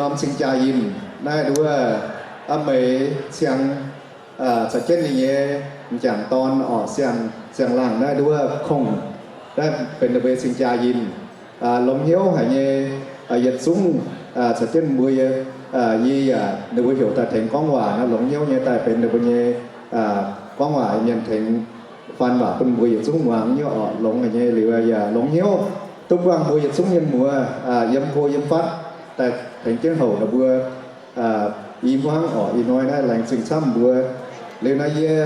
norm cing-jaa yinh naaiv nduov, aa, meix ciang caux jienv ninh nyei m'jangc dorn orqc, siang-laangh naaiv nduov Kongh, naaiv benx ninh mbuo nyei cing-jaa yinh. Longx hnyouv haic nyei, yietc zungv caux jienv mbuo, yie yaac ninh mbuo heuc daaih tengx gorngv waac naaiv, longx hnyouv nyei daaih benx ninh mbuo nyei gorngv waac mienh, tengx faan waac bun mbuo yietc zungv muangx nyei orqc. Longx haic nyei liuz yaac longx hnyouv duqv buangh mbuo yietc zungv mienh muoz yiem hlo yiem fatv daaih tengx jienv houc ninh mbuo i hmuangv orqc. Ih hnoi naaiv laengz zingh camv mbuo. Liuz naaiv yie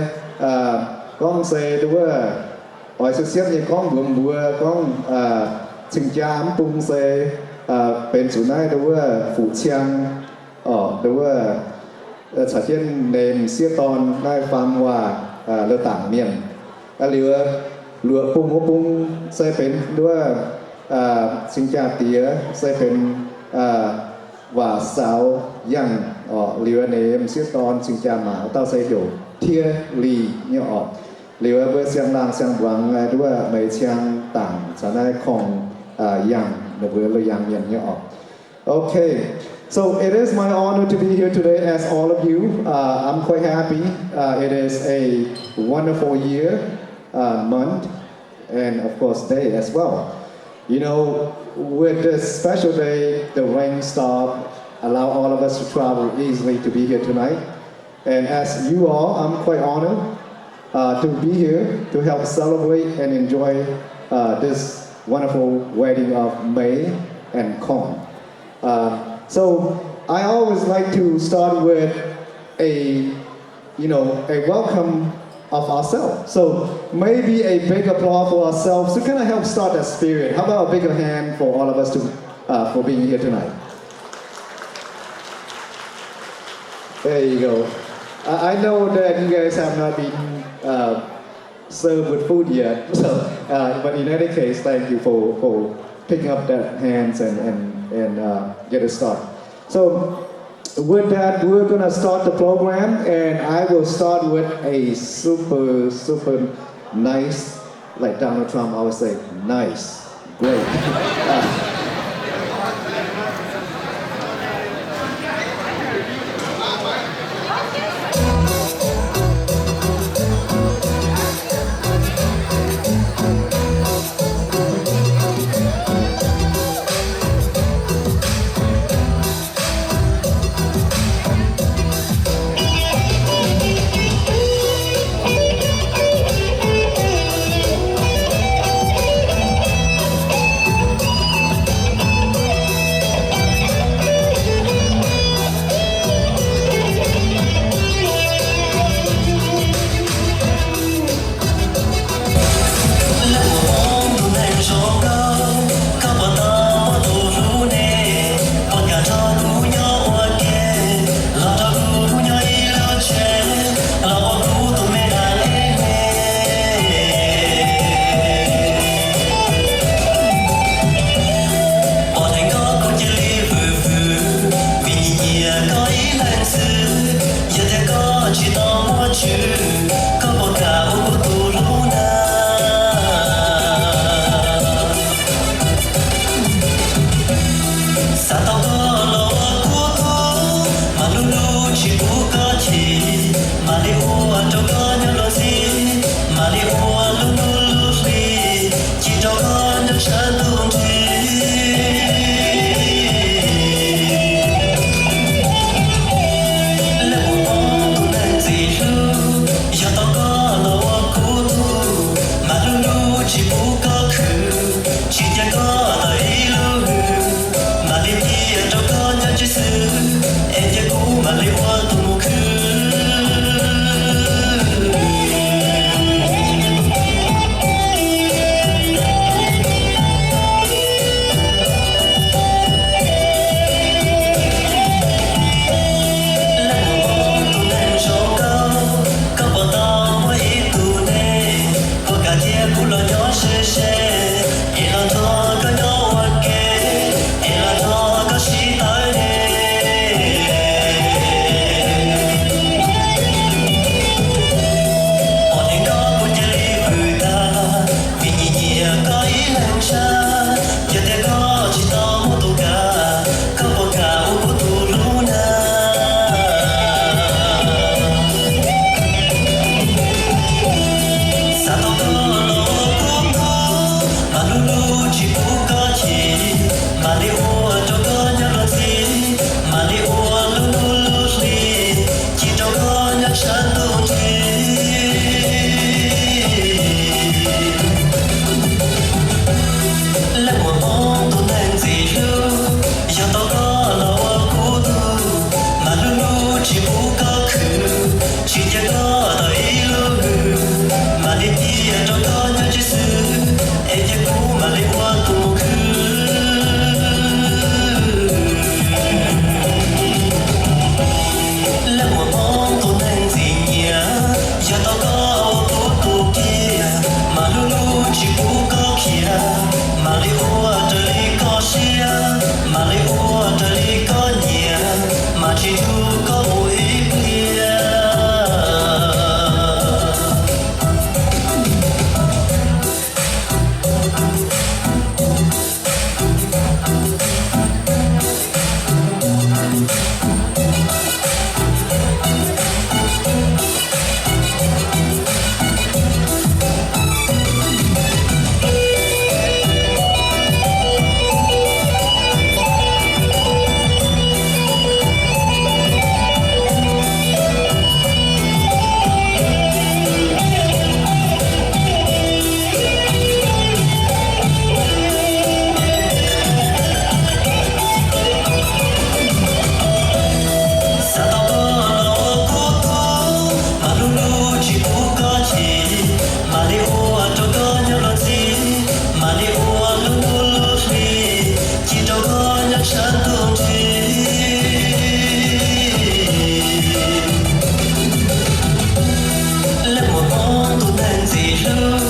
gorngv se nduov, oix siepv-siepv nyei gorngv mbuox mbuo gorngv cing-jaa mv bung se benx zuqc naaiv nduov fuqv-ciang orqc, nduov caux jienv ninh m'sieqv dorn naaiv faam waac, la'dangc mienh. Liuz luoqc bung wuov bung se benx nduov cing-jaa diex se benx waac saaux yangh orqc. Liuz ninh m'sieqv dorn cing-jaa maac wuov dauh se heuc Tiev Lih nyei orqc. Liuz mbuo siang-laangh siang-mbuangz nduov meix ciang dangc caux naaiv Kongh yangh, ninh mbuo loz-yaangh mienh nyei orqc. Okay, so it is my honor to be here today, as all of you. Uh, I'm quite happy. Uh, it is a wonderful year, uh, month, and of course, day as well. You know, with this special day, the rain stop allow all of us to travel easily to be here tonight. And as you all, I'm quite honored, uh, to be here to help celebrate and enjoy, uh, this wonderful wedding of Mei and Kong. Uh, so I always like to start with a, you know, a welcome of ourselves. So maybe a big applause for ourselves to kind of help start that spirit. How about a bigger hand for all of us to, uh, for being here tonight? There you go. I, I know that you guys have not been, uh, served with food yet, so, uh, but in any case, thank you for, for picking up that hands and, and, and, uh, get it started. So, with that, we're gonna start the program, and I will start with a super, super nice, like Donald Trump always say, nice. Great. Leh muoz-hmong duqv naaiv nziex hluv,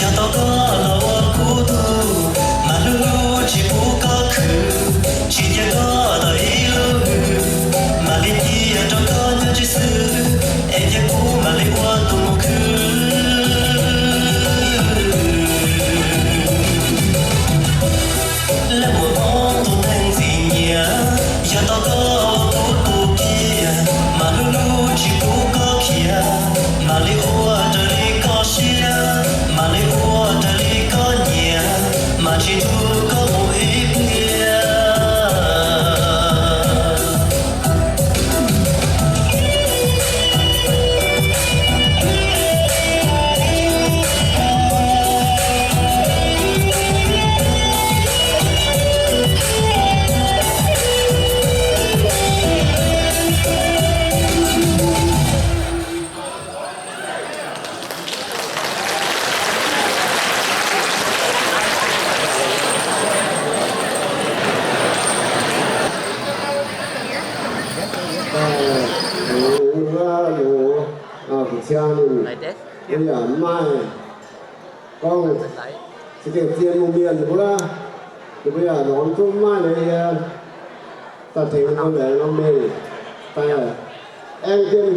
yaac dorh gorx lorz kuv duqv, maaih hluv hluv qiex bun gorx kuv, qiex jiez gorx daaih i luv, maaih liuz jiex dorh gorx nyei jiez sic, aengx jiez bun maaih liuz wuov duqv kuv. Leh muoz-hmong duqv naaiv nziex nyiec, yaac dorh gorx duqv duqv jiex, maaih hluv hluv qiex bun gorx qiex, maaih liuz wuov daaih liuz gorx siev, maaih liuz wuov daaih liuz gorx nyiec, maaih qiex duqv gorx muoz i bieqc. Wuov loz, fu'ciang ninh, ninh yaac maaih gorngv za'gengh zien mienh wuov, ninh mbuo yaac lorz duqv maaih nyei yie daaih tengx norm laengz norm mengh daaih aengv jienv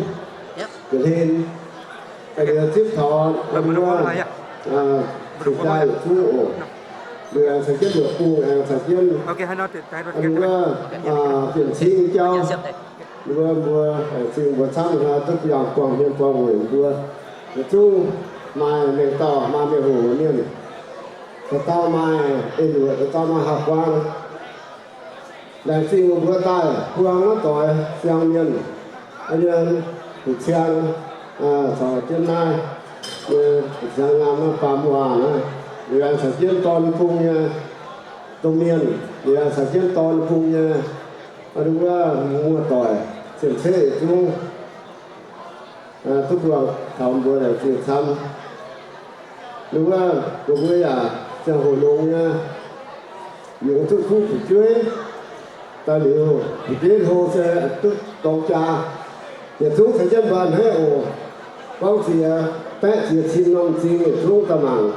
nqa'hlen, daaih liuz zipv taux wuov, cingx daaih yietc zungv oc. Liuz aengx caux jienv mbuoqc bung aengx caux jienv wuov, bienh cingv jauv, mbuo, mbuo, zingh mbuo camv hnoi duqv yangh buangh hmien buangh weic mbuo, yietc zungv maaih mengh dauh maaih mienh hoc mienh, dauh dauh maaih eix luoqc, dauh dauh maaih haaix guaan. Laengz zingh mbuo daaih buang wuov doix siang mienh, nyei fu'ciang, caux jienv naaiv nyei fu'ciang nyaam naaiv baamh waac naaiv, liuz aengx caux jienv dorn bung nyei domh mienh, liuz aengx caux jienv dorn bung nyei wuov muoz-doic cien-ceqv yietc zungv duqv buangh taux mbuo laengz zingh camv. Liuz wuov mbuo, mbuo yaac ziangh hoc longx nyei, yungz duqv kuv fu'jueiv daaih liuz, fu'jueiv hlo se duqv dorng jaa. Yietc zungv caux jienv mbaan hneiv oc. Gorngv ziex baeqv ziex cin norm m'zing yietc zungv daaih mangc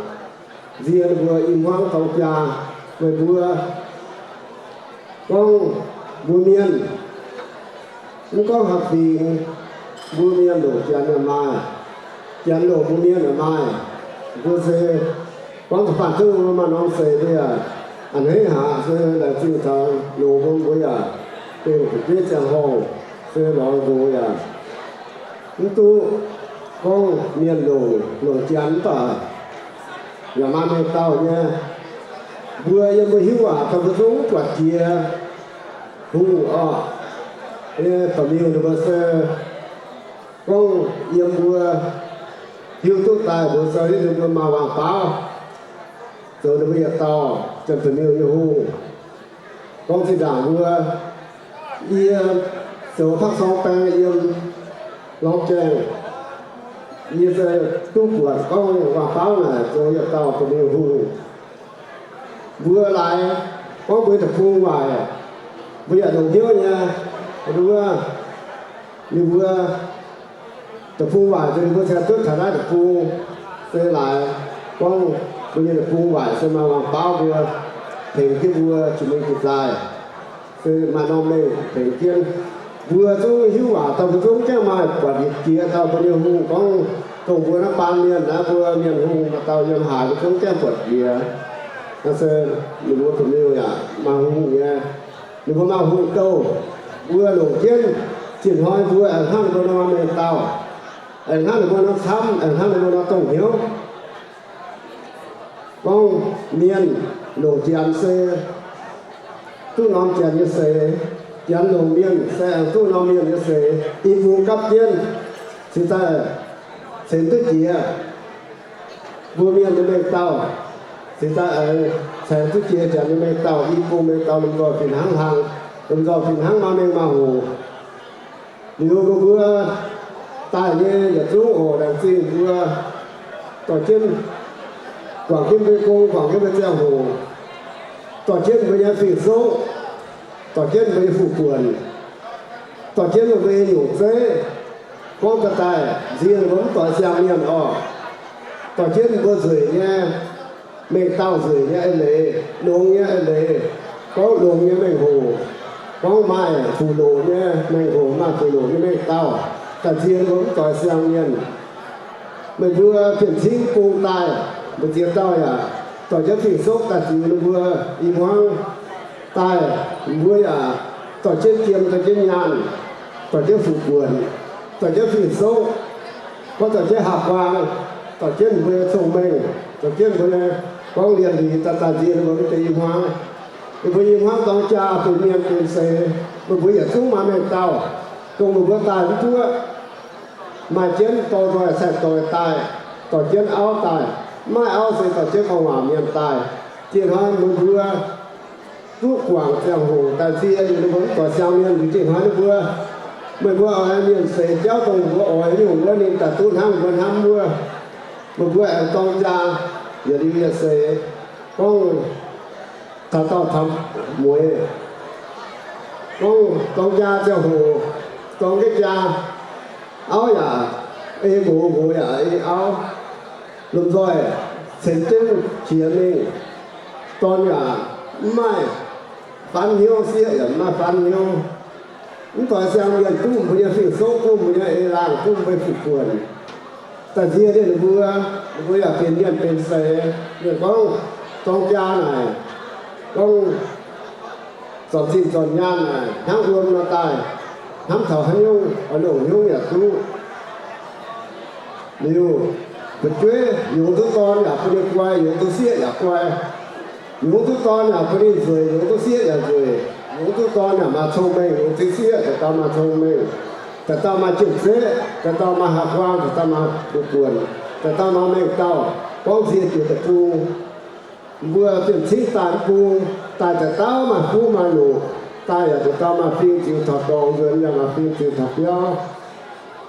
nzie ninh mbuo i hmuangv dorng jaa meih mbuo. Gorngv mbuo mienh, mv gorngv haaix fingx, mbuo mienh longc Janx yaac maaih, Janx longc mbuo mienh yaac maaih. Mbuo se gorngv da'faanh duqv maaih norm seix mbuo yaac a'hneiv haic, se laengz zingh taux loz mbuo, mbuo yaac bengh fu'jueiv ziangh horngh, se lorz nqox yaac mv duqv gorngv mienh longc, longc Janx mv baac yaac maaih mienh dauh nyei. Mbuo yiem mbuo hiuv waac taux mbuo zungv mv buatc jiex hungh orqc. Nyei ba'miuh ninh mbuo se gorngv yiem mbuo hiuv duqv daaih mbuo se hiuv ninh mbuo maaih wangc baauv zoux ninh mbuo yietc dauh Janx-Ba'miuh nyei hungh. Gorngv zinh ndaangc mbuo, yie zoux Pak Cong baeng yiem Lorngx Gaengh, yie se duqv buatc gorngv wangc baauv naaic zoux yietc dauh Ba'miuh hungh. Mbuo laaix gorngv mbuo deic-bung waaic, mbuo yaac longc hnyouv nyei. Wuov, ninh mbuo deic-bung waaic, ninh mbuo cingx duqv taux naaiv deic-bung, se laaix gorngv mbuo nyei deic-bung waaic se maaih wangc baauv mbuo tengx jienv mbuo jiex mingh jiex daaih, se maaih norm mengh tengx jienv. Mbuo zungv hiuv waac daaih, mbuo zungv gaengh maaih buatc jiex dauh mbuo nyei hungh gorngv, dongh mbuo naaiv baamh mienh naaiv, mbuo mienh hungh maaih dauh yiem haaix, mbuo zungv gaengh buatc jiex. Naaiv se ninh mbuo ba'miuh yaac maaih hungh nyei. Ninh mbuo maaih hungh douh, mbuo longc jienv. Zinh hnoi mbuo aengx hnangv ninh mbuo nor mengh dauh, aengx hnangv ninh mbuo nor camv, aengx hnangv ninh mbuo nor dongh hnyouv. Gorngv mienh longc janx se duqv norm janx nyei seix, janx longc mienh se aengx duqv norm mienh nyei seix. I bung gapv jienv cingx daaih ceix duqv jiex mbuo mienh nyei mengh dauh, cingx daaih aengx ceix duqv jiex janx nyei mengh dauh. I bung mengh dauh lomh nzoih fih hnangv hlang, lomh nzoih fih hnangv maaih mengh maaih hoc. Liuz mbuo daaih nyei yietc zungv oc, laengz zingh mbuo dorh jienv guangc jienv mbuo nyei gong, guangc jienv mbuo nyei ziangh hoc, dorh jienv mbuo nyei fing-soqv, dorh jienv mbuo nyei fuqv-buonc, dorh jienv mbuo nyei nyungc zeiv, gorngv daaih daaih nzie mbuo mv doix siang mienh oc, dorh jienv mbuo nzueic nyei mengh dauh, nzueic nyei eix leiz, longx nyei eix leiz, gorngv longx nyei mengh hoc, gorngv maaih fuqv-loqc nyei mengh hoc, maaih fuqv-loqc nyei mengh dauh, daaih nzie mbuo mv doix siang mienh. Meih mbuo fiem-cingv bung daaih, mbu'ziex dauh yaac dorh jienv fing-soqv daaih ziux ninh mbuo i hmuangv daaih, mbuo yaac dorh jienv jiem, dorh jienv nyaanh, dorh jienv fuqv-buonc, dorh jienv fing-soqv, gorngv dorh jienv haav-buang, dorh jienv mbuo nyei cong-mengh, dorh jienv mbuo nyei gorngv lienh liz daaih, daaih nzie ninh mbuo mv deix i hmuangv. Ninh mbuo i hmuangv dorng jaa benx mienh benx seix, meih mbuo yietc zungv maaih mengh dauh, dongh meih mbuo daaih mv duqv, maaih jienv dorh nzoih caeqv doix daaih, dorh jienv auv daaih, mv maaih auv se dorh jienv gorngv waac mienh daaih. Zinh hnoi meih mbuo duqv guangc ziangh hoc daaih nzie liuz ninh mbuo mv doix siang mienh, liuz zinh hnoi ninh mbuo, meih mbuo oix mienh seix jauv dongh mbuo oix nyungc wuov, ninh daaih duqv hnangv mbuo hnamv wuov. Meih mbuo aengx dorng jaa yietc liuz yietc seix, gorngv taux dauh taux mueiz, gorngv dorng jaa ziangh hoc, dorng jienv jaa, auv yaac ei nqox, nqox yaac ei auv, lomh nzoih ceix jienv qiex mingh, dorn yaac mv maaih faanv hnyouv, sieqv yaac mv maaih faanv hnyouv. Mv doix siang mienh duqv mbuo nyei fing-soqv, duqv mbuo nyei ei laangh, duqv mbuo nyei fuqv-buonc, daaih nzie ninh mbuo, ninh mbuo yaac benx mienh benx seix. Ninh gorngv dorng jaa naaic, gorngv zornc zinh zornc nyaanh naaic, hnangv wuom nor daaih, hnamv taux haaix nyungc, oix longc hnyouv yaac duqv. Liuz, fu'jueiv yungz duqv dorn yaac bun ninh guai, yungz duqv sieqv yaac guai. Yungz duqv dorn yaac bun ninh nzueic, yungz duqv sieqv yaac nzueic. Yungz duqv dorn yaac maaih cong-mengh, yungz duqv sieqv daaih dauh maaih cong-mengh, daaih dauh maaih jiem-zeqv, daaih dauh maaih haaix guaang, daaih dauh maaih fuqv-buonc, daaih dauh maaih mengh dauh, gorngv nzie jiex deic-bung. Mbuo fiem-cingv daaih mv bung, daaih daaih dauh maaih fuqv maaih loqc, daaih yaac daaih dauh maaih fing ziux taux dorngx, nzuonx yaac maaih fing ziux taux biauv.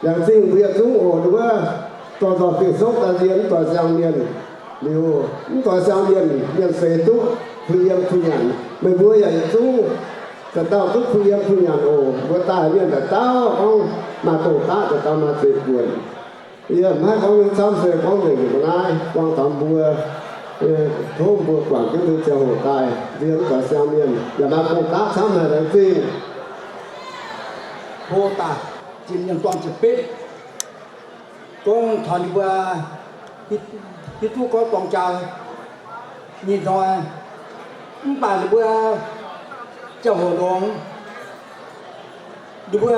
Laengz zingh mbuo yietc zungv oc, ninh mbuo dorh nzorh fing-soqv daaih nzie mv doix siang mienh. Liuz mv doix siang mienh, mienh seix duqv kuh yiem kuh nyanc. Meih mbuo yaac yietc zungv daaih dauh duqv kuh yiem kuh nyanc oc. Mbuo daaih mienh daaih dauh gorngv maaih dongh daqv daaih dauh maaih zeiv-buonc. Yie mv haih gorngv nyungc camv, se gorngv nzengc mbuo naaiv buang taux mbuo, tov mbuo guangc jienv mbuo ziangh hoc daaih nzie mv doix siang mienh, yaac maaih dongh daqv camv haic laengz zingh. Hlo daaih, zinh mienh dorng ziepc betv, gorngv taux ninh mbuo hiuv duqv gorngv dorng jaa nyei hnoi, mv baac ninh mbuo ziangh hoc longx, ninh mbuo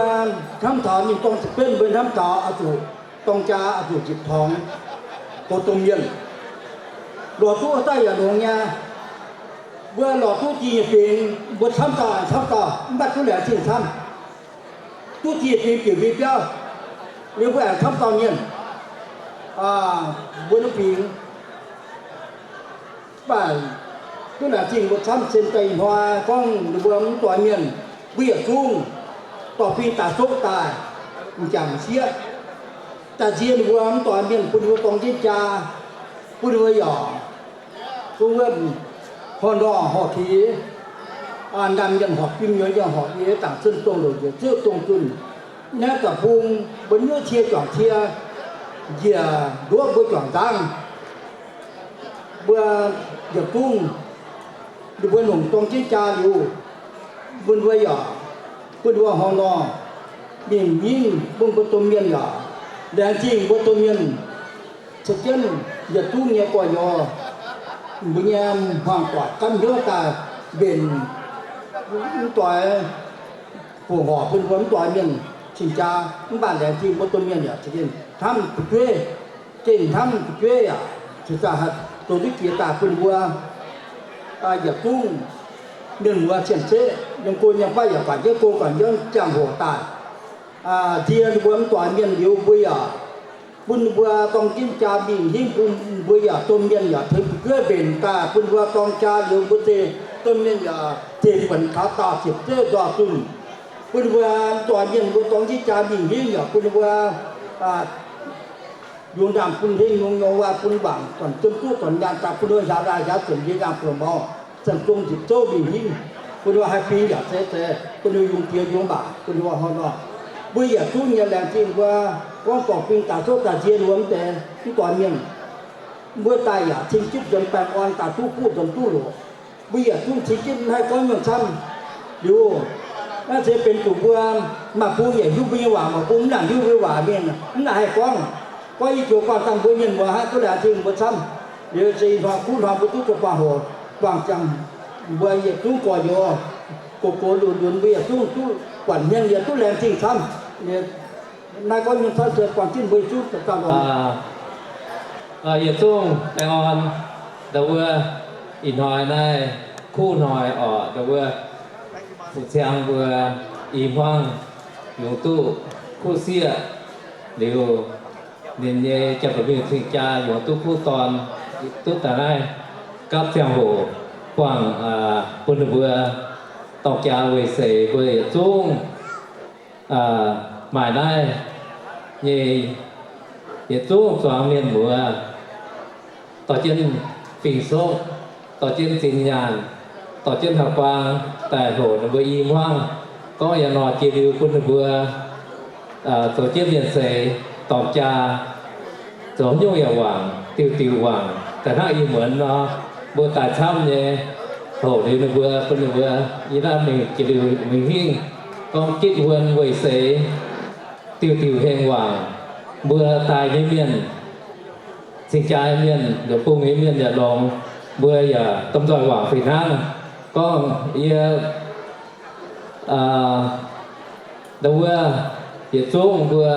hnamv taux ninh dorng ziepc betv, mbuo hnamv taux oix zuqc dorng jaa, oix zuqc njiec torngx, goux domh mienh. Lorz duqv daaih yaac longx nyei. Mbuo lorz duqv jiex nyei fingx, mbuo camv dauh aengx camv dauh, mv baac duqv laengz zingh camv. Duqv jiex fingx bieqc fingx biauv, liuz mbuo aengx camv dauh mienh, mbuo nyei fingx. Mv baac duqv laengz zingh mbuo camv, cien daaih ih hnoi gorngv ninh mbuo mv doix mienh, mbuo yietc zungv dorh fing daaih zopv daaih, m'jangc m'sieqv daaih nzie ninh mbuo mv doix mienh, bun ninh mbuo dorng jienv jaa, bun ninh mbuo yaac zungv wuov horh nor horh keix, ndaam mienh horpc fim, nyouz mienh horpc yie, dangc zunh dongh louc njiec zuqv dongh zunh. Naaiv deic-bung mbuo nyuoqv cie juangc cie, njiec nduov mbuo juangc nzangv. Mbuo yietc zungv, ninh mbuo longc dorng jienv jaa liuz, bun mbuo yaac, bun mbuo horh nor, Mingh hingv bun mbuo domh mienh yaac laengz zingh mbuo domh mienh caux jienv yietc zungv nyei gorx-youz, mbuo nyei hmuangx doic gapv hnyouv daaih mbenc mv doix, buoqc horc bun mbuo mv doix mienh cing-jaa. Mv baac laengz zingh mbuo domh mienh yaac za'gengh hnamv fu'jueiv, gengh hnamv fu'jueiv yaac cingx daaih haih zoux duqv jiex daaih bun mbuo yietc zungv mienh muoz cien-ceqv yiem go nyei fai yaac guangc jienv go guangc jienv ziangh hoc daaih. Nzie ninh mbuo mv doix mienh liuz mbuo yaac bun ninh mbuo dorng jienv jaa mingh hingv bun mbuo yaac domh mienh yaac tengx fu'jueiv mbenc daaih bun mbuo dorng jaa liuz mbuo zeix domh mienh yaac zeix buonc taux daauh ziepc zeiv nzoih zunh. Bun ninh mbuo mv doix mienh mbuo dorng jienv jaa mingh hingv yaac bun ninh mbuo yungz ndaamv bun heng, yungz nyorx waac bun wangc, zornc ziemv duqv zornc nyaanh daaih bun ninh mbuo hiaaux ndaaih hiaaux zuonc, yie nyaanh buonc mor, zanc zong njiec zouv mingh hingv, bun ninh mbuo haih fingx yaac zeiz zeiz, bun ninh mbuo yungz diex yungz maac, bun ninh mbuo hnoi nor. Mbuo yietc zungv nyei laengz zingh mbuo gorngv dorh fingx daaih souv daaih nzie ninh mbuo mv deix mv doix mienh. Mbuo daaih yaac cing gitv nzuonx baengh orn daaih duqv buov nzuonx duqv loqc. Mbuo yietc zungv cing gitv mv haih gorngv nyungc camv. Liuz, naaiv se benx zuqc mbuo maaih bung yaac hiuv mbuo nyei waac, maaih bung mv nangc hiuv mbuo nyei waac mingh, mv nangc haih gorngv. Gorngv i joux guanh dangh mbuo mienh muoz hnangv duqv laengz zingh mbuo camv. Liuz se ih hnoi kuv hnoi mbuo duqv zoux buangh hoc, buangh ziangh mbuo yietc zungv gorx-youz, gox gox lunx lunx mbuo yietc zungv duqv buatc hmien yaac duqv laengz zingh camv. Naaiv gorngv nyungc camv se buangh jienv mbuo yietc zungv dauh dauh longx. Yietc zungv baengh orn, ndau wuov ih hnoi naaiv kuv hnoi orqc, ndau wuov fu'ciang mbuo i hmuangv yungz duqv kuv sieqv liuz, ninh nyei jaa-baeqc mingh cing-jaa yungz duqv kuv dorn, duqv daaih naaiv gapv ziangh hoc buangh bun ninh mbuo dorng jaa weic seix mbuo yietc zungv maaih naaiv nyei yietc zungv zuangx mienh muoz dorh jienv fingx-soqv, dorh jienv zinh nyaanh, dorh jienv haaix buang daaih hoqc ninh mbuo i hmuangv, gorngv yaac nor jiex liuz bun ninh mbuo zoux jienv mienh seix dorng jaa, zoux haaix nyungc yaac wangc, diuh diuh wangc daaih hnangv ih muonz nor, mbuo daaih camv nyei. Hoqc liuz ninh mbuo bun ninh mbuo i naaiv mingh jiex liuz mingh hingv gorngv gitv wuon weic seix diuh diuh hengx wangc, mbuo daaih nyei mienh, cing-jaa mienh, liouz bung nyei mienh yaac longx, mbuo yaac domh nzoih wangc fih hnangv. Gorngv yie ndau wuov yietc zungv mbuo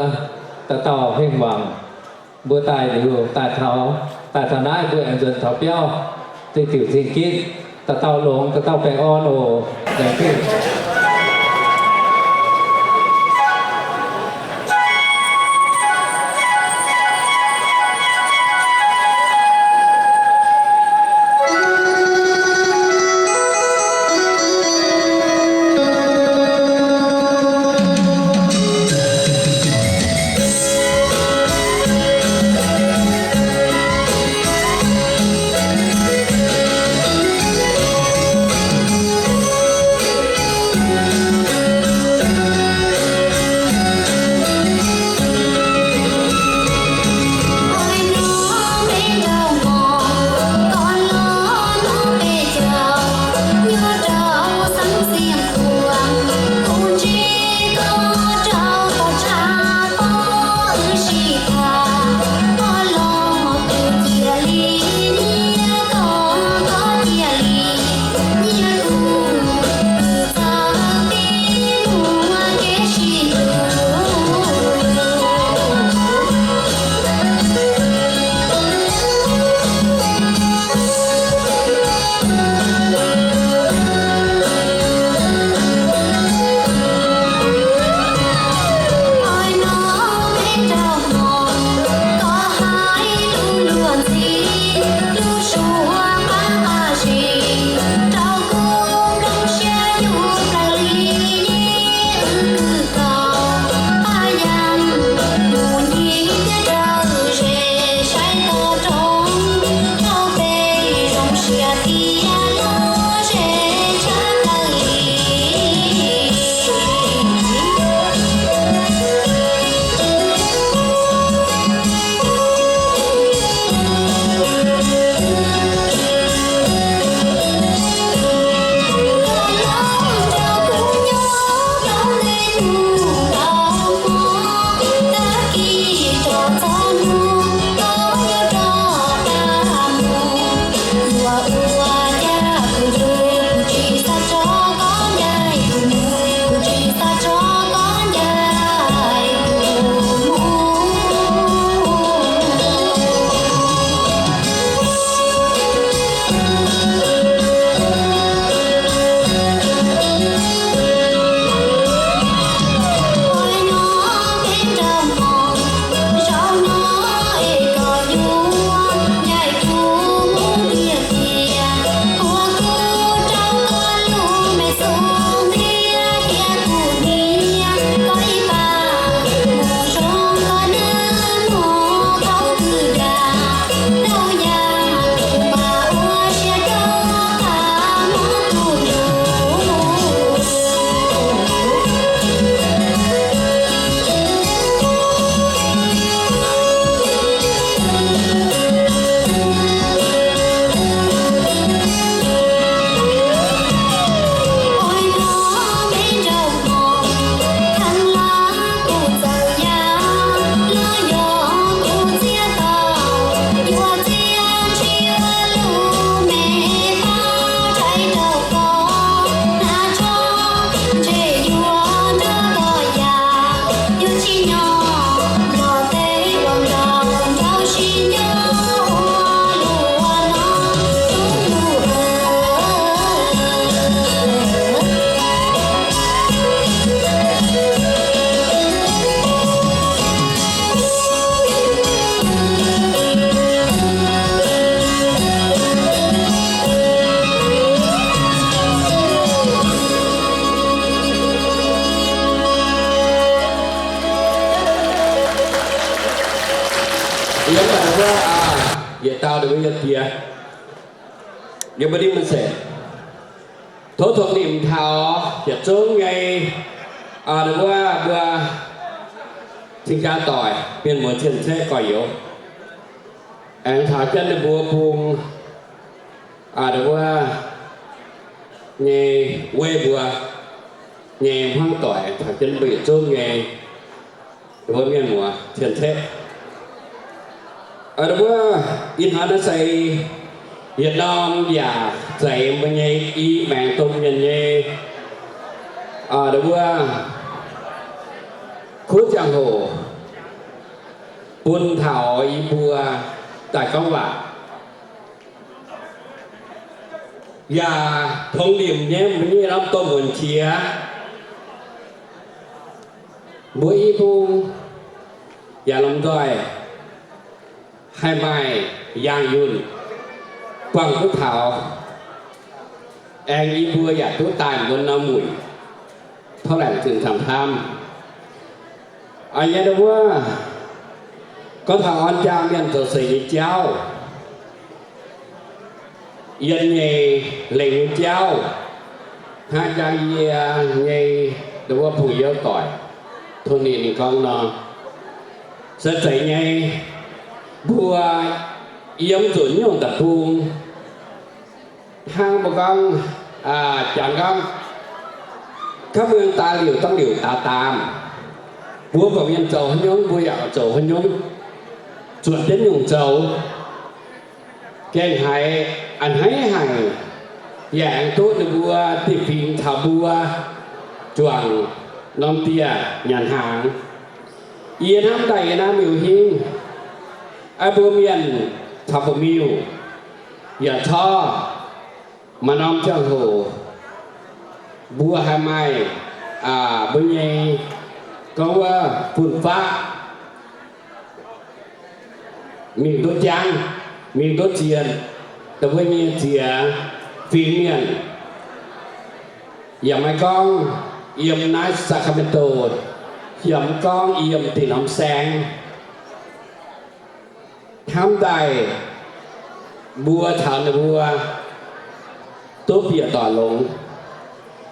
dauh dauh hengh wangc, mbuo daaih liuz daaih taux, daaih taux naaiv mbuo aengx nzuonx taux biauv, zinh diuc zinh gitv, dauh dauh longx, dauh dauh baengh orn oc. Laengz zingh. Yiem naaic wuov, yietc dauh ninh mbuo yietc jiex, yiem mbuo ndiev maiv zeiz. Tov tongx nimc taux yietc zungv nyei, ninh wuov mbuo cing-jaa doic, mienh muoz cien-ceqv gorx-youz, aengx taux jienv ninh mbuo bung, ninh wuov nyei weiv mbuo nyei hmuangv doic, taux jienv mbuo yietc zungv nyei, ninh mbuo mienh muoz cien-ceqv. Wuov, ih hnoi naaiv se yietc norm yaac zeiz mbuo nyei i maengx domh mienh nyei, wuov, kuv ziangh hoc bun taux yie mbuo daaih gorngv waac, yaac tongx nimc nyei mbuo nyei norm domh muonc qiex, mbuo i bung yaac lomh nzoih haih maaih yaangh yunh buangh duqv taux, aengx yie mbuo yaac duqv daaih mbuo norm muic tov laengz zingh camv-camv. Yie wuov gorngv taux orn jaa mienh zoux seix nyei jauv, yiem nyei lengc nyei jauv, hnangv jang yie nyei wuov pong youv doic, tong ninh gorngv nor, se zeiz nyei, mbuo yiem zuqc nyungc deic-bung, hnangv mbuo gorngv, jangx gorngv, gapv muangx daaih liouc dangh liouc daaux daamh. Mbuo buatc mienh zoux haaix nyungc, mbuo yaac zoux haaix nyungc, zuotc jienv nyungc zoux. Gengh haiz a'hneiv haic, yaac aengx duqv ninh mbuo dieh fingx caux mbuo juangc norm dieh nyanc hnaangx. Yie hnamv daaih yie naaiv miuc-hingv, mbuo mienh caux ba'miuh yaac corc maaih norm ziangh hoc mbuo haih maaih mbuo nyei gorngv wuov fun-faqv mingh duqv jangv, mingh duqv zienh, dongh mbuo nyei ziex fingx mienh, yaac maiv gorngv yiem naaiv Sacramento, yaac maiv gorngv yiem dinh norm saeng, hnamv daaih mbuo caux ninh mbuo duqv bieqc doic longx.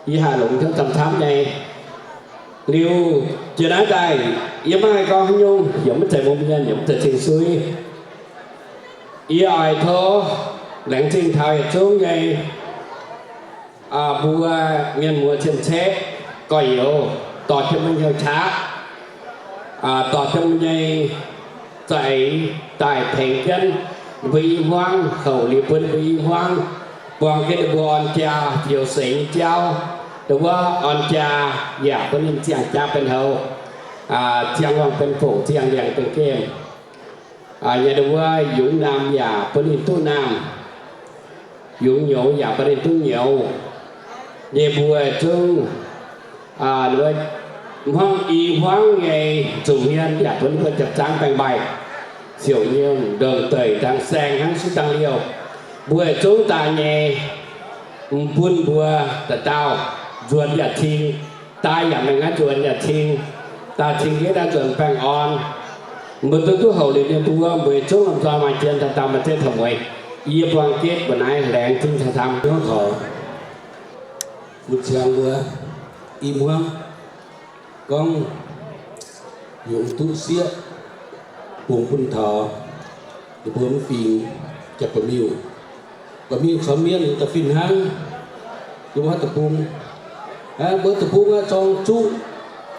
Yie haih longx hnyouv camv-camv nyei. Liuz jiex naaiv daaih, yie maiv haih gorngv haaix nyungc, yaac maiv zeiz mbuo mienh, yaac maiv zeiz cing-suiv. Yie oix tov laengz zingh taux yietc zungv nyei mbuo mienh muoz cien-ceqv gorx-youz, dorh jienv mbuo nyei qaqv, dorh jienv mbuo nyei za'eix daaih tengx jienv ninh mbuo i hmuangv, houc liuz bun ninh mbuo i hmuangv, buangh jienv ninh mbuo orn jaa, fioux seix nyei jauv, dongh wuov orn jaa yaac bun ninh ziangh jaa benx houx, ziangh wangh benx foc, ziangh liangx benx gemh. Nyei dongh wuov yungz naamh yaac bun ninh duqv naamh, yungz nyouz yaac bun ninh duqv nyouz. Nyei mbuo zungv hmuangv i hmuangv nyei zuqc hmien yaac bun mbuo japv zaangv baengc-mbaih, siouc nyei ndongc deic dangh saeng hnangv suv dangh liouh. Mbuo zungv daaih nyei, m'bun mbuo dauh dauh nzuonx yaac cing, daaih yaac maiv ngaanv nzuonx yaac cing, daaih cing jienv daaih nzuonx baengh orn. Mbuo duqv duqv houc liuz nyei mbuo, mbuo zungv lomh nzoih maaih jien daaih daaih maaih zeiv taux mueiz. Yie buangh jienv mbuo naaiv laengz zingh camv-camv. Hnyouv taux mbuo ziangx mbuo i hmuangv gorngv yungz duqv sieqv bungx bun taux ninh mbuo mv fingx jaa ba'miuh. Ba'miuh caux mienh da'fih hnangv. Yiem wuov deic-bung, mbuo deic-bung aqv zorng zuqv,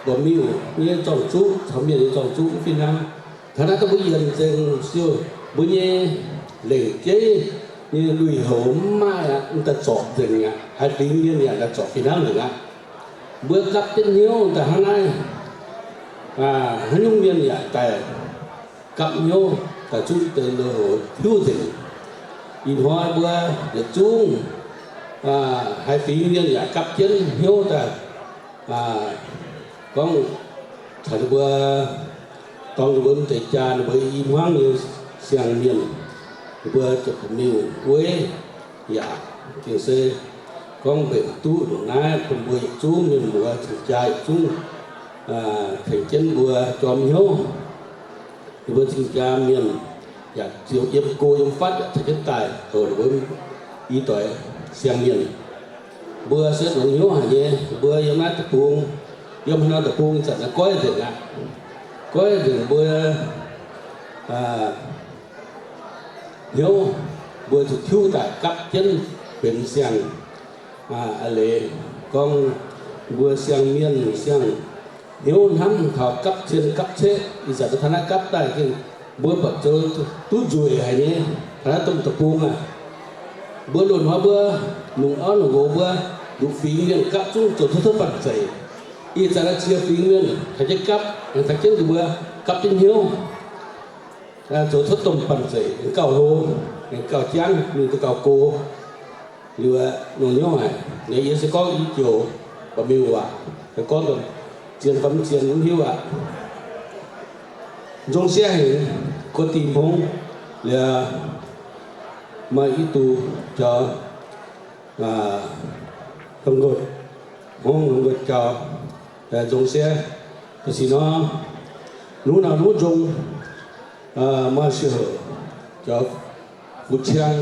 ba'miuh nyei zorng zuqv caux mienh nyei zorng zuqv mv fih hnangv. Taux naaiv daaih mbuo yienc nzengc siou, mbuo nyei lengc jeiv nyei lui-houx mv maaih aqv, m'daaih zorpc nzengc aqv. Haaix fingx mienh yaac daaih zorpc fih hnangv nzengc aqv. Mbuo gapv jienv hnyouv daaih hnangv naaiv, haaix nyungc mienh yaac daaih gapv hnyouv daaih zungv deix lui-houx tiuv nzengc. Ih hnoi mbuo yietc zungv haaix fingx mienh yaac gapv jienv hnyouv daaih gorngv caux ninh mbuo, dorng ninh mbuo mv deix jaa, ninh mbuo i hmuangv nyei siang-mienh, ninh mbuo jaa ba'miuh wuov yaac gengh se gorngv mbenc duqv ndongc naaiv bun mbuo yietc zungv mienh muoz cing-jaa yietc zungv tengx jienv mbuo jorm hnyouv. Ninh mbuo cing-jaa mienh yaac ziouc yiem go yiem fatv yaac caux jienv daaih houc ninh mbuo i doix siang-mienh. Mbuo se longx hnyouv haic nyei, mbuo yiem naaiv deic-bung, yiem haaix norm deic-bung ih zanc naaiv goiv nzengc aqv. Goiv nzengc mbuo hnyouv, mbuo zuqc tiuv daaih gapv jienv benx siang-leiz. Gorngv mbuo siang-mienh siang-hnyouv hnamv taux gapv cien gapv ceqv, ih zanc taux naaiv gapv daaih gengh mbuo buatc zoux duqv nzueic haic nyei. Taux naaiv domh deic-bung aac, mbuo loz-hnoi mbuo longc orv longc nqox mbuo longc fingx mienh gapv zungv zoux cuotv cuotv banh zeic. Ih zanc naaiv cie fingx mienh taux jienv gapv, aengx taux jienv mbuo gapv jienv hnyouv, zoux cuotv domh banh zeic aengx gauh hlo, aengx gauh jangv, mingh duqv gauh go. Liuz longx hnyouv haic. Yie se gorngv i joux ba'miuh waac, gorngv zien fai mv zien mv hiuv aqv. Nzong sieqv hengx, kuv dingh hmongv, liuz maaih i duqv jauv, hmongv hmongv jauv, nzong sieqv. Ba'sic nor, nuv naaic nuv nzong, maaih siou heuc jauv fu'ciang,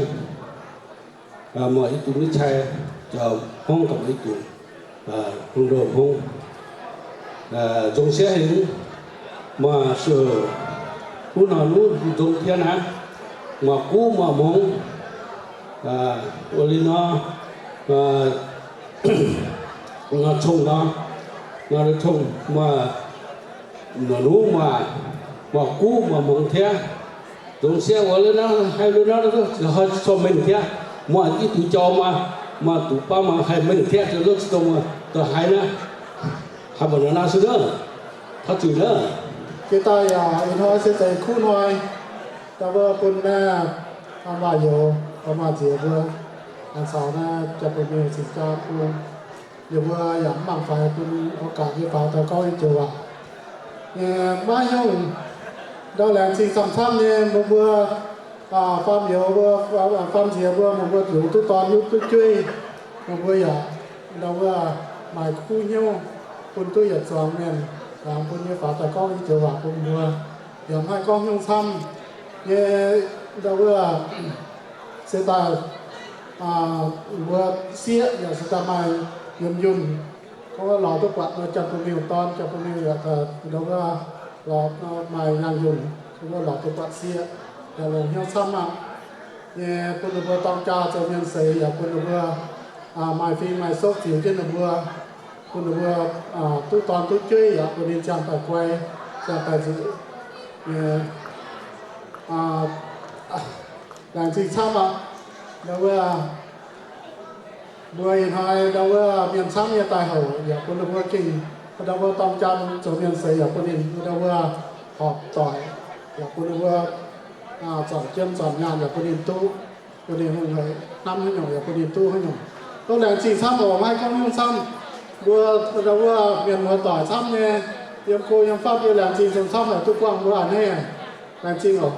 maaih i duqv mv-cai jauv hmongv gauh maaih i duqv hmongv ndoh hmongv. Nzong sieqv hengx, maaih siou heuc nuv naaic nuv nzong dien aqv, maaih guv maaih hmongx. Wuov liuz nor, nor cong nor, nor cong maaih, nor nuv maaih, maaih guv maaih hmongx tiav. Nzong sieqv wuov liuz nor, haiz liuz nor, hoi cong mengh tiav, maaih i duqv jauv maaih, maaih duqv baav maaih haih mengh tiav, zoux lov zinh dongh daaih haiz naaiv, haiz mbuo nor naaiv suv naaiv, taux zuiz naaiv. Jiex daaih yaac ih hnoi se deix kuv hnoi, da'wuov bun naaiv maaih youz, maaih nziex mbuo, caux naaiv jaa-bun miuh cing-jaa bung, yie mbuo yaac mv mangc faix bun oix gaax nyei faaux daaih gorngv nyei joux waac. Maiv nyungc, ndau laengz zingh camv-camv nyei mbuo, mbuo faam youz mbuo, faam nziex mbuo, mbuo yungz duqv dorn yungz duqv jueiv, mbuo yaac ndau wuov maaih kuv hnyouv bun duqv yietc zuangx mienh, laengz bun nyei faaux daaih gorngv nyei joux waac bun mbuo, yaac mv haih gorngv hnyouv camv nyei, ndau wuov se daaih mbuo sieqv yaac se daaih maaih yiemh yunh, gorngv lorz duqv buatc jaa-bun miuh dorn, jaa-bun miuh yaac ndau wuov lorz maaih nyaanh yunh, wuov lorz duqv buatc sieqv, yaac longc hnyouv camv aqv. Nyei bun ninh mbuo dorng jaa zoux mienh seix, yaac bun ninh mbuo maaih fing maaih soqv ziux jienv ninh mbuo, bun ninh mbuo duqv dorn duqv jueiv, yaac bun ninh ziangh daaih guai, ziangh daaih nzuqc nyei. Laengz zingh camv aqv. Ndau wuov mbuo ih hnoi ndau wuov mienh camv nyei daaih houc, yaac bun ninh mbuo gengh ndau wuov dorng jaa zoux mienh seix, yaac bun ninh ndau wuov horpc doic, yaac bun ninh mbuo zornc jiem zornc nyaanh yaac bun ninh duqv, bun ninh hungh haic hnamv haaix nyungc yaac bun ninh duqv haaix nyungc. Duqv laengz zingh camv oc, maiv haih gorngv hnyouv camv. Mbuo ndau wuov mienh muoz doic camv nyei, yiem go yiem fatv yie laengz zingh camv haic duqv buangh mbuo a'hneiv. Laengz zingh oc.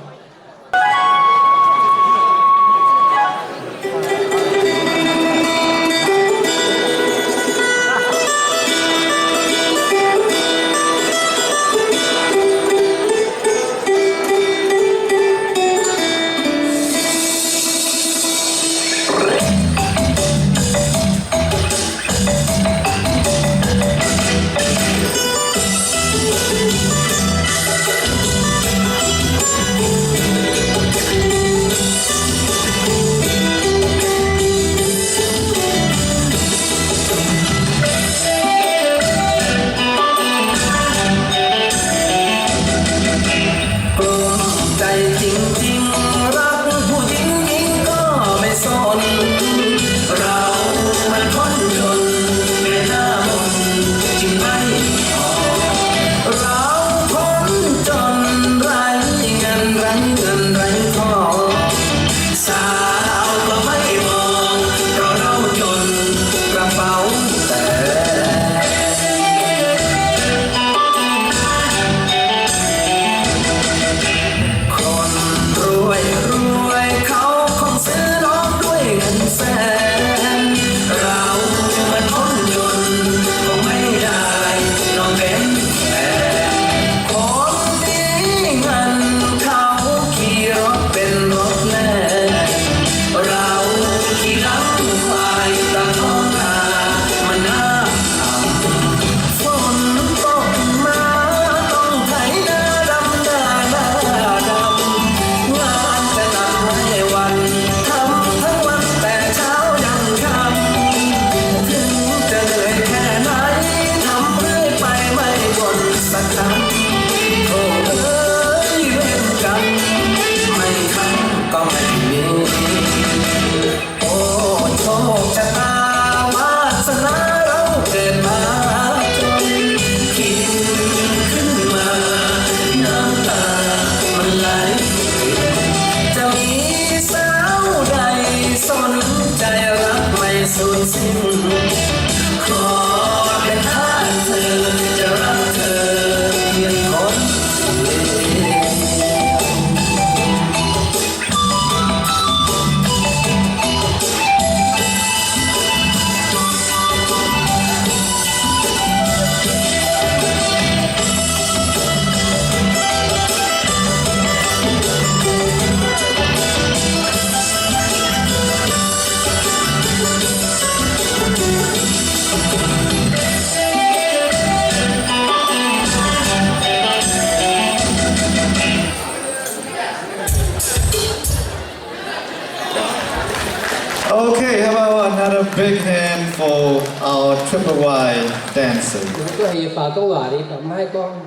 Big hand for our triple Y dancers. Ninh mbuo haih yie faaux gorngv waac, ninh mbuo maiv haih gorngv,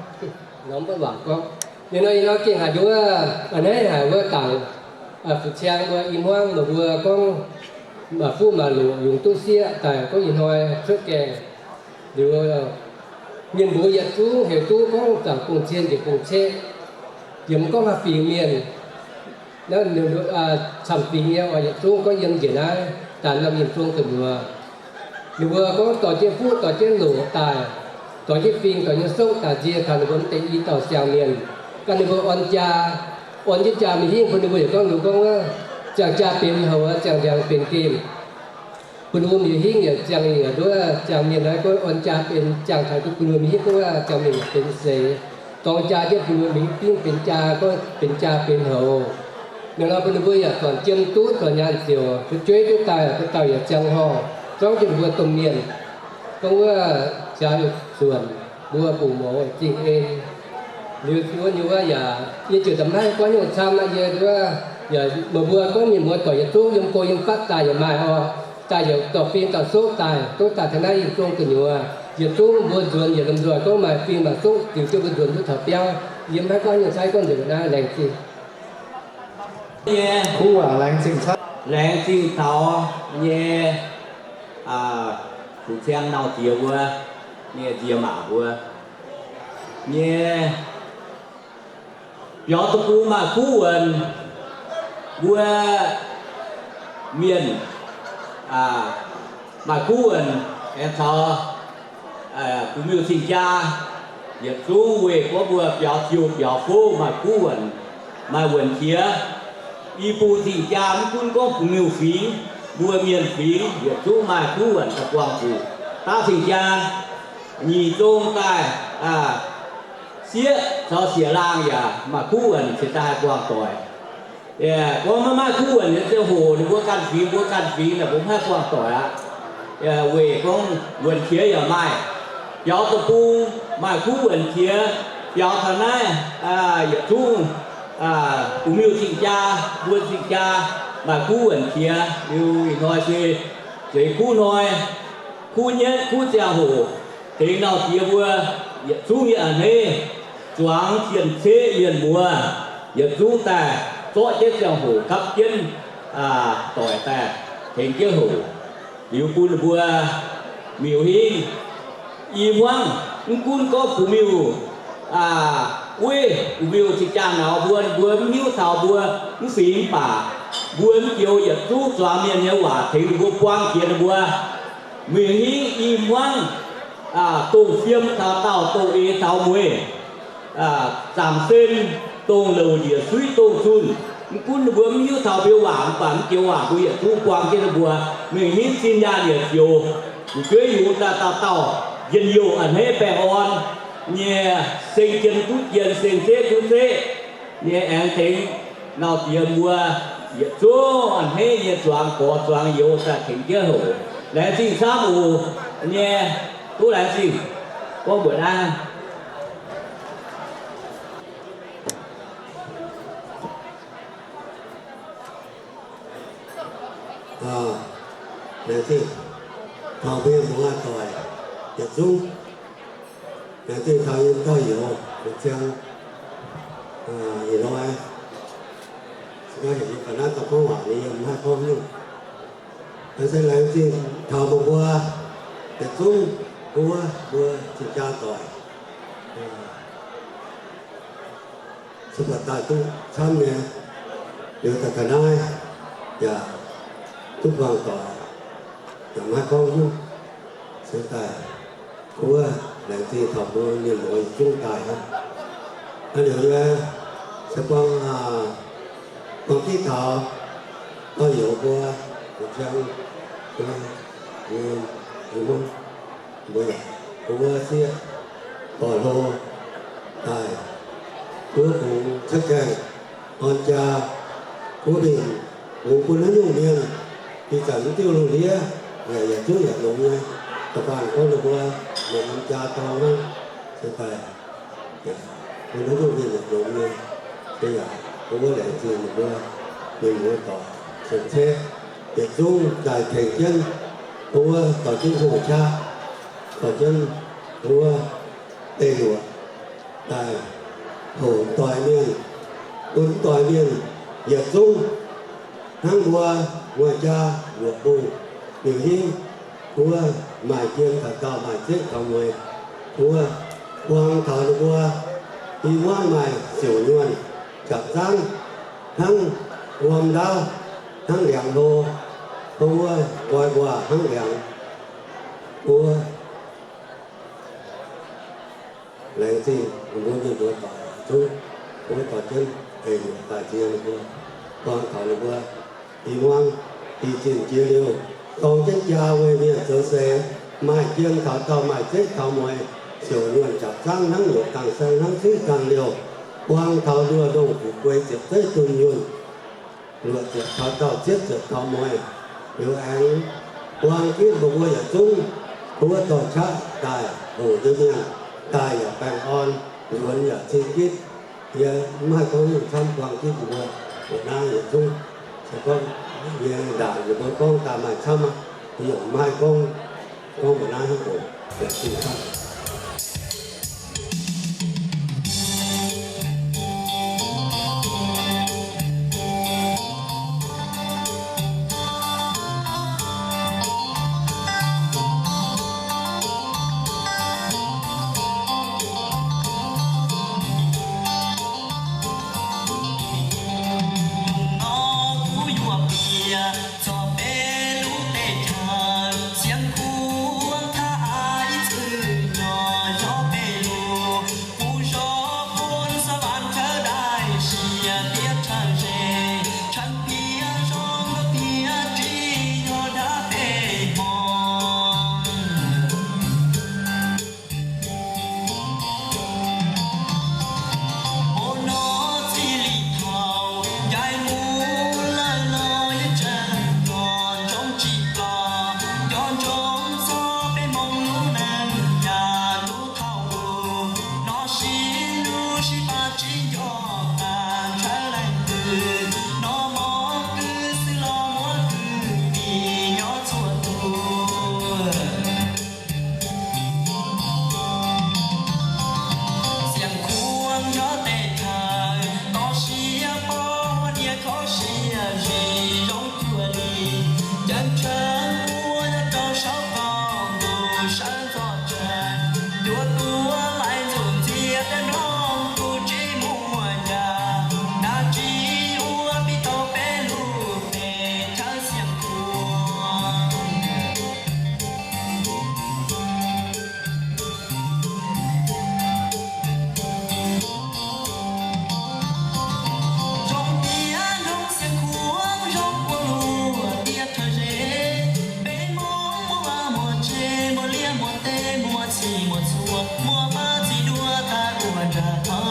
norm mbuo waac gorngv. Ninh nor, ninh nor gengh haic nduov, a'hneiv haic wuov dangc, fu'ciang mbuo i hmuangv meih mbuo gorngv maaih fuqv maaih loqc yungz duqv sieqv daaih gorngv ih hnoi cuotv gaengh. Liuz, mienh mbuo yietc zungv heuc duqv gorngv zaangc gong-zien njiec gong-ceqv, yiem gorngv haaix fingx mienh, camv fingx nyei oix yietc zungv gorngv yiem njiec naaiv daaih norm yiem zong gu'nyuoz. Ninh mbuo gorngv dorh jienv fuqv dorh jienv loqc daaih, dorh jienv fing dorh jienv soqv daaih nzie taux ninh mbuo mv deix i dauh siang-mienh, gan ninh mbuo orn jaa, orn jienv jaa mingh hingv bun ninh mbuo yietc gorngv ninh gorngv wuov, ziangh jaa benx houx, ziangh ndiangx benx gemh. Bun ninh mbuo mingh hingv yaac ziangh, yaac nduov ziangh mienh naaiv gorngv orn jaa benx ziangh taux bun ninh mbuo mingh hingv gorngv wuov ziangh mienh benx seix. Dorng jaa jienv bun ninh mbuo mingh hingv benx jaa, gorngv benx jaa benx houx. Ninh nor bun ninh mbuo yaac zornc jiem duqv, zornc nyaanh ziouc fu'jueiv duqv daaih, dauh dauh yaac ziangh horngh zorngv jienv ninh mbuo domh mienh. Gorngv wuov jaax zuonc mbuo bungx mouz zingh en. Liuz wuov nyei wuov yaac, yie ziouc da'maiv gorngv nyungc camv aqv. Yie wuov yaac meih mbuo gorngv mienh muoz doic yietc zungv yiem go yiem fatv daaih yaac maaih oc. Daaih yaac dorh fing dorh soqv daaih, duqv daaih taux naaiv yiem zong gu'nyuoz. Yietc zungv mbuo nzuonx yietc lomh nzoih gorngv maaih fing maaih soqv diuc jienv mbuo nzuonx duqv taux biauv. Yie maiv gorngv nyungc caiv gorngv nzengc naaiv, laengz zingh. Nyei, kuv waac laengz zingh caiv. Laengz zingh taux nyei, aa, fu'ciang nauc jiex mbuo, nyei nziex maac mbuo, nyei biaux deic-bung maaih kuv wuonc, mbuo mienh, aa, maaih kuv wuonc aengx caux, aa, gu'miuh cing-jaa yietc zungv weih gorngv mbuo biaux ziouh biaux fouv maaih kuv wuonc, maaih wuonc qiex. I bung cing-jaa mv gunv gorngv gu'miuh fingx, mbuo mienh fingx yietc zungv maaih kuv wuonc daaih buangh zuqc daav cing-jaa. Nyic zong daaih, aa, sieqv caux siec laangh yaac maaih kuv wuonc cingx daaih haih buangh doic. Gorngv maiv maaih kuv wuonc nyei ziangh hoc, ninh mbuo ganh fingx mbuo ganh fingx naaic mbuo maiv haih buangh doic aqv. Weic gorngv wuonc qiex yaac maaih, biaux deic-bung maaih kuv wuonc qiex, biaux taux naaiv, aa, yietc zungv, aa, gu'miuh cing-jaa, mbuo cing-jaa maaih kuv wuonc qiex. Liuz ih hnoi se zeix kuv hnoi, kuv nyetv kuv ziangh hoc, tengx nauc jiex mbuo yietc zungv nyei a'hneiv, zuangx jien-ceqv mienh muoz, yietc zungv daaih zorqv jienv ziangh hoc gapv jienv, aa, doic daaih tengx jienv hoc. Liuz bun ninh mbuo miuc hingv i hmuangv, mv gunv gorngv gu'miuh, aa, weiv gu'miuh cing-jaa nauz mbuo, mbuo mv hiuv taux mbuo mv fingx mv baac mbuo mv joux yietc zungv zuangx mienh nyei waac tengx ninh mbuo buang jiex ninh mbuo. Mingh hingv i hmuangv, aa, dongh fiem taux daauh, dongh eix taux mueiz, aa, zaangc sen, dongh louc njiec suiv dongh zunh, mv gunv ninh mbuo mv hiuv taux mbuo waac mv baac mv joux waac mbuo yietc zungv buang jienv ninh mbuo. Mingh hingv zinh nyaanh yietc joux, fu'jueiv yungz daaih dauh dauh njien-youh a'hneiv baengh orn nyei, seng jien duqv jien, seng zeqv duqv zeqv nyei, aengx tengx nauc jiex mbuo yietc zungv a'hneiv nyei zuangx gorx zuangx youz daaih tengx jienv hoc. Laengz zingh camv oc nyei, duqv laengz zingh. Gorngv mbuox naaiv. Laengz zingh taux mbuo muoz-doic yietc zungv. Laengz zingh taux yiem dauh youz, fu'ciang, aa, ih hnoi, se gorngv heuc yie ga'naaiv dorh gorngv waac nyei, yie mv haih gorngv nyungc. Se laengz zingh taux meih mbuo yietc zungv, mbuo, mbuo cing-jaa doic, se buatc daaih duqv camv nyei, liuz daaih ga'naaiv yaac duqv buangh doic, yaac maiv gorngv nyungc, se daaih Wuov laengz zingh taux mbuo mienh muoz yietc zungv daaih hnangv. Naaiv liuz nyei, se buang, buang jienv taux gorx-youz mbuo, fu'ciang mbuo, mbuo, mbuo, mbuo yaac mbuo sieqv dorh hlo daaih, mbuo bungx cuotv gaengh orn jaa, mbuo mingh bungx bun haaix nyungc mienh, ih zanc mv diuh lungh ndiev yaac yietc zungv yaac longx nyei. Da'faanh gorngv ninh mbuo longc orn jaa dorng hnangv, se daaih bun haaix nyungc mienh yaac longx nyei. Se yaac mbuo laengz zingh ninh mbuo, ninh mbuo dorc cien-ceqv yietc zungv daaih tengx jienv Wuov dorh jienv hungh qaqv, dorh jienv wuov deic-luoqc daaih hoqc doix mienh, bun doix mienh yietc zungv hnangv mbuo nguaaz jaa luoqc bung liuz hingv, wuov maaih jien taux daauh maaih zeqv taux mueiz, wuov buang taux ninh mbuo i muangv maaih siouc nyuonh japc zaangv hnangv wuom ndaauv, hnangv liangx hlo, wuov nqoi nquaah hnangv liangx, wuov laengz zingh ninh mbuo mienh muoz doic zungv, wuov dorh jienv deic-luoqc daaih nzie ninh mbuo, buang taux ninh mbuo i muangv, i zinh jiex liuz, dorng jienv jaa weic mienh zoux seix, maaih jien taux daauh maaih zeqv taux mueiz, siouc nyuonh japc zaangv hnangv nyungc dangh saeng hnangv zuiv dangh liouh, buang taux nduoh ndongh fu'jueiv ziepc zeiv dunh yunh, luoqc ziepc taux daauh ziepc ziepc taux mueiz, liuz aengx buang gitv mbuo mbuo yietc zungv, wuov dorh qaqv daaih hoqc nyei mienh daaih yaac baengh orn, nzuonx yaac zinh gitv. Yie mv haih gorngv nyungc camv, buang gitv mbuo mbuo naaiv yietc zungv. Se gorngv yie ndaangc yie mbuo gorngv daaih maaih camv aqv, yie yaac mv haih gorngv, gorngv mbuo naaiv hnangv oc. Laengz zingh camv. Nor kuv yuoqc bieqc zorqv beiv luv deix taux, siang kuv aac, ih zuqc nyorx nyorx beiv luv, bun zorqv bun sa waanc caux daaih siec diev taux nzengc, caux piex zong duqv piex zinh nyorx ndaav deix hmuangx. Mbuo nor zinh liqc taux, nqaai muv la'loi yie zengc nor nzong jiex blauv, njormh nzong zorqv beiv mongh luv nangh yaac luv taux luv, nor sipv luv sipv baac zinh njormh daaih ntshai laengz duih, nor morngx gux sipv lorz muoz gux dingc nyorx cuotv duqv. Siang-kuangv nyorx deix taux, dorh sieqv borv huotv nie korv sieqv nzih nzong juoh lingh, jangx cuotv wuov nyorx dorngx shouv gorngv mbuo shouv nzorqc zengx, nduov duqv laaix nzunc nziex daaih ndorm duqv jiex muoz njaaux, naaiv jiex wuov bieqc dorh beiv luv deix taux siang-kuangv. Nzong diev nzong siang-kuangv, nzong buoz-luoqc diev taux nzengc, beiv mongh muoz-waac muoz-cen muoz-liemh muoz-deic muoz-cic muoz-cuoqv muoz-baav zinh nduov daaih buoz njaaux taux.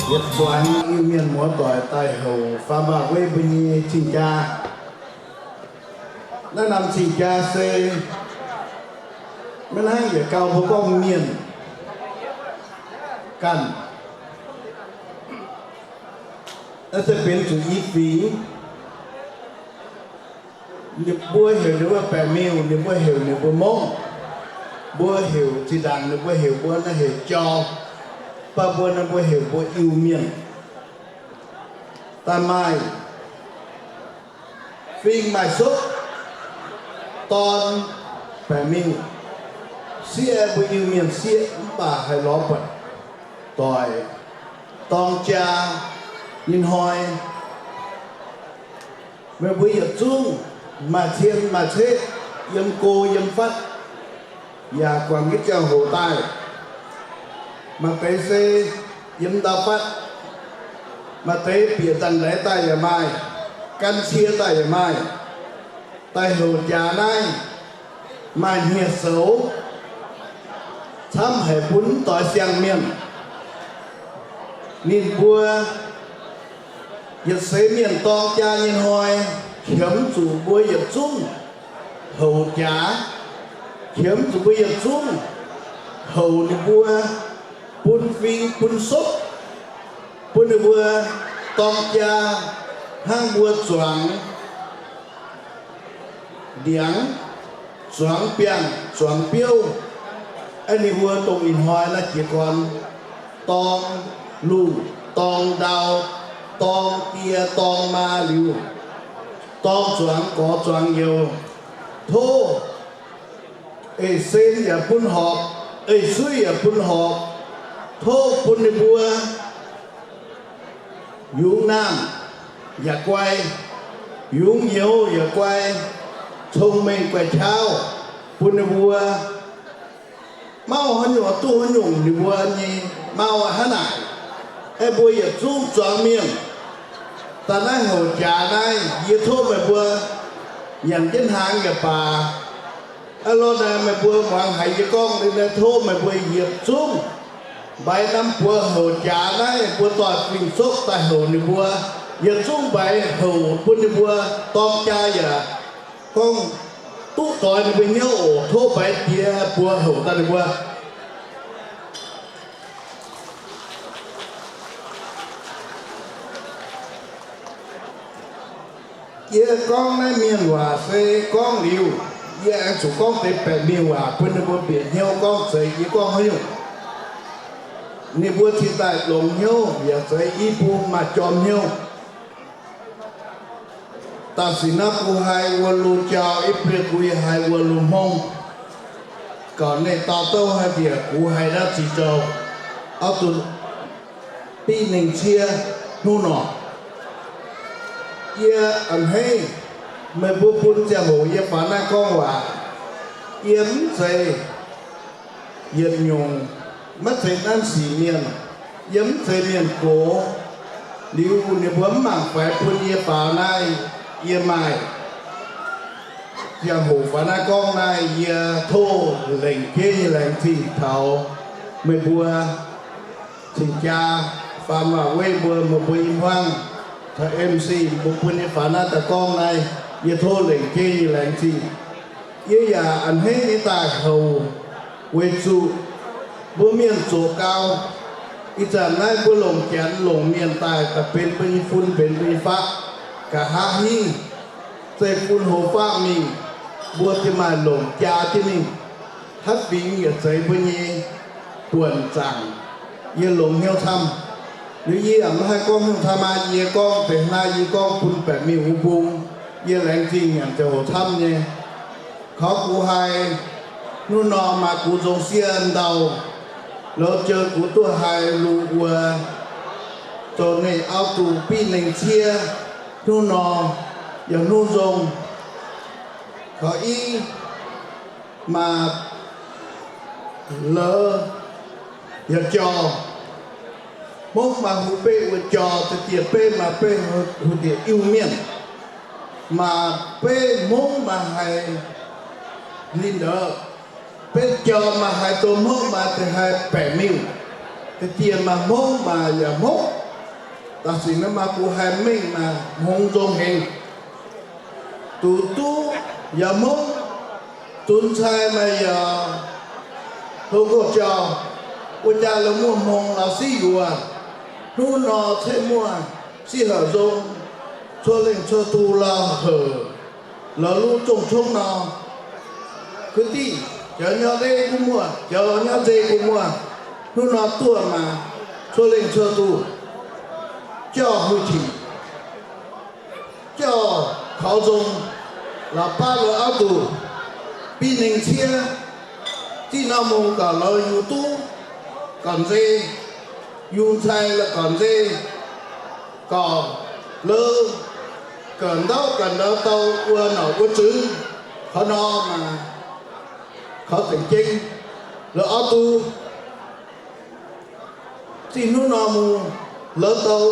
Yietc zuangx Iu-Mienh muoz-doic daaih heuc faam mbaah wei mbuo nyei cing-jaa. Naaiv norm cing-jaa se maiv hnangv yietc gau mbuo gorngv mienh ganh. Naaiv se benx zuqc i fingx. Ninh mbuo heuc ninh mbuo baeqc miuh, ninh mbuo heuc ninh mbuo mongv. Mbuo heuc zinh ndaangc ninh mbuo heuc mbuo naaiv heuc jauv, mv baac mbuo naaiv mbuo heuc mbuo Iu-Mienh. Daaih maaih fing maaih sopv, dorn baeqc miuh, sieqv mbuo Iu-Mienh sieqv mv baac haih lorz buatc doic dorng jaa nyei hnoi. Meih mbuo yietc zungv maaih cien maaih ceqv yiem go yiem fatv, yaac guangc jienv ziangh hoc daaih. Maaih deix se yiem ndau-fatv, maaih deix bieqc nzangc-ndaix daaih yaac maaih, gan cie daaih yaac maaih. Daaih heuc jaax naaiv maaih hniev-soux camv haic bun mv doix siang-mienh. Ninh mbuo yietc seix mienh dorng jaa nyei hnoi, qiemx zuqc mbuo yietc zungv houc jaax, qiemx zuqc mbuo yietc zungv houc ninh mbuo, bun fing bun sopv, bun ninh mbuo dorng jaa hnangv mbuo zuangx ndiangx, zuangx biangh, zuangx biouv. Aeqv, ninh mbuo dongh ih hnoi naaiv jiez gorn dorng lungh dorng ndau, dorng die dorng maa liuz, dorng zuangx gorx zuangx youz. Tov eix sen yaac bun horpc, eix suiv yaac bun horpc. Tov bun ninh mbuo yungz naamh yaac guai, yungz youz yaac guai, cong-mengh guai-qauv, bun ninh mbuo mauv haaix nyungc duqv haaix nyungc ninh mbuo nyei mauv hnangv naaic. Aeqv, mbuo yietc zungv zuangx mienh daaih naaiv houc jaax naaiv, yie tov meih mbuo nyanc jienv hnaangx yaac baac, aeqv, lorqc naaic meih mbuo muangx haiz yie gorngv liuz naaiv, tov meih mbuo yietc zungv mbaix norm buoz houc jaax naaiv, mbuo doix fing-sokv daaih houc ninh mbuo, yietc zungv mbaix houc bun ninh mbuo dorng jaa yaac gorngv duqv doix ninh mbuo hnyouv oc. Tov mbaix diex buoz houc daaih ninh mbuo. Yie gorngv naaiv mienh waac se gorngv liuz, yie aengx zuqc gorngv deix baeqc mingh waac bun ninh mbuo bieqc hnyouv gorngv zeiz yie gorngv haaix nyungc. Ninh mbuo cingx daaih longx hnyouv yaac zeiz i bung maaih jorm hnyouv. Da'sic naaiv bun haiz wuov lungh jauv, i bieqc bun yie haiz wuov lungh hmong. Gauh ninh dauh douv haiz bieqc bun haiz naaiv ziex joux, auv duqv biv nengh ciev hnungv nor. Yie a'hneiv meih mbuo bun ziangh hoc yie faaux naaiv gorngv waac. Yie mv zeiz yietc nyungc, maiv zeiz nanv sic mienh. Yie mv zeiz mienh gox. Liuz ninh mbuo mv mangc faix bun yie faaux naaiv, yie maaih ziangh hoc faaux naaiv gorngv naaiv, yie tov lengc jeiv nyei laengz zingh taux meih mbuo cing-jaa faan waac-weiv mbuo, meih mbuo i hmuangv taux M C mbuo bun yie faaux naaiv daaih gorngv naaiv, yie tov lengc jeiv nyei laengz zingh. Yie yaac a'hneiv nyei daaih houc, weic zuqc mbuo mienh zoqc gau. Ih zanc naaiv mbuo longc Janx longc mienh daaih, daaih benx mbuo nyei fun, benx mbuo nyei faqv, nqa'haav hingv zeiv-fun hoz faqv mingh, mbuo ziouc maaih longc jaa jienv mingh. Haaix fingx yaac zeiz mbuo nyei buonc zaangc. Yie longx hnyouv camv. Liuz yie yaac maiv haih gorngv haaix nyungc camv aqv. Yie gorngv deix naaiv, yie gorngv bun baeqc mingh wuov bung. Yie laengz zingh nyanc ziangh hoc camv nyei. Kaux gux haiz hnungv nor maaih gux nzong sieqv ndau, lorz jeu gux duqv haiz lungh wuov, zoux ninh auv duqv biv nengh ciev hnungv nor, yaac hnungv nzong. Kaux i maaih lorz yaac jorh. Hmongv maaih hu beiv wuov jorh, da'dieh beiv maaih beiv hu diex Iu-Mienh. Maaih beiv Hmongv maaih haiz linh dở. Beiv jorh maaih haiz douz Hmongv maaih deix haiz baeqc miuh. Da'dieh maaih Hmongv maaih yaac Hmongv. Da'sic naaiv maaih gux haiz mengh maaih hmongx nzong hengx. Duqv duqv yaac Hmongv, zunx cai maaih yaac hlo gorx-jauh, wuov jaa la'muoz hmong la'siqv yuoz. Hnungv nor ceix muoz siqv heuc nzong, cuotv lengh cuotv duqv la'heuc la'luv zongh congv nor. Kuv diqv jaux nyauv ndeiv gu'muoqv, jaux nyauv nzei gu'muoqv, hnungv nor duqv maaih cuotv lengh cuotv duqv jauv hu qiex, jauv kaux nzong, la'baav lorz auv duqv biv nengh ciev. Zinh nor mungh gauh lorz yungz duqv gauh nzei, yungz cai la'gauh nzei, gauh lorz gauh ndauv gauh ndau dau wuov norqc wuov zunx. Kaux nor maaih kaux zengc jeng lorz auv duqv. Zinh hnungv nor mungh lorz dau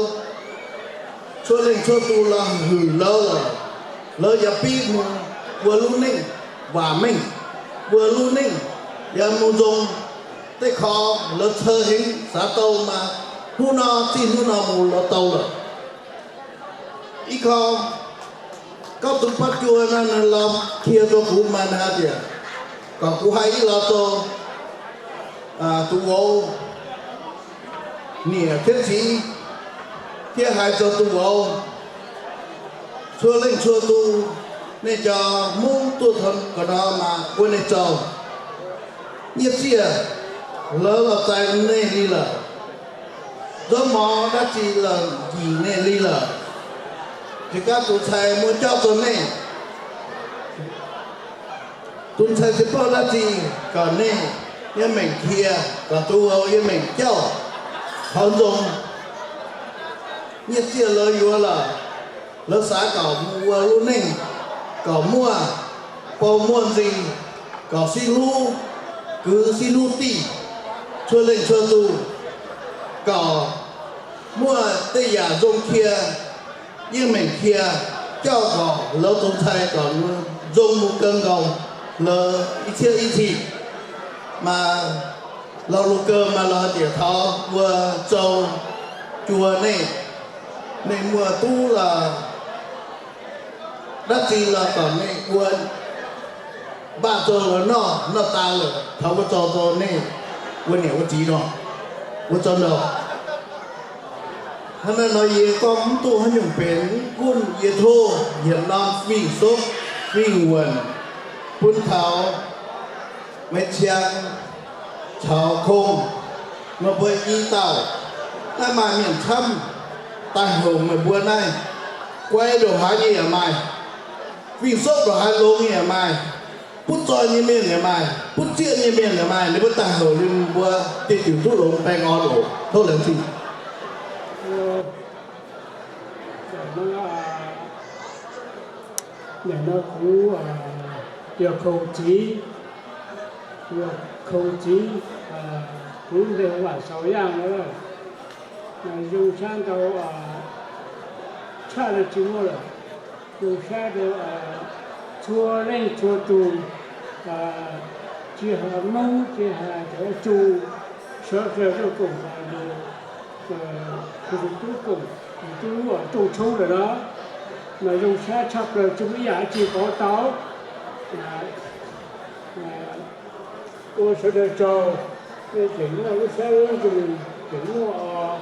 cuotv lengh cuotv duqv la'heuc lorz, lorz yaac biv mungh wuov luv nengh waac mengh, wuov luv nengh yaac mungh nzong. Deix kaux lorz ceu hengx saax dou maaih Hnuv nor zinh hnuv nor mbuo lorz douh lorqc. Ih koi gauh zuqc batv juov naaiv, ninh lorz qiex zoux gux maaih naaiv diex, gorngv gux haih i lorz zoux duqv wouz, nieqc cietv civ, fiev haiz zoux duqv wouz, cuo lengh cuo duqv. Ninh jauv mungv duqv taux ga'naaiv maah, wuov ninh zoux nyietv ziec, lorz lorz zai ninh li lorqc. Nzorv mor naaiv zinh lorz njiec ninh li lorqc. Jiex gaav dungx cai muoz-jauv zoux ninh, dungx cai se bouv naaiv zinh gauh ninh yiem mengh qiex, gauh duqv wouz yiem mengh jauv, taux nzong. Nyietv ziec lorz yuoz lorqc, lorz saax gauh mbuo wuov lungh nengh gauh muoz, bou muoz nzing, gauh sieqv hluv, gux sieqv hluv diqv, cuo lengh cuo duqv, gauh muoz deix yaac nzong qiex, yiem mengh qiex, jauv gauh lorz dungx cai gauh nzong mbuo gau nqauz, lorz i ciouv i cih, maaih lorz lungh gau maaih lorz diex taux mbuo zoux juov ninh, ninh muoz duqv lorqc. Naaiv zinh lorz gauh ninh mbuo mbaah zoux lorz nor, nor daaih lorqc, taux mbuo zoux zoux ninh mbuo niec mbuo ziv nor, mbuo zoux nor. Hnangv naaiv nor yie gorngv mv duqv haaix nyungc benx, mv gunv yie tov yietc norm fing-soqv fing-wuonc bun taux Meiv Ciang caux Kong, meih mbuo i dauh naaiv maaih mienh camv daaih houc meih mbuo naaiv. Guai ndongc haaix nyei yaac maaih, fing-soqv ndongc haaix longx nyei yaac maaih, butv zoih nyei mienh yaac maaih, butv zieqv nyei mienh yaac maaih. Ninh mbuo daaih houc ninh mbuo diuh diuh duqv longx baengh orn oc. Tov laengz zingh. Nyanc nor kungx yaac kouv ziv, kouv ziv, kungx mbenc waac saux yaangh nor, nzung saav ndau qaqv naaiv jiex muoqv lorqc. Nzung saav ndau cuo lengh cuo dungz, jiex haaix mungv, jiex haaix zungv, sou duqv gongc, duqv gongc, duqv dongh congv lorqc nor. Maaih nzung saav qaqv blouh jiex maiv yaac jiex gorx dauh. Ov, sou daaih zouv, mienh ziouc muoqv wuov saav wuov nzungh, ziouc muoqv,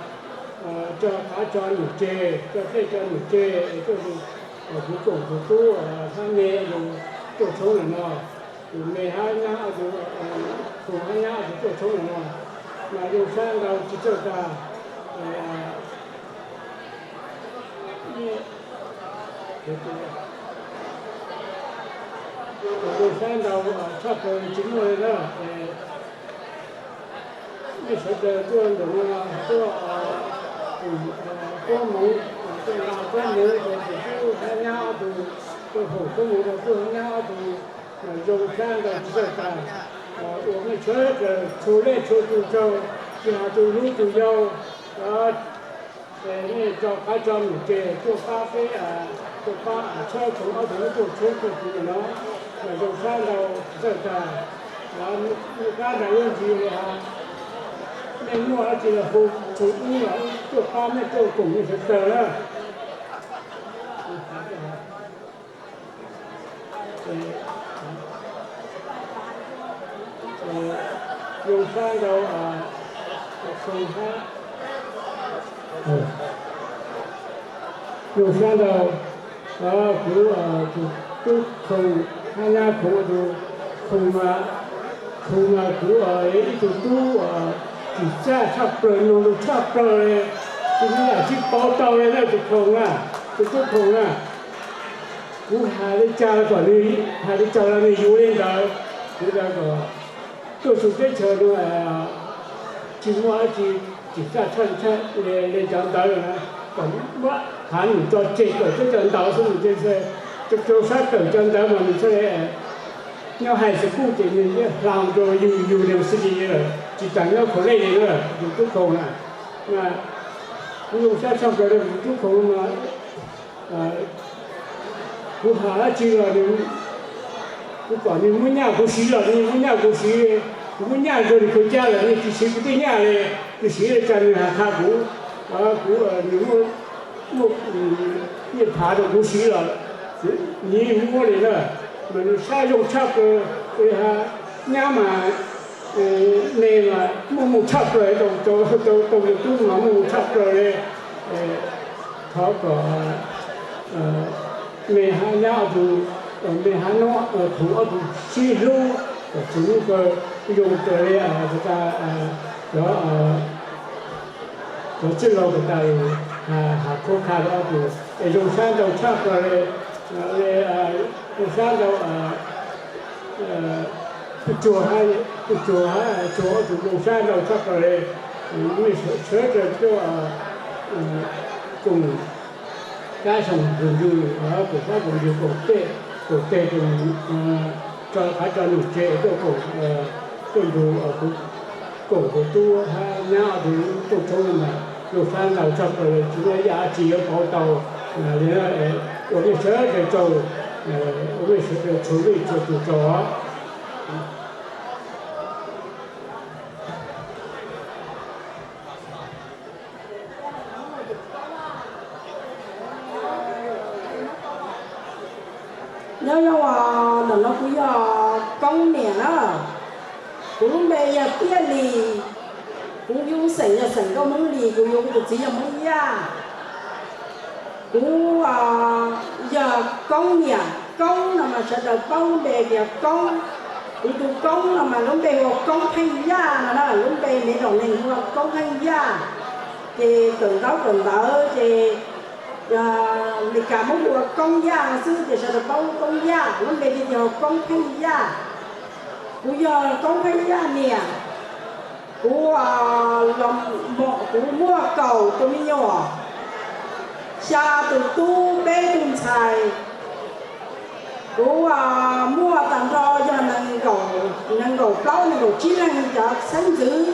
jauv qaav jauv nyungc jeiv, jauv deiv jauv nyungc jeiv, zuqc gongc zuqc duqv hnangv nyei, dongh congv lorqc nor. Mienh hnangv nyei oix zuqc, kungx hnangv nyei oix zuqc duqv congv lorqc nor. Maaih nzung saav ndau jiex zouv daaih. Nzung saav ndau qaqv blouh jiex muoqv lorqc. Mienh sou daaih duqv ndongc nor, duqv, duqv mungz, duqv mungz, duqv hnangv nyei oix zuqc, duqv hoqc duqv mungz, duqv hnangv nyei oix zuqc, nzung saav ndau jiex zouv daaih. Oix mienh cuotv daaih cou-leiz cou-dungz zouv, jiex haaix dungz hluv dungz yau, mienh jauv qaav jauv nyungc jeiv, duqv baav fei, duqv baav cuotv congx auv dongh duqv congv duqv dungz nor, nzung saav ndau jiex zouv daaih. Mienh gaav ndaangc yiem nziex aqv, mienh muoqv jiex hung congx mv lorqc, duqv baav mienh duqv gongc mienh sou daaih aqv. Nzung saav ndau, kungx hnangv, nzung saav ndau, kungx, duqv kungx hnangv naaiv kungx oix zuqc, kungx maac, kungx maac kungx oix zuqc duqv, jiex zaav qaqv blouh, nongx nduqc qaqv blouh, zinh maiv yaac zipv bouv dauh nyei naaiv zuqc kungx aqv, zuqc duqv kungx aqv. Kungx haiz lai jaa gorqc, haiz lai jaa ninh yungz nyei ndau, yungz ndau gorqc, duqv zuqc jienv qiex nor, jiex muoqv jiex, jiex zaav cuotv, cuotv, lai njaaux ndau, gorqv muoqv haaix nyungc dorh jiex gorqv jienv jaa ndau se nyungc jiex se, zoux saav douc jaa ndau maaih nyungc cuotv, nyau haih se buv jiex ninh hlang nzou yungh yungh liemh se jiex nyei, jiex dangc nyauv kouv leiz nyei, zuqc duqv kungx aqv. Mv longc saav camv gau, zuqc duqv kungx nor, kungx haaix jiex lorqc, ninh, kungx gorqv ninh maiv nyaah kungx sic lorqc, ninh maiv nyaah kungx sic. Kuv maiv nyaanh nzunc ninh kuh jaa lorqc, ninh jiex siqv kuv duqv nyaanh le. Ninh siqv le jaa ninh haih kaa kuv, kuv, ninh muoz, muoz, mienh paaz ndongc kuv siqv lorqc. Ninh mbuo liuz naaiv, maaih saaiv yongh qaqv gau, haa, nyaamv maac, mengh maac mungh mungh qaqv gau, dongh, dongh, dongh, dongh yietc duqv maac mungh mungh qaqv gau le. Taux gorqv, mengh haaix nyaauv oix zuqc, mengh haaix norm kungx oix zuqc siev hluv, zuqc mv gau yongh gau le, daaih, zoux zinh loh daaih, haaix kov kaa oix zuqc, yongh saaiv ndau qaqv gau le, yongh saaiv ndau, duqv zuoqc haic, duqv zuoqc haic, zuoqc oix zuqc yongh saaiv ndau qaqv gau le, mingh cuotv daaih duqv gong-gaaiv song nzunc njuih, gong-gaaiv song nzunc gong-deic, gong-deic gong, kaaix jaa lungh jiex duqv gong, duqv nduqc, gong-nduqc duqv haaix nyaauv nduqc duqv cong maac, yongh saaiv ndau qaqv gau le, zuqc yaac ziex baaux dauh, liuz, mienh cuotv daaih zoux, mienh cuotv daaih congx mingh cuotv zuqc zoux aqv. Nyob yaac, aa, nor kuv yaac gorngv mi'aqv naaiv. Kuv lungh mbe yaac Diev Lic, kuv yungz saengc yaac saengc Gauh Hmoob Lic, kuv yungz zuqc ziex yaac Hmoob Yaac. Kuv, aa, yaac gorngv mi'aqv. Gorngv nor maaih sawv daws gorngv lungh mbe yaac gorngv. Kuv duqv gorngv nor maaih lungh mbe hu Gorngv Hengv Yaac nor, lungh mbe mienh ndongc mienh hu Gorngv Hengv Yaac. Ces gorngv ndau gorngv ndau ces, aa, Meigaa mbuo hu Gorngv Yaac xwb, ces sawv daws gorngv Gorngv Yaac, lungh mbe yaac hu Gorngv Hengv Yaac. Kuv yaac Gorngv Hengv Yaac mi'aqv. Kuv, aa, lorz morc kuv muoz gauh duqv mienh nyuoqc, xyaa duqv duqv beiv duqv ncai. Kuv, aa, muoz daaih nor yaac naaiv nqouc, naaiv nqouc blauv, naaiv nqouc jiex naaiv jaax caengv nzuih,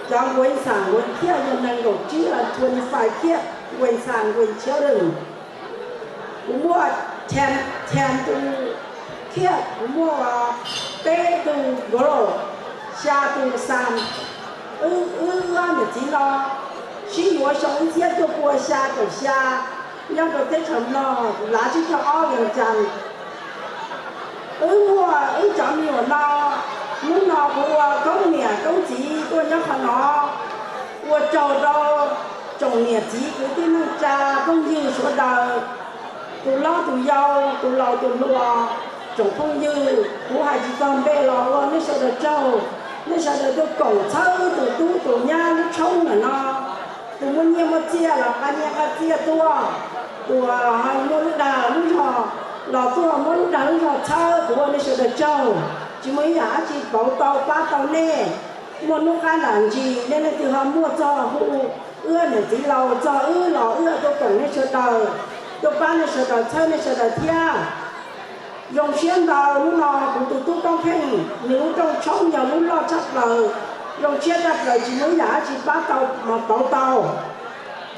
jaax nquenc saangc nquenc qiex yaac naaiv nqouc jiex, aa, twenty-five qiex, nquenc saangc nquenc qiex lengh. Kuv muoz ten, ten duqv qiex, kuv muoz, aa, beiv duqv nqouc, xyaa duqv saamv. Uv, uv, uv, mienh ziex nor, siev yuoz shong wuov cietv duqv buo xyaa douc xyaa, nyob ndau teb chaang nor, laaix ziex qiex orv liangx janx. Uv muoz, uv jaax miuc nor, hnangv nor mbuo gorngv mi'aqv, gorngv ziex duqv nyob haaix nor, mbuo zouv ndau zongc mienh ziex kuv diuv neih jaa, gorngv yie shuov ndau, duqv lorz duqv yau, duqv lauz duqv hluo, zongc gorngv yie, kuv haiz jiex zorng mbe lorz wuov, mienh sawv daaux zouv, mienh sawv daaux duqv gongc cuotv duqv duqv duqv nyaah lov congv naaic nor, duqv muoz nyieh muoz zieqv lorz ga'nyiec ga'zieqv duqv, duqv muoz lov ndaauh lov nzorc, lorz duqv muoz lov ndaauh lov nzorc cuotv, duqv mienh sawv daaux zouv, jiex muoz yaac aqv jiex bouv dau baav dau neih, muoz nuqv gaav naanc njiec, ninh ninh ziouc hnoi muoz zorqv hu, uov mienh ziex lauz zorqv uov lorz uov duqv gongc mienh sawv daaux, duqv baav mienh sawv daaux cuotv mienh sawv daaux thiab. Yongh sieqv ndau lov nor, kuv duqv duqv gorngv pengh, ninh lov ndongh congv yaac lov lorh qaqv plaix, yongh sieqv qaqv plaix jiex muoz yaac aqv jiex baav dau, bouv dau.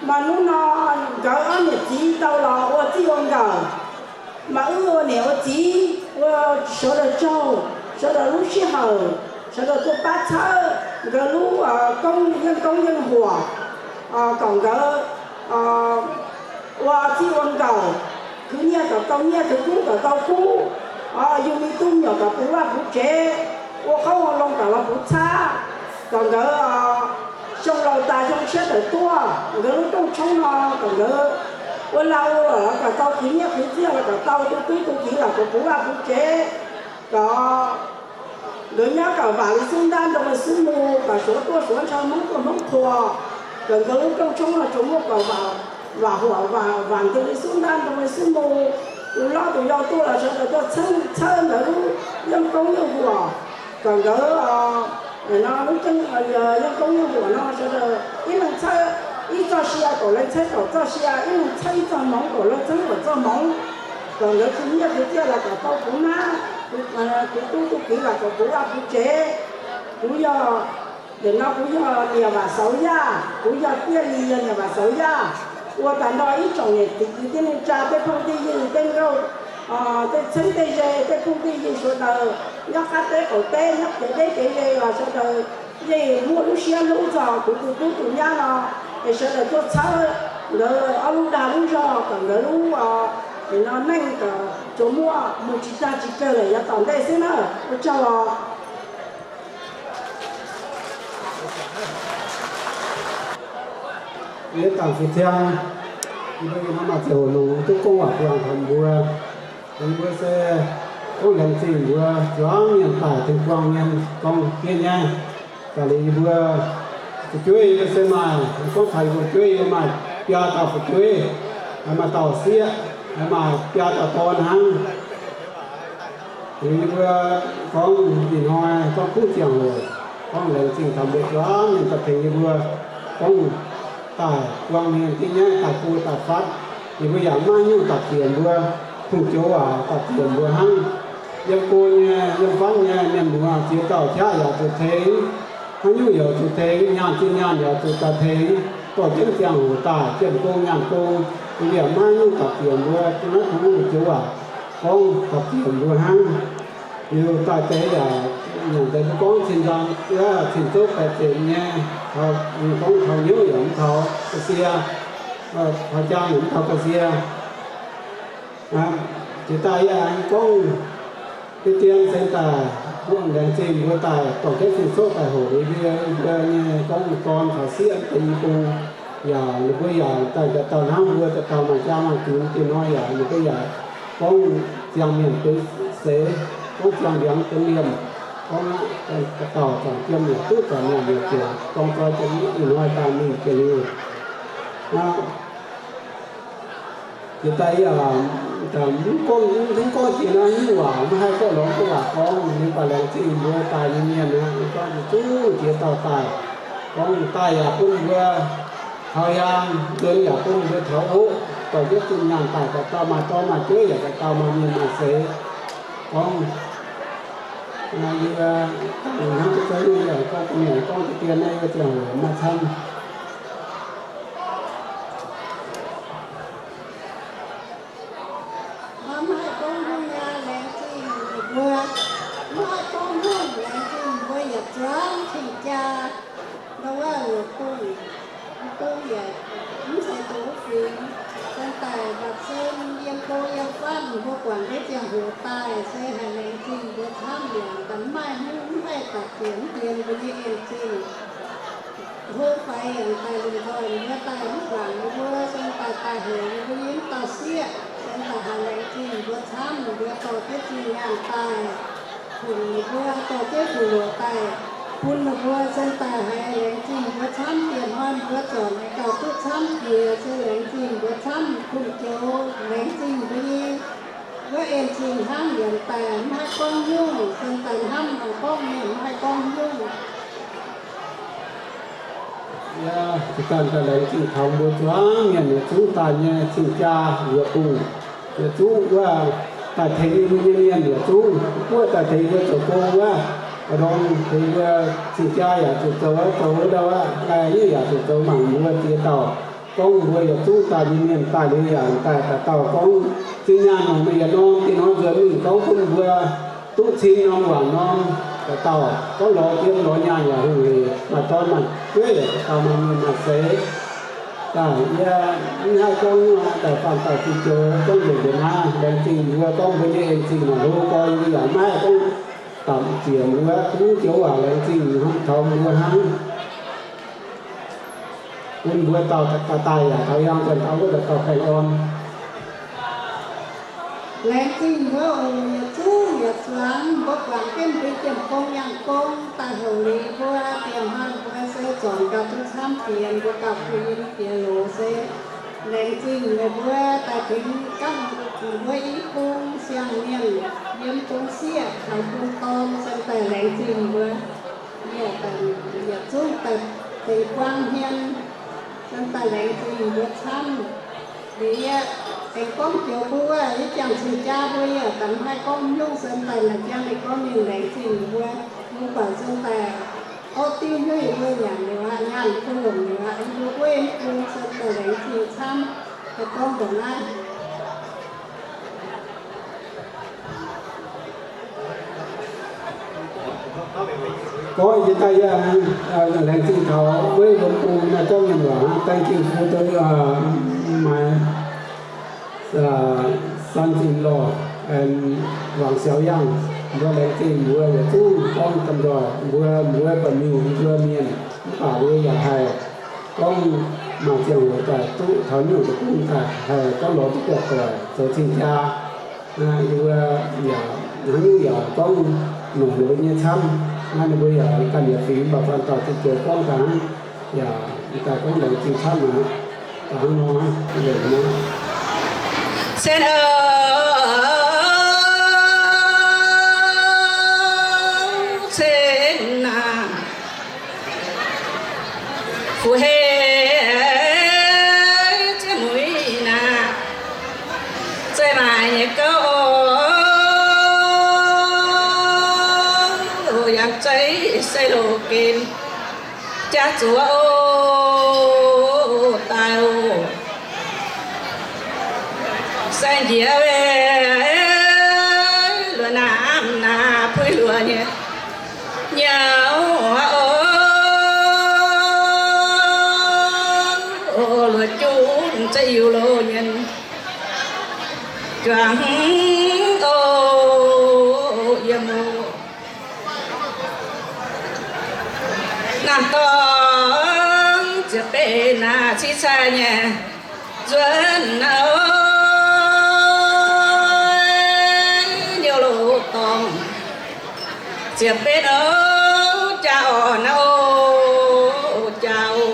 Maaih lov nor, nqa'haav mienh ziex dauh lorz wuov zieqv wuov nqa'haav, maaih wuov wuov niec wuov ziex, wuov sawv daaux zouv, sawv daaux lov sieqv haic, sawv daaux duqv baav cuotv, nqa'haav lov, aa, gorngv yienh gorngv yienh huoc, aa, gorngv nqa'haav, aa, wuov zieqv wuov nqa'haav, kuv nyieh gauh gauh nyieh, kuv guv gauh gauh guv, aa, yungh mingh duqv nyuoqc gauh bungx waac bungx zeix, wuov kouv wuov longx gauh lorz bungx caqv, gorngv nqa'haav, aa, shong lauz daaih yongh sieqv daaih duqv, nqa'haav lov ndongh congv nor, gorngv nqa'haav wuov lauh wuov lorz gauh gauh kuv nyieh kuv zieqv lorz gauh gauh duqv duqv duqv jiex lorz gauh bungx waac bungx zeix, gorngv nqa'haav nyaauv gauh waac li sux ndaauv ndongc li sux mungh, gauh suov duqv suov ncau hmongv duqv hmongv kuoqv, gorngv nqa'haav lov ndongh congv nor, congv mungh gauh waac, waac huoc waac, waac ndongc li sux ndaauv ndongc li sux mungh, duqv lorh duqv yau duqv lorz sawv daaux duqv cuotv, cuotv nqa'haav lov yiem gorngv yiem huoc, gorngv nqa'haav, aa, nor lov yiem, aa, yiem gorngv yiem huoc nor sawv daaux ih leih cuotv ih zorqv sia, gorngv leih cuotv gorngv zorqv sia, ih leih cuotv ih zorqv hmongx, gorngv leih cuotv gorngv zorqv hmongx, gorngv nqa'haav kuv nyieh kuv zieqv lorz gauh bouh bungx naaiv, kuv, aa, kuv duqv duqv jiex lorz gauh bungx waac bungx zeix, kuv yaac, yietc nor kuv yaac nyanc waac saux yaac, kuv yaac Diev Lic yaac nyanc waac saux yaac, wuov daaih ndortv ih zanc nyanc deix jiex deix ninh jaa deix pong deix yinh deix nqouh, Deix ceng deix nzei, deix bung deix nzei, sou daix nyav gaav deix goux deix, nyav jiex deix jiex nzei, sou daix nzei muoqv luv siepv luv zorqc, duqv duqv duqv duqv nyav nor, sou daix zuov cauv ndau orv luv ndaa luv nzorng, ndau luv nor mengh zoux muoqv, mbuo jiex daaih jiex gauh laic yaac dorngc deix siepv naaiv, wuov jauv lorqc. Yie dangc fu'jueiv, yie mbuo maaih ziangh hoc longx duqv gorngv waac buangh taux mbuo. Yie mbuo se gorngv laengz zingh mbuo zuangx mienh daaih tengx buangh mienh gorngv jienv nyaiv. Daaih liuz yie mbuo fu'jueiv yie mbuo se maaih, gorngv taux yie mbuo fu'jueiv yie mbuo maaih biaa dauh fu'jueiv, maaih dauh sieqv, maaih biaa dauh dorn hnangv. Liuz yie mbuo gorngv ih hnoi gorngv kuv ziangh hoc, gorngv laengz zingh taux mbuo zuangx mienh daaih tengx yie mbuo gorngv daaih buangh mienh jienv nyaiv daaih buo daaih fatv. Yie mbuo yaac maiv nyungc dapc ziec mbuo, kungx joux waac dapc ziec mbuo hnangv. Yiem go nyei, yiem fatv nyei mienh muoz ziex dauh qaqv yaac zuqc tengx, haaix nyungc yaac zuqc tengx, nyaanh zinh nyaanh yaac zuqc daaih tengx, dorh jienv ziangh hoc daaih jiem gong nyaanh gong. Yie mbuo yaac maiv nyungc dapc ziec mbuo, naaiv kungx kungx joux waac gorngv dapc ziec mbuo hnangv. Liuz daaih deix yaac nyanc deix mbuo gorngv cin-nzang, cin-zouv baeqc zeqc nyei, gorngv taux hnyouv yaac mv taux ga'sie, taux jaang yaac mv taux ga'sie. Jiex daaih yie aengx gorngv deix dien se daaih mbuo laengz zingh mbuo daaih dorh jienv cin-zouv daaih hoc liuz mbuo, mbuo nyei gorngv dorn caux sieqv deix i bung yaac ninh mbuo yaac daaih dauh hnangv mbuo dauh dauh maaih jaa maaih junx, dieh hnoi yaac ninh mbuo yaac gorngv ziangh mienh benx seix, gorngv ziangh ndiangx benx liemh, gorngv dauh dauh zaangc jiem yaac duqv zaangc mienh yaac ziouc dorng zoi jiem ih hnoi daaih mingh jiex liuz. Jiex daaih yie mv gorngv, mv gorngv jiex naaiv hnyouv waac, mv haih gorngv longx gorngv waac gorngv, ninh baac laengz zingh mbuo daaih nyei mienh aqv, ninh gorngv yietc zungv jiex dauh daaih, gorngv daaih yaac bun mbuo taux hiaang, nzuonx yaac bun mbuo taux oqv, dorh jienv zinh nyaanh daaih dauh dauh maaih dorn maaih jueiv yaac dauh dauh maaih mienh maaih seix. Gorngv yie dangh hnangv duqv zouv nyei, gorngv deix mienh gorngv deix dien naaiv yie ziangh hoc maaih camv. Mv haih gorngv hungh aqv, laengz zingh mbuo. Mv haih gorngv hungh, laengz zingh mbuo yietc zuangx cing-jaa. Ndau wuov longc dungz, dungz yaac mv zeiz dungz fingx. Sen daaih mba'zien yiem go yiem fatv mbuo guangc jienv ziangh hoc daaih se haih laengz zingh mbuo camv yaac da'mv maaih hnyouv mv haih dapc ziec mv dienx mbuo nyei en-zingh. Hlo faix yaac daaih longc nzoih mbuo daaih mv guangc yie mbuo, sen daaih daaih heuc yie mbuo nyei mv dauh sieqv, sen daaih haih laengz zingh mbuo camv, mbuo dorh jienv zinh nyaanh daaih, bun ninh mbuo dorh jienv fuqv loc daaih bun ninh mbuo, sen daaih haih laengz zingh mbuo camv, dieh hnoi mbuo zorc gauh duqv camv jiex, se laengz zingh mbuo camv, kungx joux laengz zingh mbuo nyei wuov en-zingh hnangv, yaac daaih mv haih gorngv nyungc, sen daaih hnamv mangc gorngv mienh mv haih gorngv nyungc. Yie daaih laengz zingh taux mbuo zuangx mienh yietc zungv daaih nyei cing-jaa yietc bung, yietc zungv wuov daaih tengx yie mbuo nyei mienh yietc zungv, mv buov daaih tengx mbuo zoux gong wuov, ndorm tengx mbuo cing-jaa yaac zuqc zoux, zoux wuov ndau wuov, lai nyei yaac zuqc zoux mangc mbuo ziex dauh. Gorngv mbuo yietc zungv daaih nyei mienh daaih liuz yaac daaih dauh dauh gorngv zinh nyaanh mangc meih yietc norm, dieh hnoi nzuonx mingh gorngv bun mbuo duqv cing norm waanc norm, dauh dauh gorngv lorz jiem lorz nyaanh yaac hungh heic, maaih dorn maaih jueiv yaac dauh dauh maaih mienh maaih seix. Daaih yie mv haih gorngv nyungc, daaih faanh daaih zinh joux gorngv nzengc nzengc naaiv, laengz zingh mbuo gorngv mbuo nyei en-zingh naaic hlo gorx, yie yaac maiv haih gorngv dapc ziec mbuo, kungx joux waac laengz zingh hnangv taux mbuo hnangv. Bun mbuo dauh daaih daaih yaac taux hiaang zanc taux wuov dauh dauh baengh orn. Laengz zingh mbuo oc, yietc zungv yietc zuangx mbuo guangc jienv mbuo jiem gong nyaanh gong daaih houc liuz mbuo, dieh hnoi mbuo se zornc gauh duqv camv jiex, mbuo gauh kuh yiem jiex loz se laengz zingh meih mbuo daaih tengx gapv mbuo i bung siang-mienh yiem bung sieqv caux bung dorn, sen daaih laengz zingh mbuo. Yie yietc zungv daaih tengx buang hmien, sen daaih laengz zingh mbuo camv. Liuz yie aengx gorngv joux mbuo wuov, yie jangx cing-jaa mbuo yie daaih mv haih gorngv nyungc, sen daaih naaic jangx ninh gorngv ninh laengz zingh mbuo. Mbuo buatc sen daaih orqv diuv hnyouv yie mbuo nyanc liuz aqv, nyaanh mbuo longc liuz aqv, yie mbuo wuov mv bung sen daaih laengz zingh camv. Daaih gorngv ndongc naaiv. Gorngv jiex daaih yie laengz zingh taux weiv wuom bung naaiv gorngv mienh waac hnangv. Thank you for the, uh, my, uh, son-in-law and Wangx Xiaoyang. Mbuo laengz zingh mbuo yietc zungv gorngv domh nzoih mbuo, mbuo buatc miuc mbuo mienh, mv baac mbuo yaac haih gorngv maaih ziangh hoc daaih duqv taux nyungc deic-bung daaih haih gorngv lorz duqv buatc doic zoux cing-jaa. Yie mbuo yaac hnangv yaac gorngv longc mbuo nyei camv. Naaiv ninh mbuo yaac ganh yietc fingx mv baac fanh dauh ziex joux gorngv daaih hnangv, yaac daaih gorngv laengz zingh camv aqv. Daaih hnangv nor, nzengc nor. Cien o, cien naaic, fu hei ziex muiz naaic, zeih maaic nyei gouv, yangh zeiv se loz gen, jaax zuoqv o, daaih o, sai njiec luoqc naamh naaic puix luoqc nyei nyauv o, luoqc junv za'yiuh loz nyei juangc o, yiem o. Naamh dorngx ziepc betv naaic cingv cai nyei nzuonx o, nyouv loz dorngx ziepc betv o, jaa orn o, jaa o.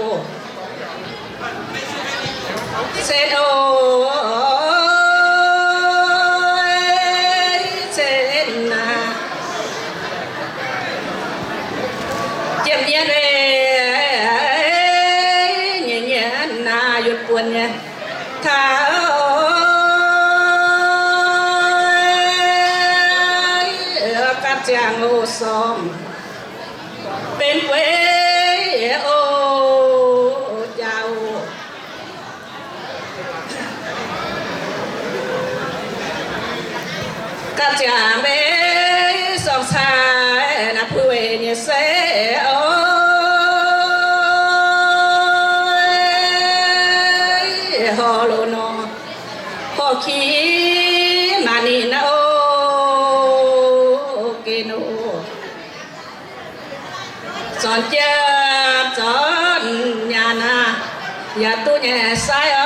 Cen o, cen aac, jiem nyienv, nyienz nyienz naaic yuonh buonc nyei taux gapv ziangh o sorng benx gueix o, jaa o. Gapv ziangh mbenc sorng cai naaic puix weic nyei se o, horh loz nor horh ki maah ninh naaiv o, gen o. Zornc jiem zornc nyaanh aac, yaac duqv nyei sai o.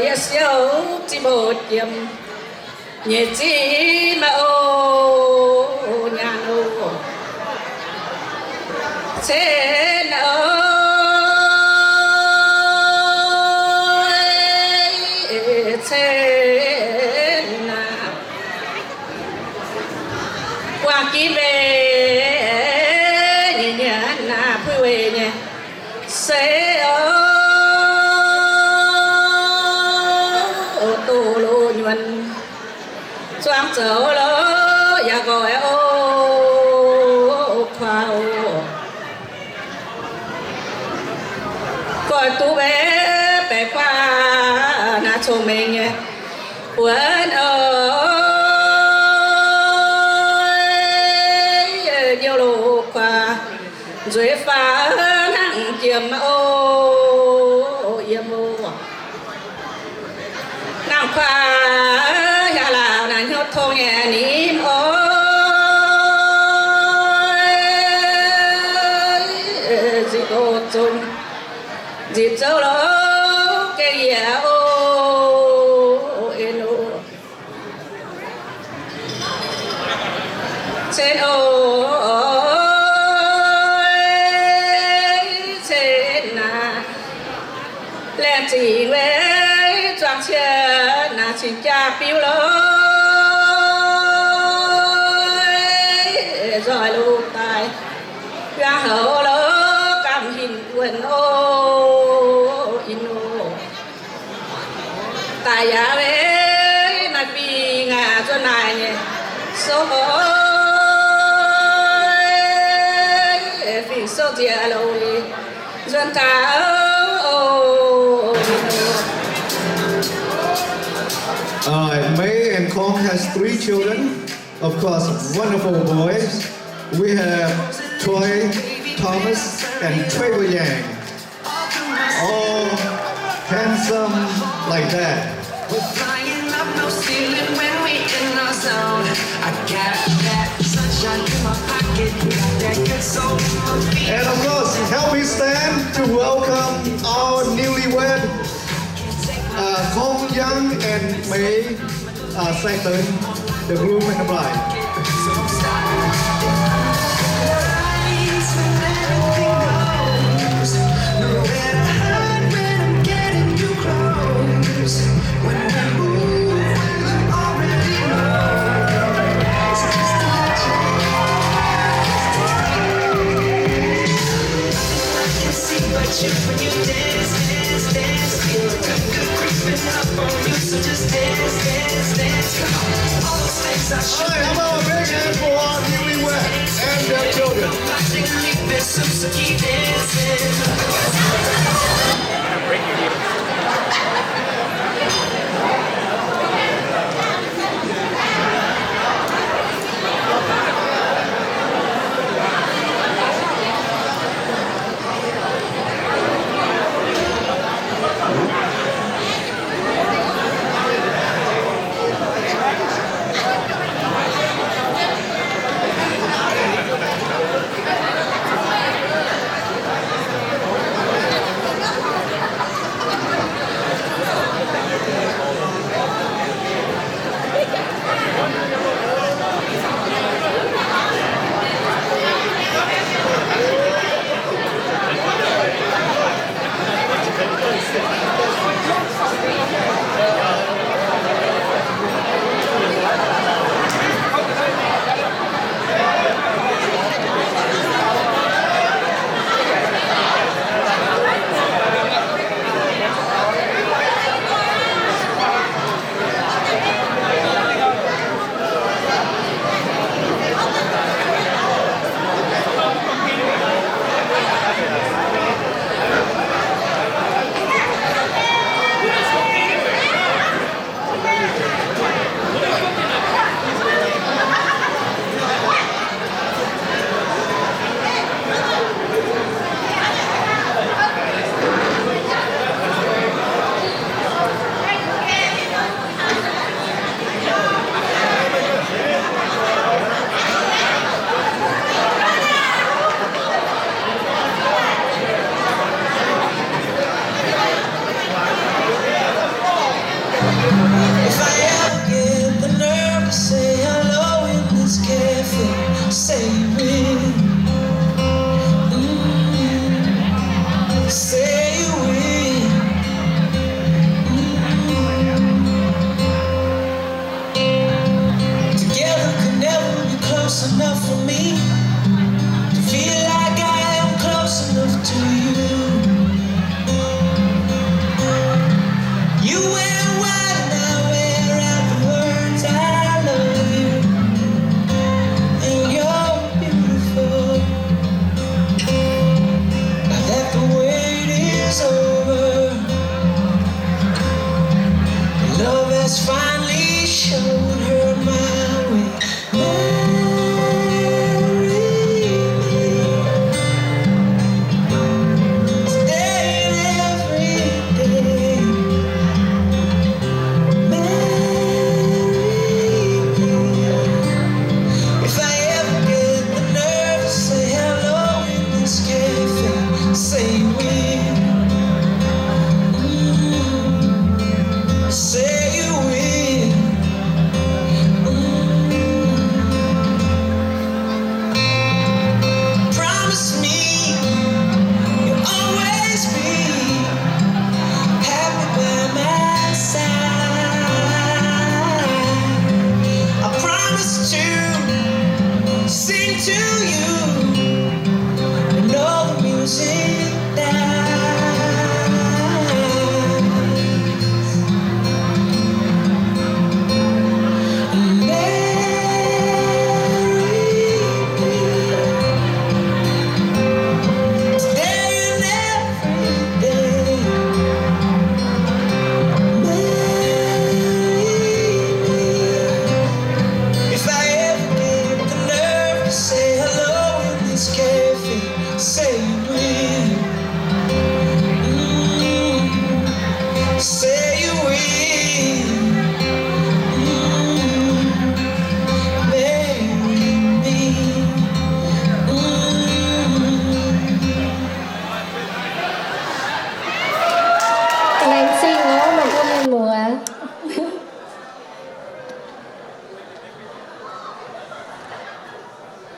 Yie siou ziqv mbuo jiem nyei ziqv maah o, nyaanh o, cen o, cen aac. Guangc ginv mbenc nyienz nyienz naaic puix weic nyei se o, doz loz nyuonh zuangx zoux loz yaac nqoi o, kuaax o. Goiv duqv mbenc baeqc guaax naaic cong-mengh nyei buonc o, nyouv loz kuaax nzueic faaux nangc jiem o, yiem o. Nangc kuaax hiaang laauc naaic hnyouv tong nyei nimc o, nzipc o zong, nzipc zouv loz gengh yiec o, en o. Cen o, cen naaic, laengz zingh weic zuangx cien naaic cingx jaa biuv loz, nzoih loz daaih, yangh houz loz gamh hinc wuonh o, in o. Daaih yaac weic maaih fingx aac nzuonx naaic nyei sou o, fingx sou nziex loz nzuonx taux o, in o. Uh, Mei and Kong has three children. Of course, wonderful boys. We have Troy, Thomas, and Trevor Yang. All handsome like that. We're flying up no ceiling when we in our zone. I got that sunshine in my pocket, got that good soul in my feet. And of course, help me stand to welcome our newlywed, uh, Kong Yang and Mei. Uh, Sanctum, the groom and the bride. All right, how about a big hand for our newlywed and their children? If I ever get the nerve to say hello in this cafe, say you will. Mm, say you will. Mm. Together could never be close enough for me to feel like I am close enough to you. You wear white and I wear out the words "I love you," and you're beautiful. Now that the wait is over, love has finally shown her my way. Marry me today and every day. Marry me. If I ever get the nerve to say hello in this cafe, say you will. Mm, say you will.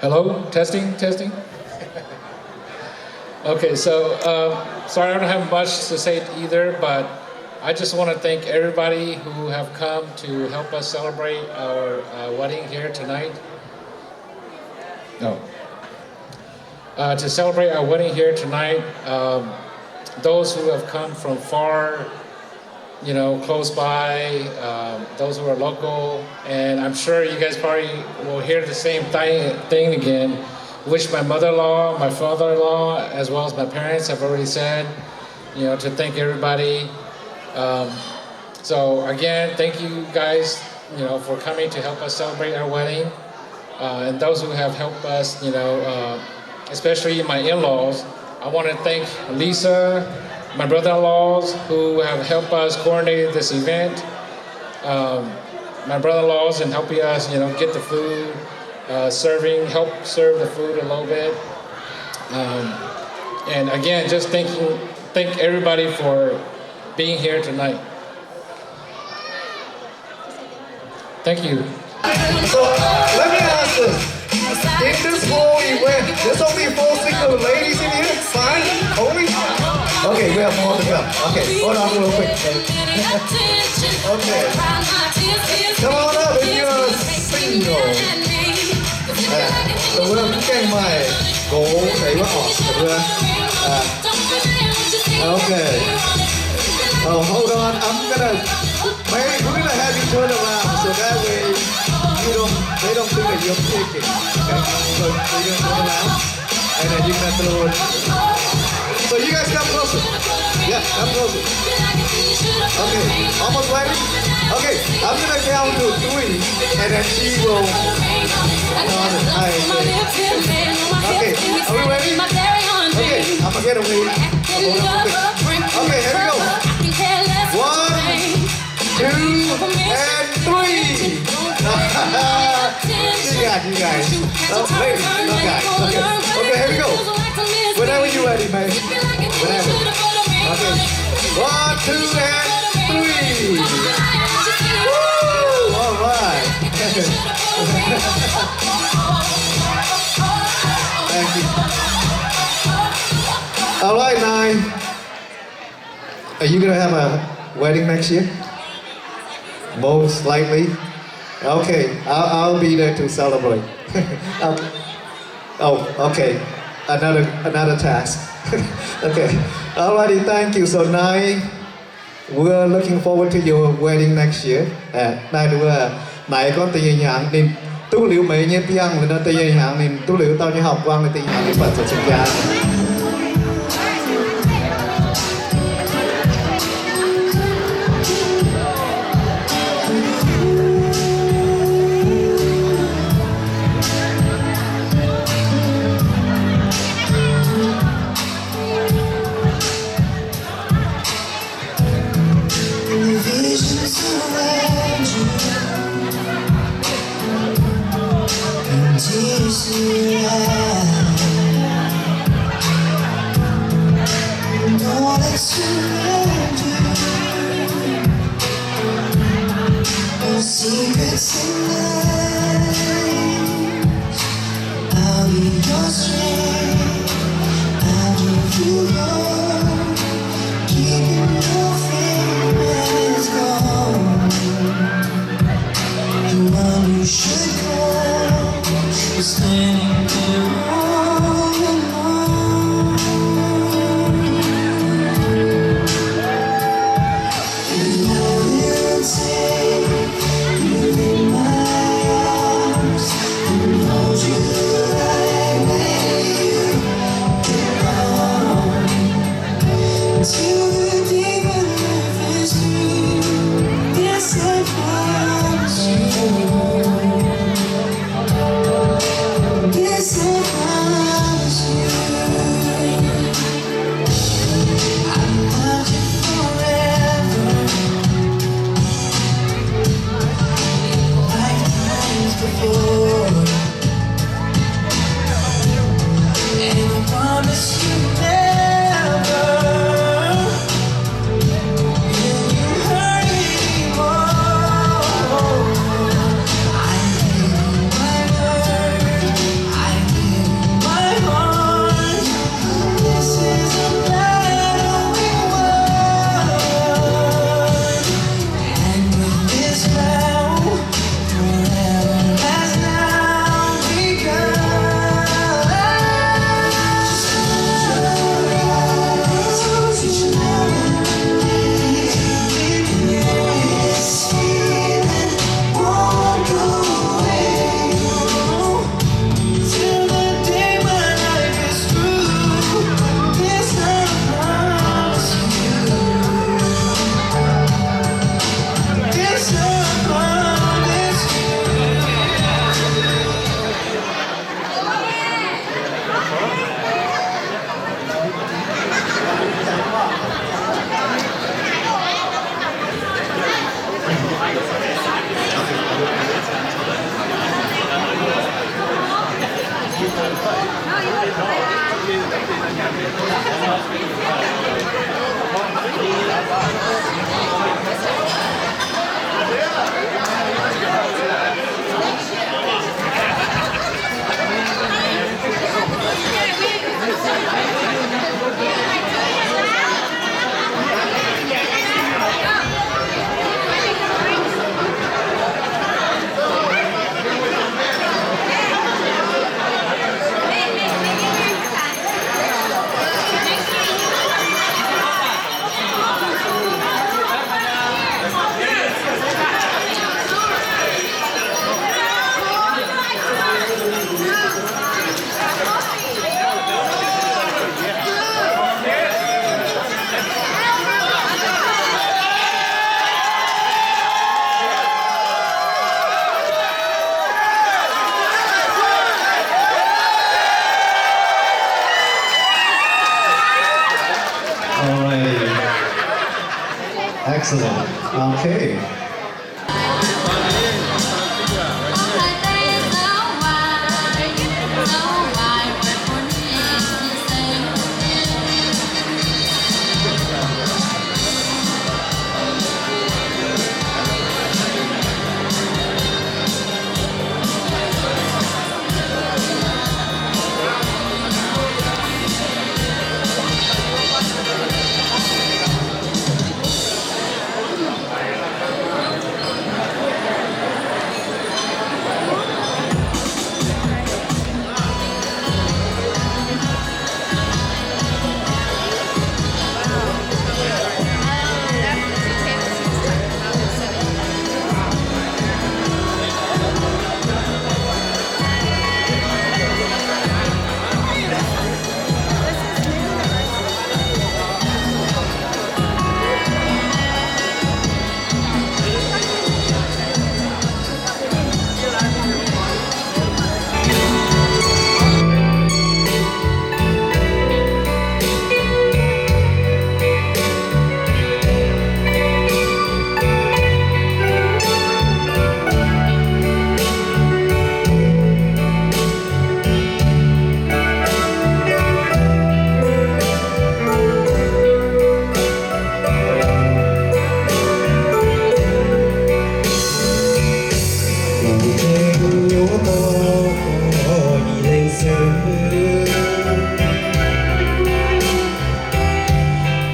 Hello, testing, testing. Okay, so, uh, sorry, I don't have much to say either, but I just want to thank everybody who have come to help us celebrate our, uh, wedding here tonight. No. Uh, to celebrate our wedding here tonight, um, those who have come from far, you know, close by, um, those who are local, and I'm sure you guys probably will hear the same thi-, thing again, which my mother-in-law, my father-in-law, as well as my parents have already said, you know, to thank everybody. Um, so again, thank you guys, you know, for coming to help us celebrate our wedding. Uh, and those who have helped us, you know, uh, especially my in-laws. I want to thank Lisa, my brother-in-laws, who have helped us coordinate this event. Um, my brother-in-laws in helping us, you know, get the food, uh, serving, help serve the food a little bit. Um, and again, just thanking, thank everybody for being here tonight. Thank you. So, let me ask this. In this whole event, there's only four single ladies in here? Five? Only? Okay, we have more to come. Okay, hold on real quick. Okay. Come on up if you're single. Yeah. So, we're getting my goal. There you are. We're, uh, Okay. Oh, hold on. I'm gonna, maybe we're gonna have you turn around, so that way you don't, they don't think that you're picking. Okay? So, so you're gonna turn around, and then you're gonna throw it. So you guys come closer. Yeah, come closer. Okay, almost ready? Okay, I'm gonna count to three, and then she will. Okay, are we ready? Okay, I'm gonna get away. Okay, here we go. One, two, and three. She got you guys. Oh, wait, you guys. Okay, okay, here we go. Whenever you're ready, baby. Whenever. Okay. One, two, and three. Woo! All right. Thank you. All right, Nai. Are you gonna have a wedding next year? Most likely. Okay, I'll, I'll be there to celebrate. Um, oh, okay. Another, another task. Okay. Alrighty, thank you. So, Nai, we're looking forward to your wedding next year. Uh, Nai, we're Naaiv gorngv da'nyeic hnyangx ninh duqv liuz meih nyei biangh liuz nor, da'nyeic hnyangx ninh duqv liuz dauh nyei hauv-guang liuz da'nyeic hnyangx ninh buatc zuqc cing-jaa. Visions surround you and tears surround you. And all that's surround you are secrets of mine. I'll be your strength. I'll give you hope. Keeping nothing as gone. The one you should call is standing there all alone. Excellent. Okay.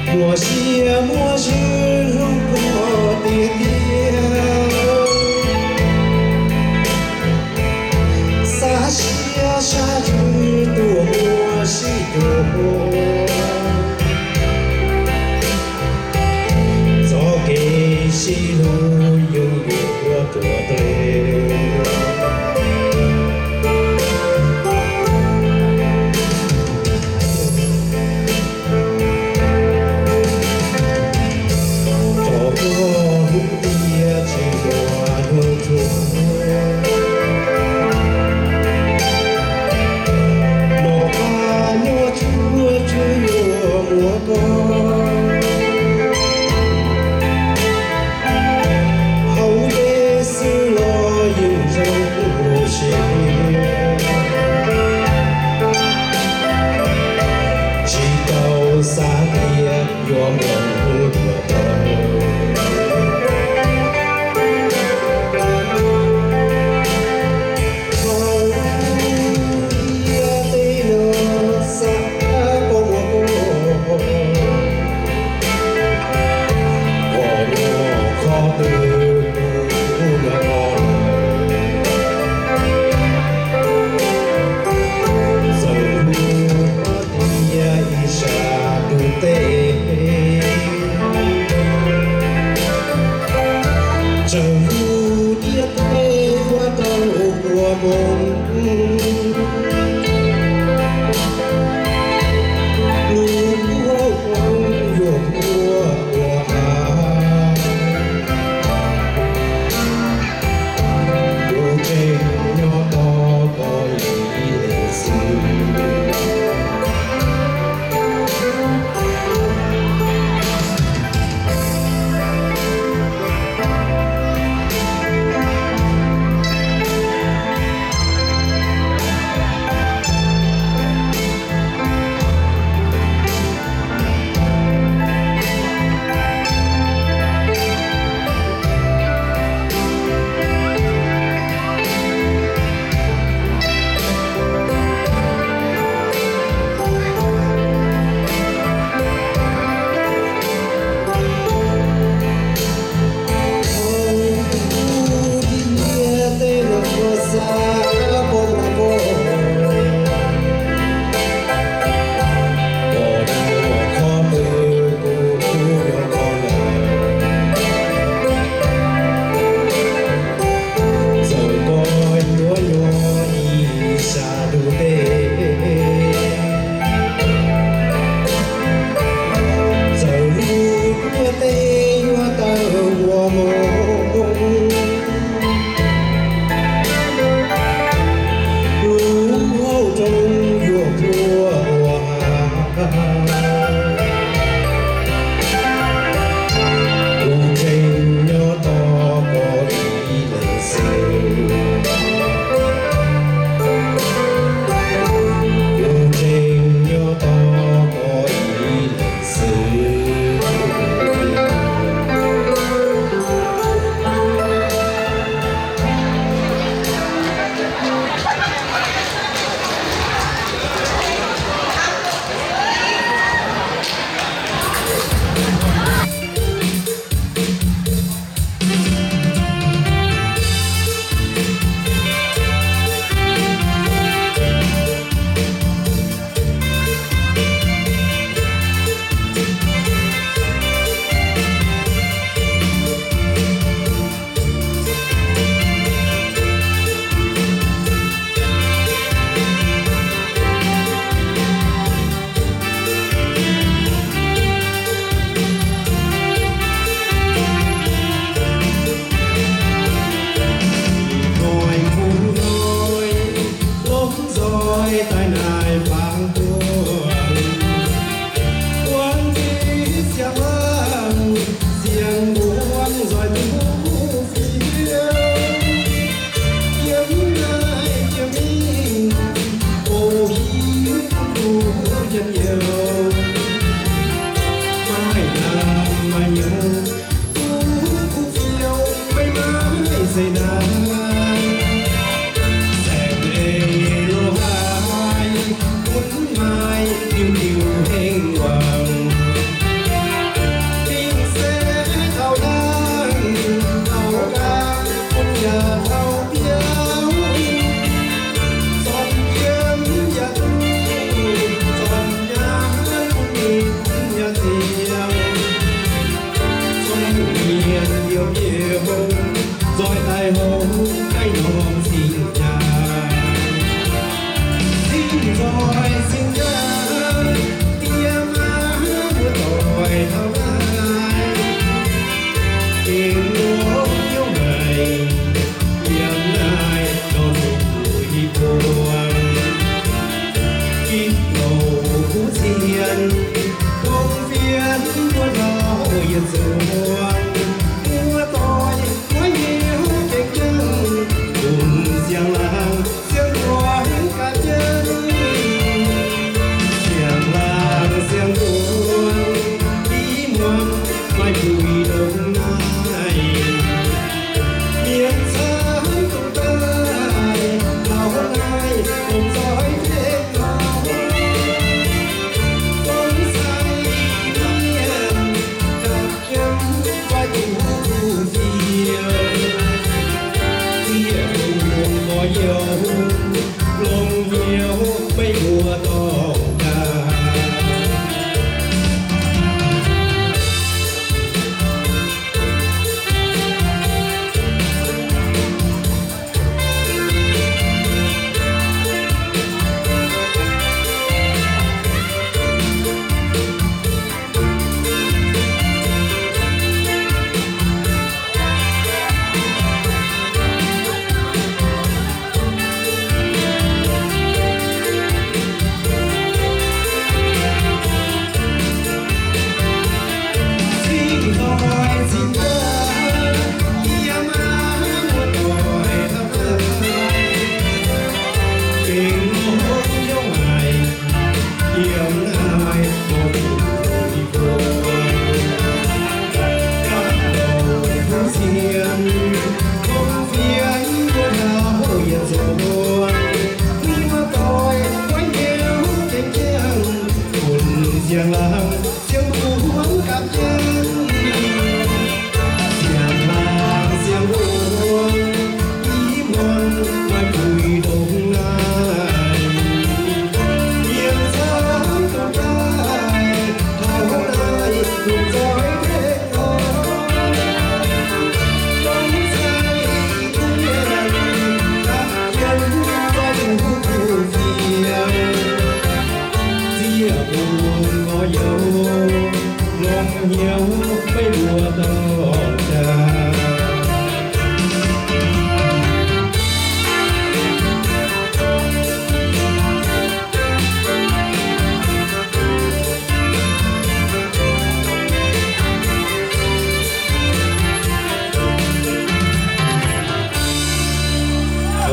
Muoz-sie muoz-zinh hungh gorx diex dieh, saav sieqv saav nzuih duqv muoz-sie juoz, zorqv geh sieqv hungh yungz yuoqc mbuo zuoqc deix.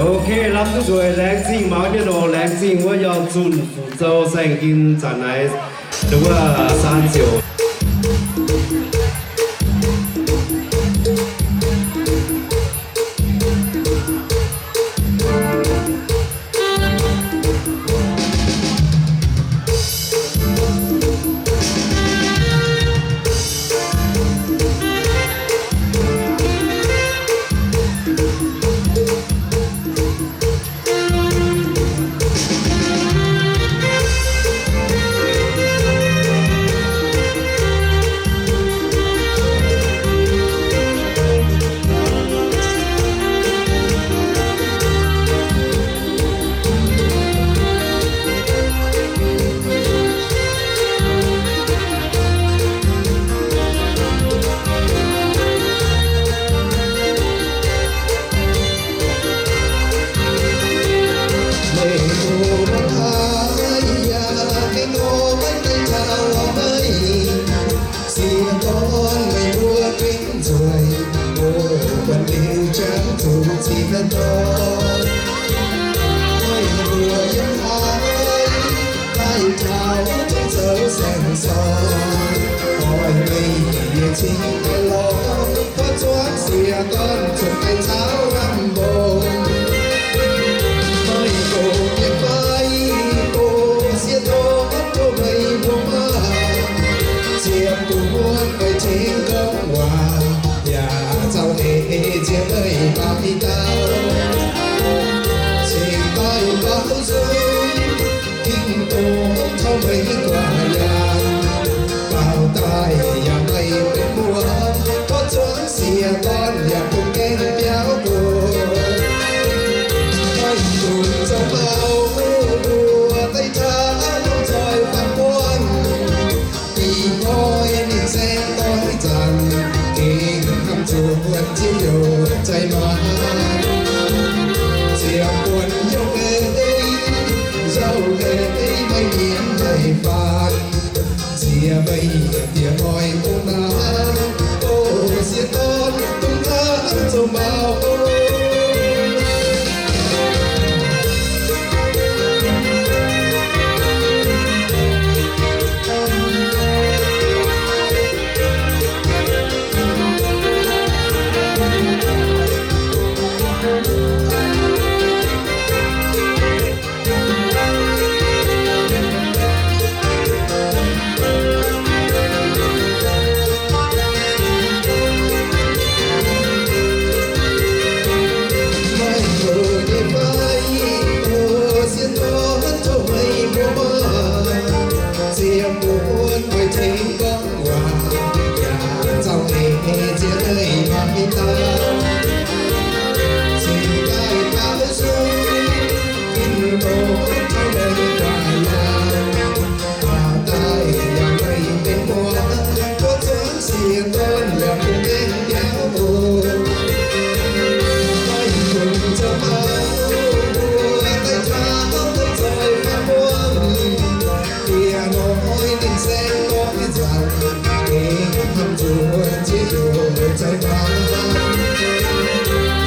Ok, lamh duqv nzueic, laengz zingh, maux nyei longx, laengz zingh wuov yauh zunh fu'zou saeng-in zanc naaiv, wuov saan ziouc. Meih oix mbuo haaix yaac gengh oix maiv deix taux meih. Sieqv dorn meih mbuo gengh nzueic, o, buonc liuz jangx zuqc sieqv dorn. Meih mbuo yiem haaix daaih taux tengx zoux saeng-sorng, oix meih yietc cingx daaih lorz, buov zuangx sieqv dorn zuqc daaih caux lamh mbong. Meih oix mienh fai, o, sieqv dorn tov meih mbuo maah, ziepc buonc meih tengx gorngv waac, yaac zaux eix ziex meih baamh mienh dauh, cingx daaih baaux nzung, gengh dongh taux meih gu'nguaaic yaac baaux daaih yaac meih benx muonz, buov zuangx sieqv dorn yaac dungx gaengh biaux oc. Meih dungx zoux maux mbuo daaih taux nzoih faam buonv, ih hnoi ninh saeng doix zanc, gengh hnamv zuqc buonc ziex youz za'gengh maaih. Ziepc buonc yungh eix, nzauh eix, meih mienh haih faanh, ziex meih diex hnoi dungx naaiv, o, sieqv dorn dungx hnamv zoux maux. Ziepc buonc meih tengx gorngv waac, yaac zaux eix ziex meih baamh mienh dauh, cingx daaih baaux nzung, gengh dongh taux meih gu'nguaaic yaac baaux daaih yaac meih benx muonz, buov zuangx sieqv dorn yaac dungx gaengh biaux oc. Meih dungx zoux maux mbuo daaih taux nzoih faam buonv, dieh hnoi ninh saeng doix zanc, gengh hnamv zuqc ziex youz za'gengh maaih.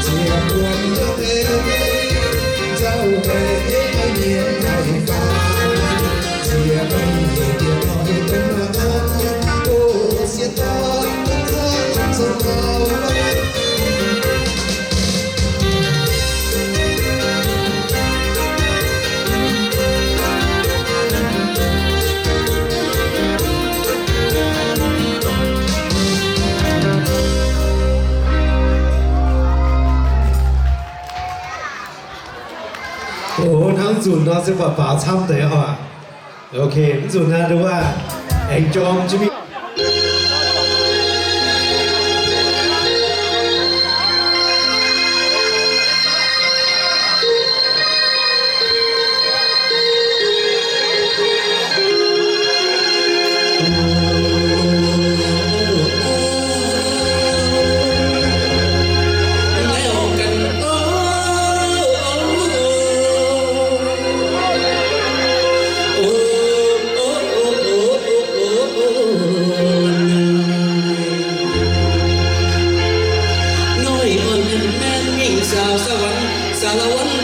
Ziepc buonc yungh eix, nzauh eix, meih mienh haih faanh, ziex meih diex hnoi dongh naaiv, o, sieqv dorn dungx hnamv zoux maux. Oc, hnangv nzunc nor se buatc faaux camv deix oc. Ok, mv nzunc naaiv nduov aengx jorm jienv mingh. Noic orn-mienh mingh saaux สวรรค์, สารวัตร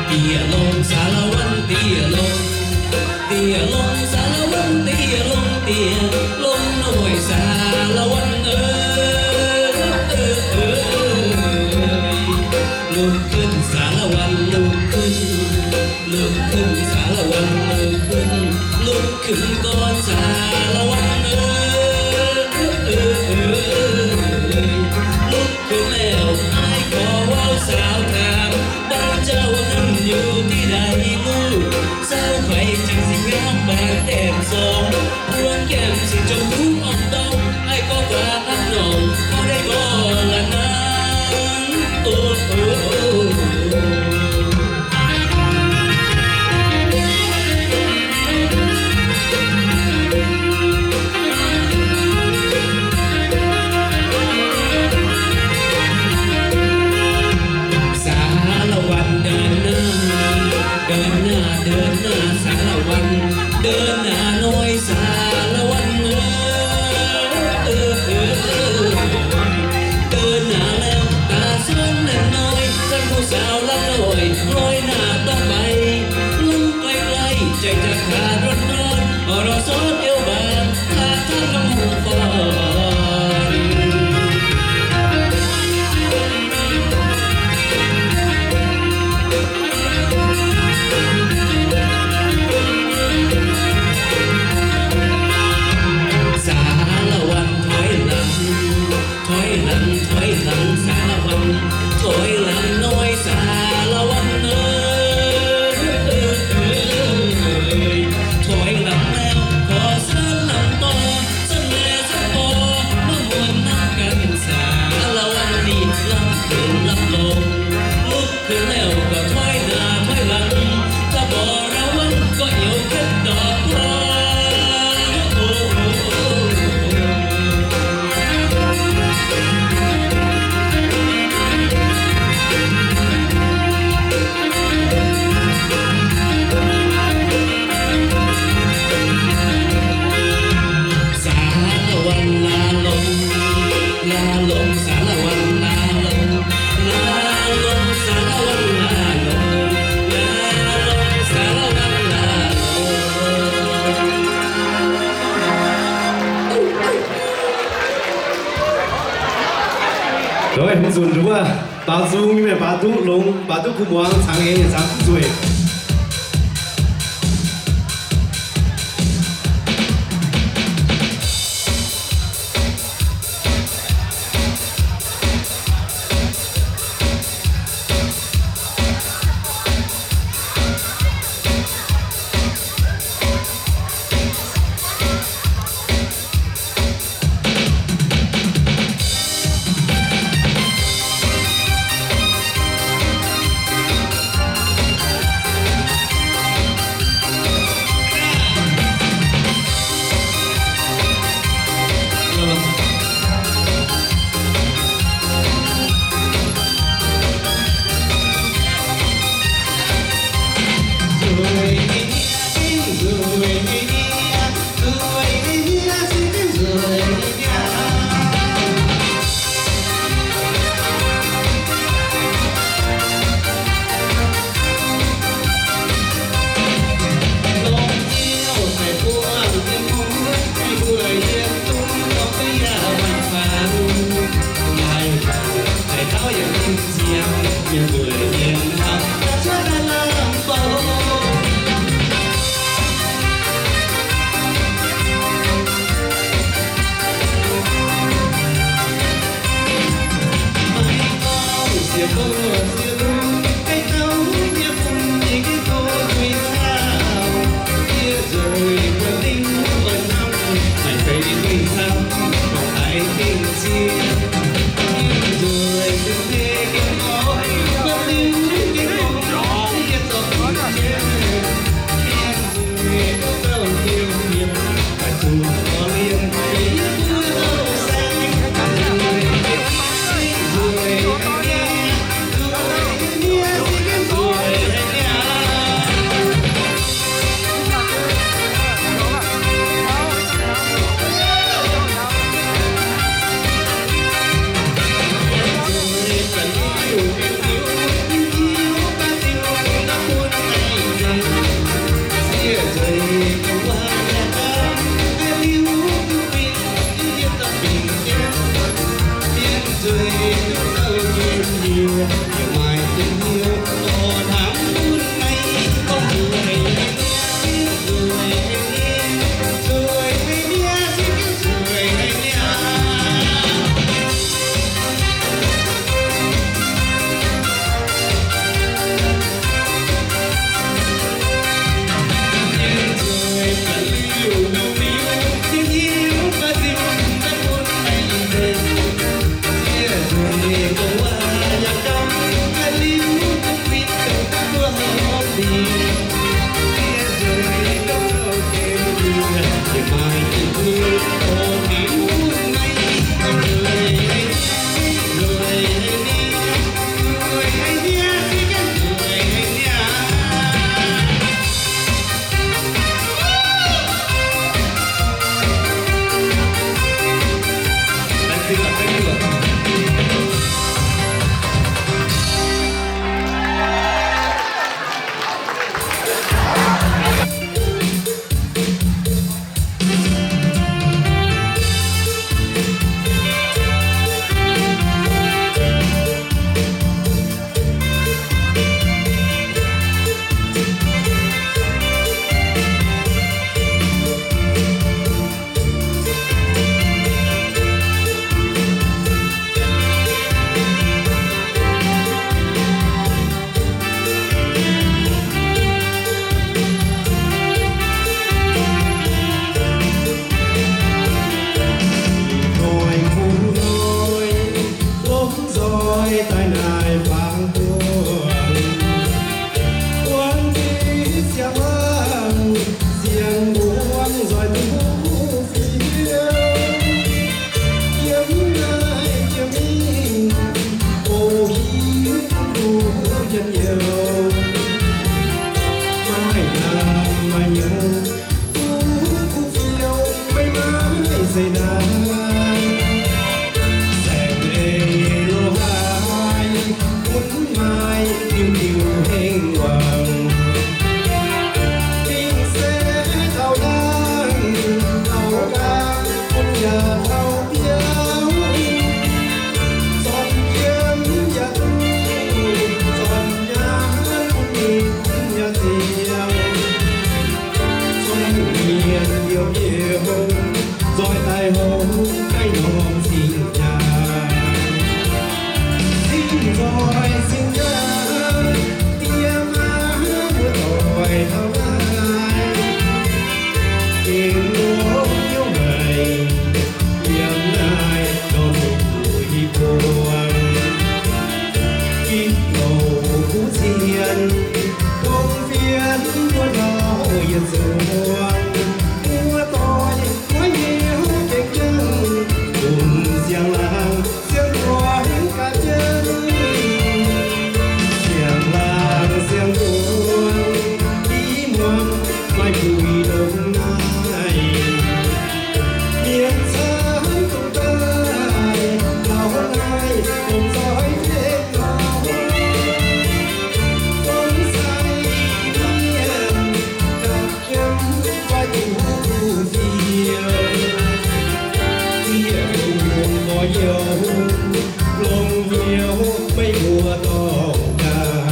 Diex longc สารวัตร diex longc, diex longc สารวัตร diex longc, diex longc noic สารวัตร เอ๋ย. Lungh kuinv สารวัตร lungh kuinv, lungh kuinv สารวัตร lungh kuinv, lungh kuinv gorn สารวัตร เอ๋ย. Lungh kuinv แล้ว naaiv gorx wuov สาวถาม บ้านเจ้านั้นอยู่ที่ใดลูก สาวไพรจั่งสิงามปานแต้มสอง พวงแก้มสีชมพูอ่อนต้อง อ้ายก็ฝากฮักน้อง เขาได้บ่ล่ะนาง โอ้ โอ้ โอ้ โอ้ สารวัตรเดินหน้า เดินหน้า เดินหน้า สารวัตรเดินหน้าหน่อย สารวัตรเอ๋ย เออ เออ เออ เออ เดินหน้าแล้วตาสนเล่นน้อย ท่านผู้สาวลำน้อย ลอยหน้าต่อไป ลงใกล้ๆ ใจจะขาดร้อนๆ รอซอเดียวบาง พาท่านลงก่อน สารวัตรถอยหลัง ถอยหลัง ถอยหลัง สารวัตร ถอยหลังหน่อย สารวัตรเอ๋ย ถอยหลังแล้วขอเชิญหลังต่อ เสน่ห์สะพอ มาม่วนนำกัน สารวัตรนี่ลำขึ้นลำลง ลุกขึ้นแล้วก็ถอยหน้าถอยหลัง ถ้าบ่ระวังก็เอวเคล็ดดอกพอ โอ้ โอ้ โอ้ โอ้ สารวัตรลาลง ลาลง สารวัตรลาลง ลาลง สารวัตรลาลง ลาลง สารวัตรลาลง Doix, mv nzunc nduov, baaux nzung nyei mienh baaux duqv longx, baaux duqv kuv muangx cangx nyei, cangx duqv nzueic. Duqv kuv fiou maiv maaih se naaiv, saeng-eix loz-haaix gunv maaih diuh diuh hengv wangc. Mingh se taux naaiv taux gau, bun yaac taux biauv, zornc yiem yaac duqv, zornc nyaanh bun ninh yaac ziangx. Zong mienh mbiouh mbiouh, nzoih daaih houv naaiv norm cing-jaa. Cing nzoih cing jaa, diex maa muoz-doic taux naaiv, gengh longx hnyouv haic, yiem naaiv norm zuiz buangh. Ginv louc kuv cien, dongh fienx mbuo ndau yietc zuangx, muoz-doic maiv hnyouv gengh jangv, lunc siang-laangc siang-buonc gapv jienv. Siang-laangc siang-buonc, i muangx maaih buix ndongc naaiv. Mienh camv dongh daaih lauh naaiv, dongh nzoih tengx nor, dongh sai mienh gapv jienv fai duqv fiou. Zieqv bun gorx-youz longc hnyouv meih mbuo dorngx gaax.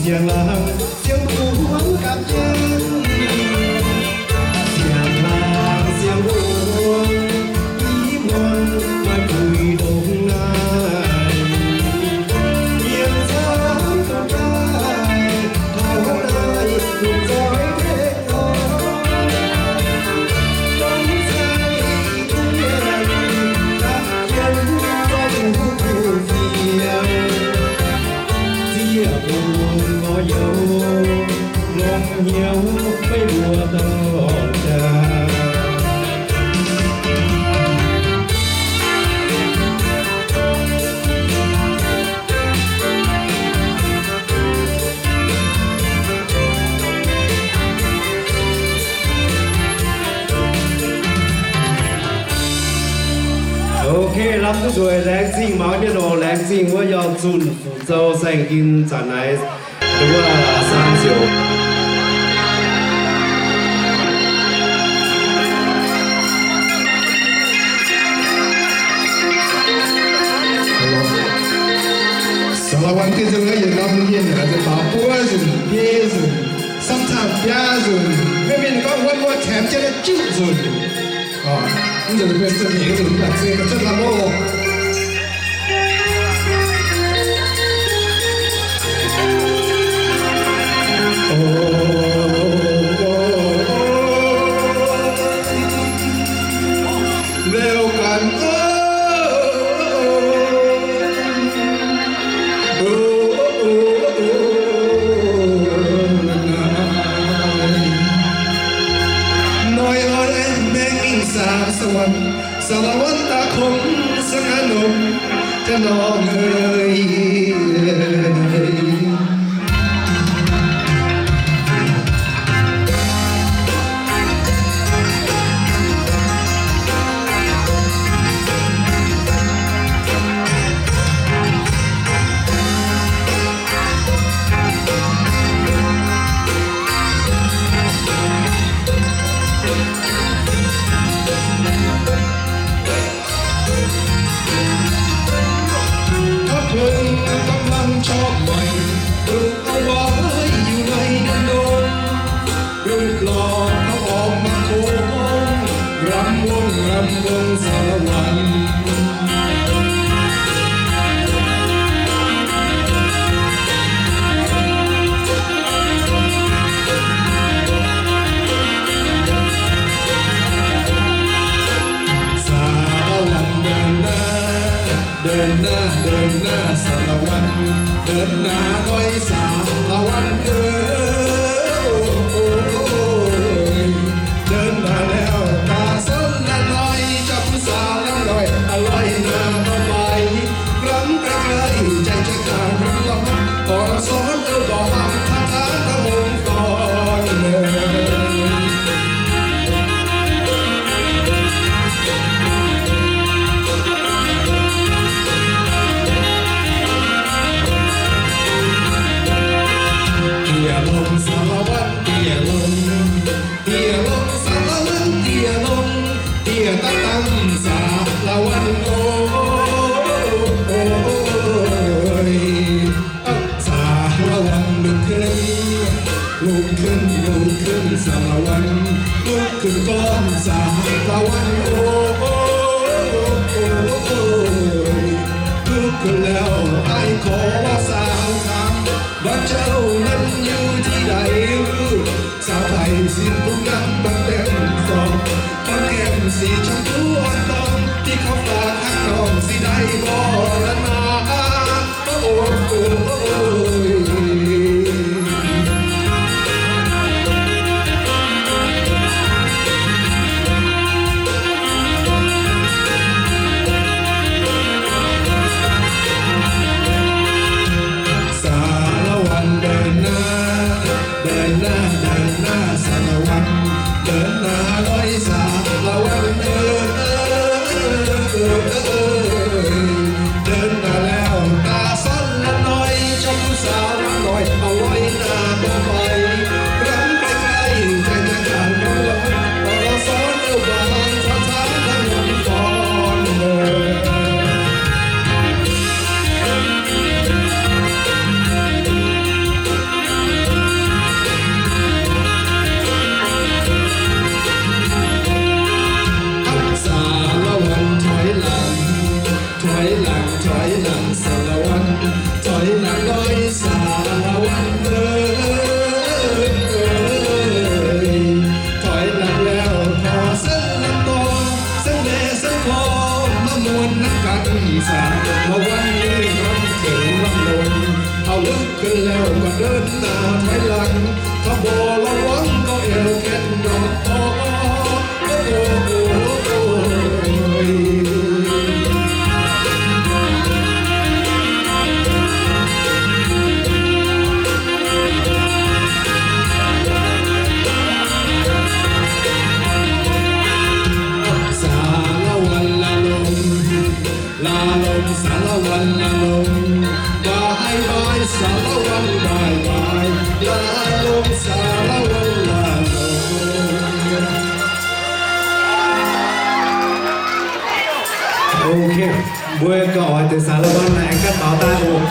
Siang-laangc siang-buonc gapv jienv, siang-laangc siang-buonc, i muangx maaih buix ndongc naaiv. Mienh camv dongh daaih taux naaiv, lunc nzoih tengx nor, dongh sai mienh gapv jienv nzoih tengx duqv fiou. Zieqv bun gorx-youz longc hnyouv meih mbuo dorngx jaa. โอเค ลำสวย แรงจริง เมาส์เนี่ยโหน แรงจริง ว่า ยอด จุ่น Zoux Saeng Gin zanc naaiv, heuc wuov Sang Ziouc. Sarawan gengh nzunc naaiv yietc norm mienh, baaux buov nzunc, biei nzunc, sometimes biaa nzunc, maiv mienh gorngv one more time jienv naaiv juqv nzunc. Mv nzunc mienh zengc heix nzunc, mv baac se ga'zunv lamh oc. Laauv ganh, noic oix maengx mingh saapv Sarawan, Sarawan daaih kungx se ganh longx, ganh longx eix. Lorz taux orm mangc kungx, ramv mungv ramv mungv สารวัตร. สารวัตร เดินหน้า เดินหน้า เดินหน้า สารวัตร เดินหน้าหน่อย สารวัตรเอ๋ย เดินหน้าแล้ว ตาสนละหน่อย เจ้าผู้สาวลำน้อย อร่อยหน้าต่อไป รำใกล้ๆ ใจจะขาดรำละหด ขอสอนเออบอกห้าม คาถาพระมงคล เตี้ยลงสารวัตรเตี้ยลง เตี้ยลงสารวัตรเตี้ยลง เตี้ยตั๊กตั้งสารวัตรโอ้ย สารวัตรลุกขึ้น ลุกขึ้น ลุกขึ้น สารวัตรลุกขึ้นก่อน สารวัตรโอ้ย ลุกขึ้นแล้ว อ้ายขอสาวถาม ว่าเจ้านั้นอยู่ที่ใด สาวไทยสิ้นผู้งาม บางแก้มสอง บางแก้มสีชมพูอ่อนตอง ที่เขาฝากหาน้องสิได้บ่ละนา โอ้ย สารวัตรเดินหน้า เดินหน้า เดินหน้า สารวัตร เดินหน้าหน่อย สารวัตรเอ๋ย เดินหน้าแล้ว ตาสนละหน่อย เจ้าผู้สาวลำน้อย อร่อยหน้าต่อไป รำใกล้ๆ ใจจะขาดรำละหด ขอสอนเออบอกห้าม คาถาพระมงคล สารวัตรถอยหลัง ถอยหลัง ถอยหลัง สารวัตร ถอยหลังหน่อย สารวัตรเอ๋ย ถอยหลังแล้ว ขอเส้นลำตอ เส้นแม่เส้นคอ มาม่วนนำกัน สารวัตร นี่น้องเจ๋งน้องนวล เอาลุกขึ้นแล้วก็เดินหน้าถอยหลัง ถ้าบ่ระวังก็เอวแข็งดอก โอ้โอ้โอ้โอ้ย สารวัตรละลง ลาลง สารวัตรละลง บายบาย สารวัตร บายบาย ลาลง สารวัตร ลาลง โอเค mbuo gauh oix deix สารวัตร naaic aengx ganh baaux daaih oc.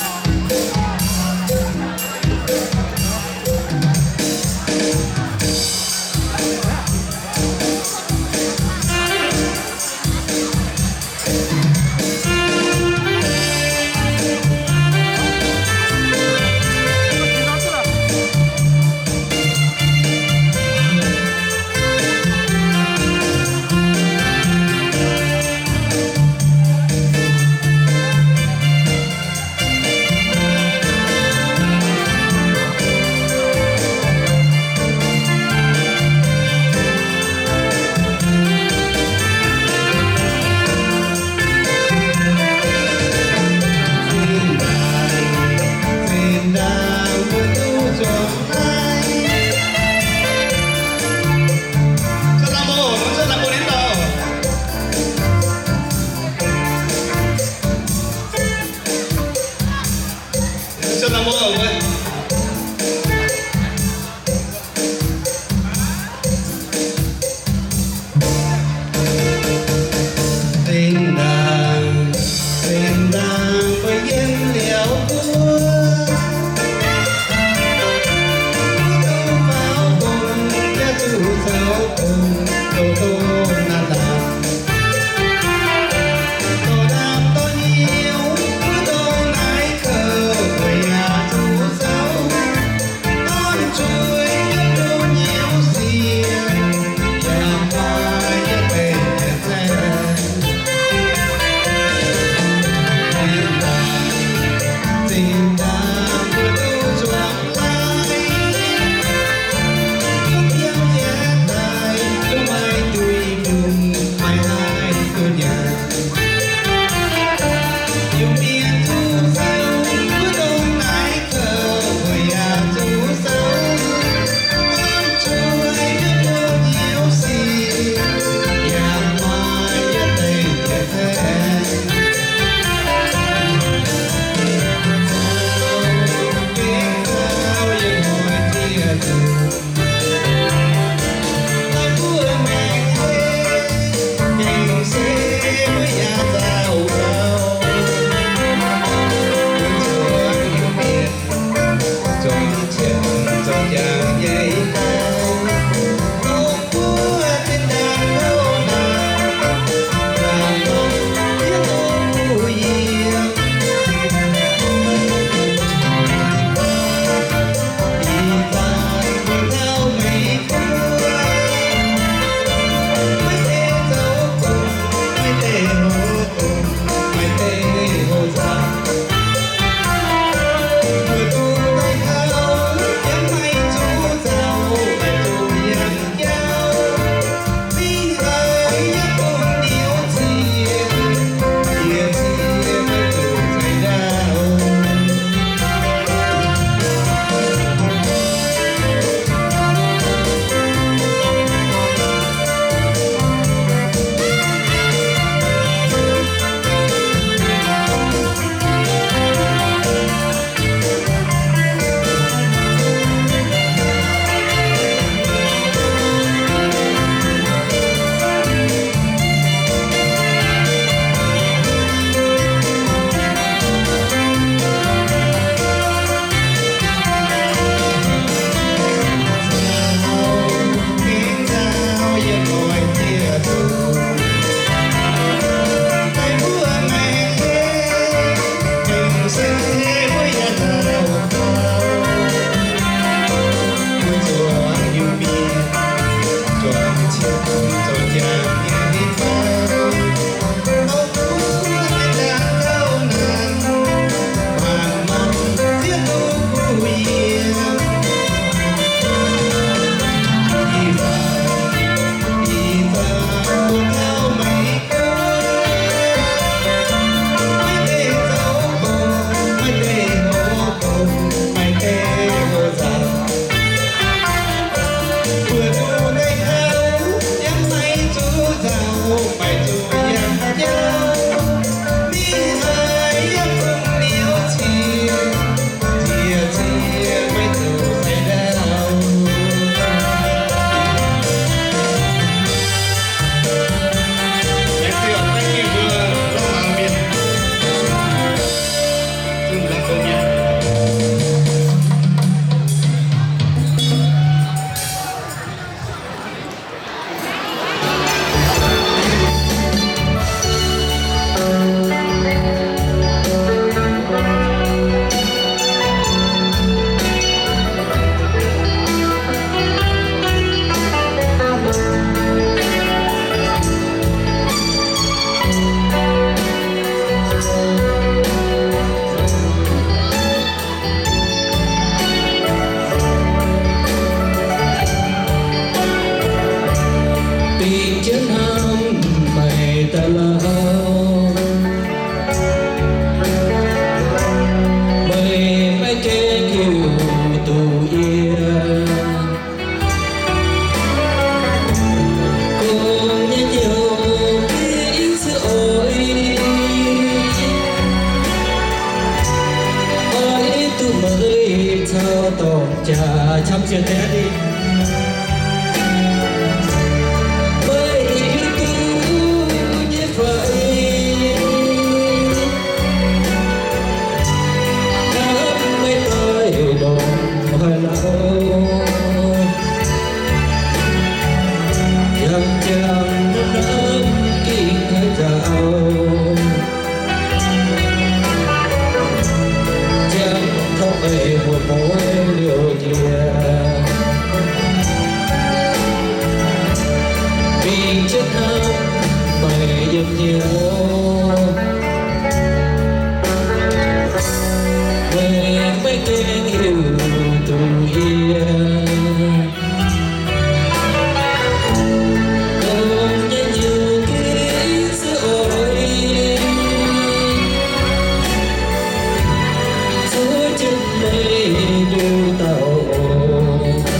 hnyouv, meih maiv gaengh hiuv duqv yie. Dongh nyei hnyouv ginv se oix zuov jienv meih nduqc dauh oc.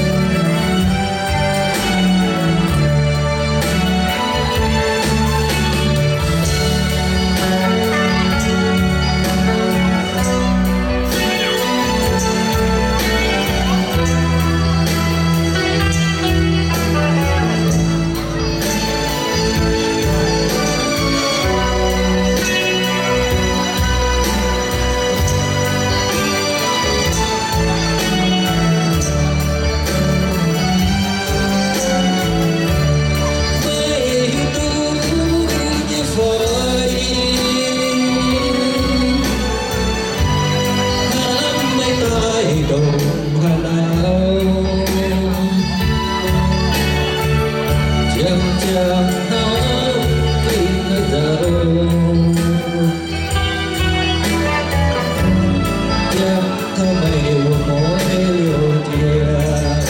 Yiem taux meih wuov mueiz liouh jiex,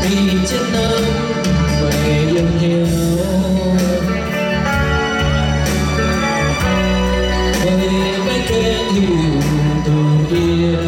dingh jienv norm meih yiem hnyouv, meih maiv gaengh hiuv duqv yie.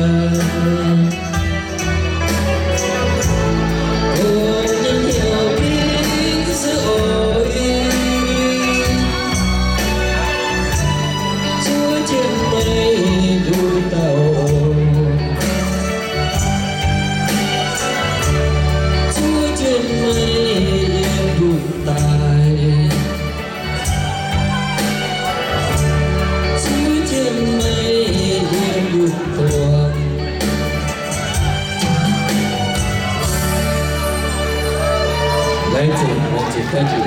Thank you, thank you, thank you.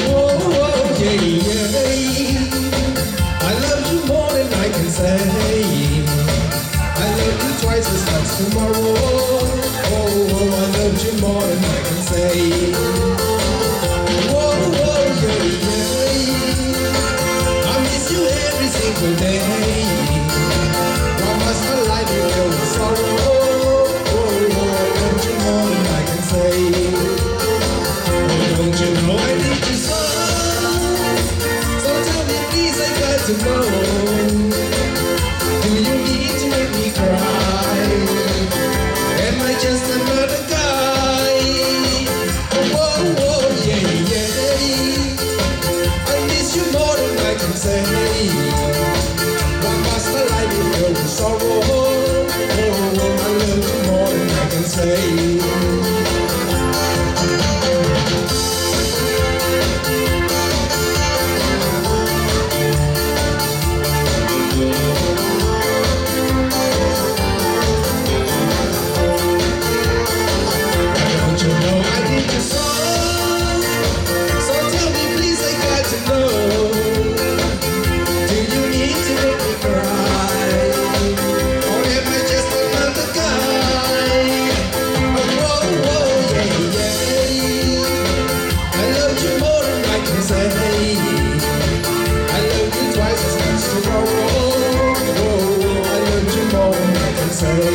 Whoa, whoa, yeah, yeah. I love you more than I can say. I love you twice as much tomorrow. Oh, oh, I love you more than I can say. Whoa, whoa, yeah, yeah. I miss you every single day. Why must my life be filled with sorrow? Oh, oh, I love you more than I can say. Oh, don't you know I need you so? So tell me, please, I got to know. Do you need to make me cry? Am I just another guy? Oh, oh, oh, yeah, yeah. I miss you more than I can say. Why must my life be filled with sorrow? Oh, oh, I love you more than I can say. Don't you know I need you so? So tell me, please, I got to know. Do you need to make me cry? Or am I just another guy? Oh, oh, oh, yeah, yeah. I love you more than I can say. I love you twice as much tomorrow. Oh, I love you more than I can say.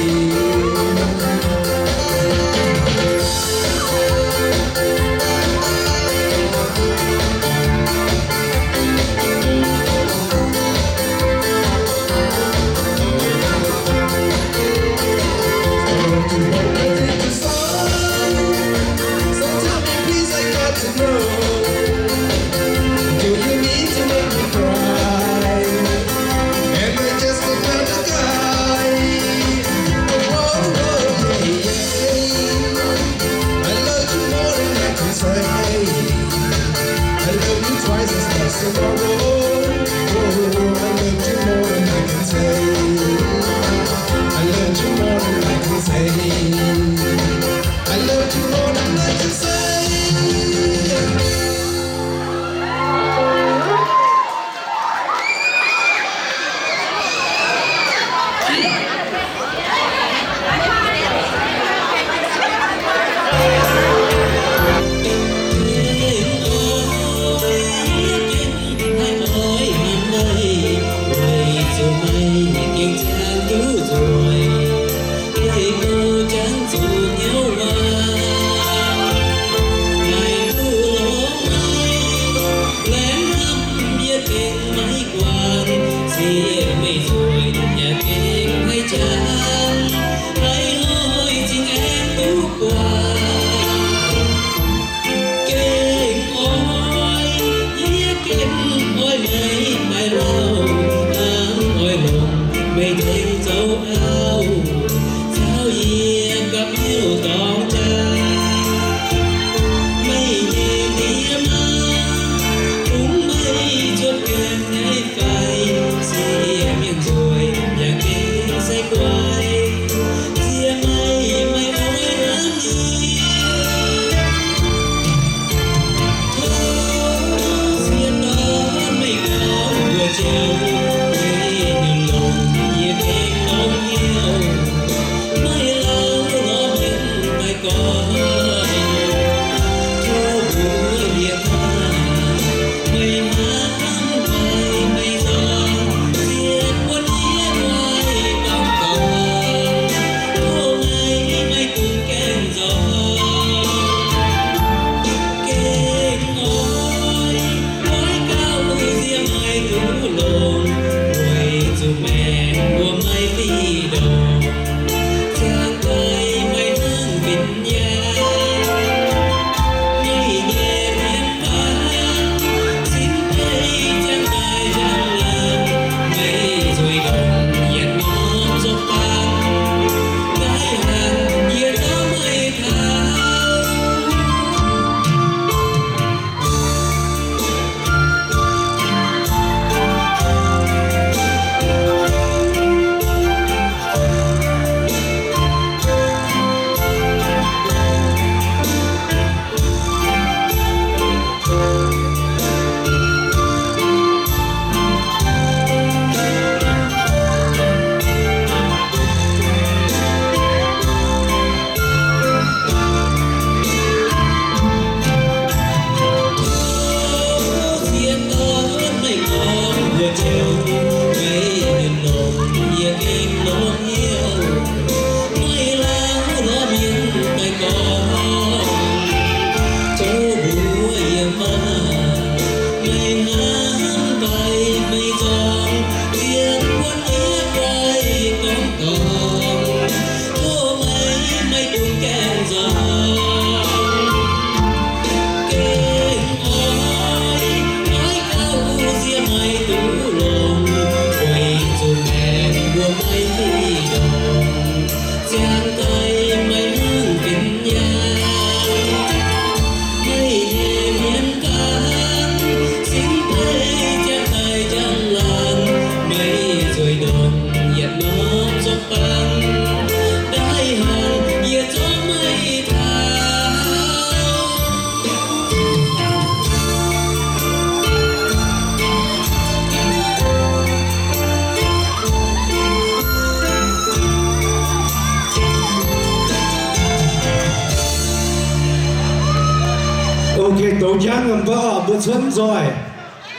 Njang mv baac mbuo cuotv nzoih.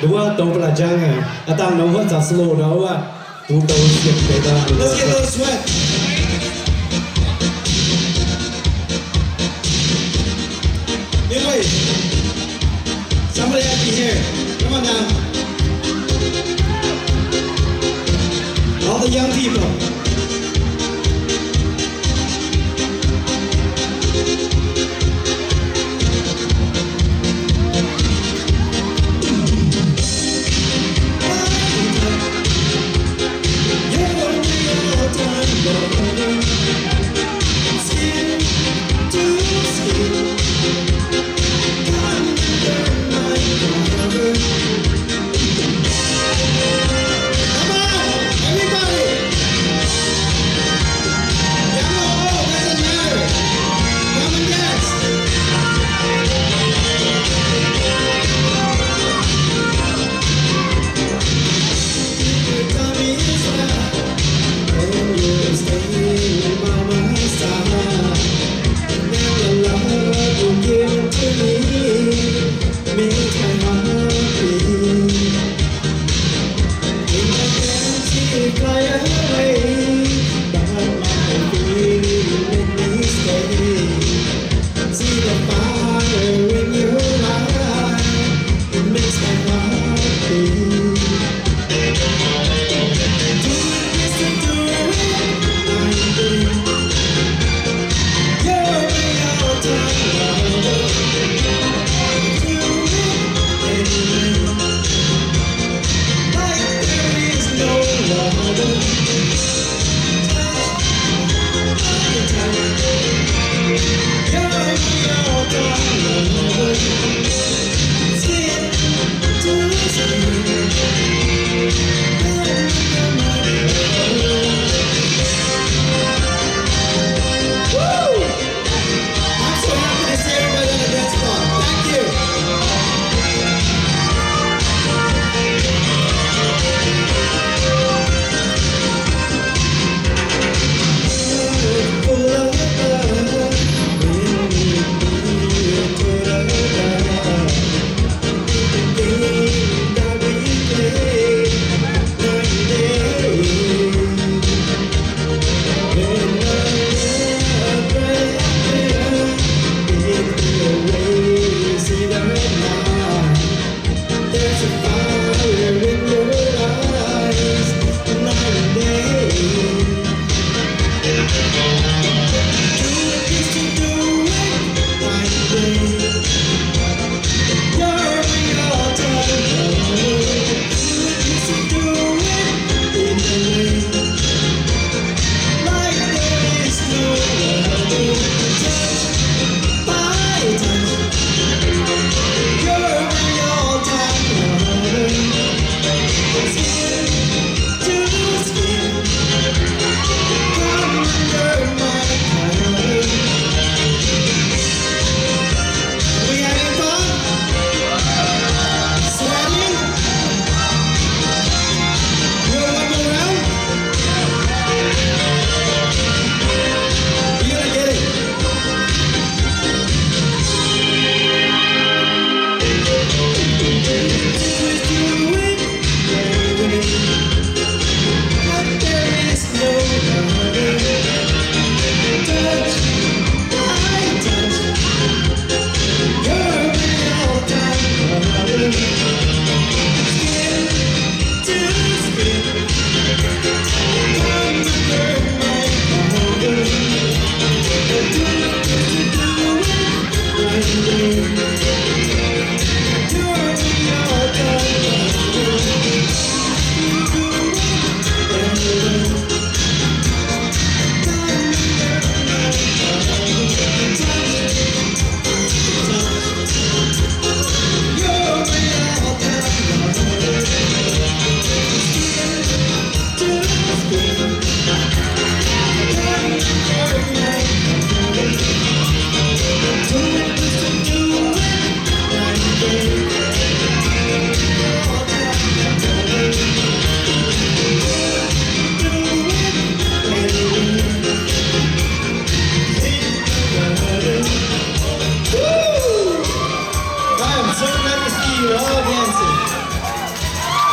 Nduov douz ba'laqc njang aqv. Aav dangh nor wuov zanc slow nor wuov, bun douz sienx deix daaih. Let's get those sweat. Anyway, somebody has to be here. Come on now. All the young people. Come on, everybody.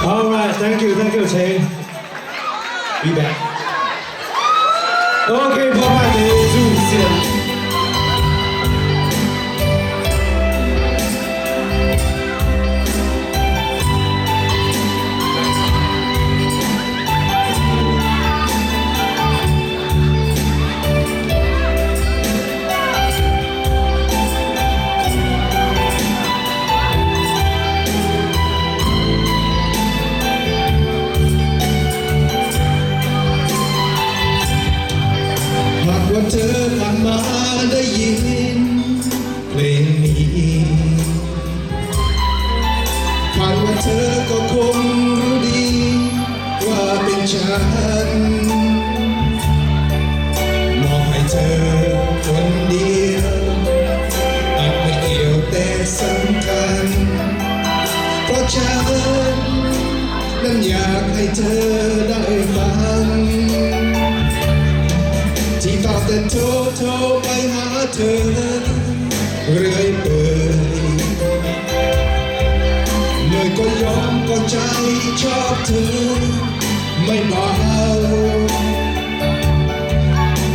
All right, thank you, thank you, Cheng. Be back. Okay, พบกันในช่วงเสียง หากว่าเธอผ่านมาได้ยินเพลงนี้ คาดว่าเธอก็คงรู้ดีว่าเป็นฉัน มอบให้เธอคนเดียว อาจไม่เกี่ยวแต่สำคัญ เพราะฉันนั้นอยากให้เธอได้ฟัง ที่เฝ้าแต่โทร โทรไปหาเธอเรื่อยเปื่อย เหนื่อยก็ยอม ก็ใจชอบเธอไม่เบา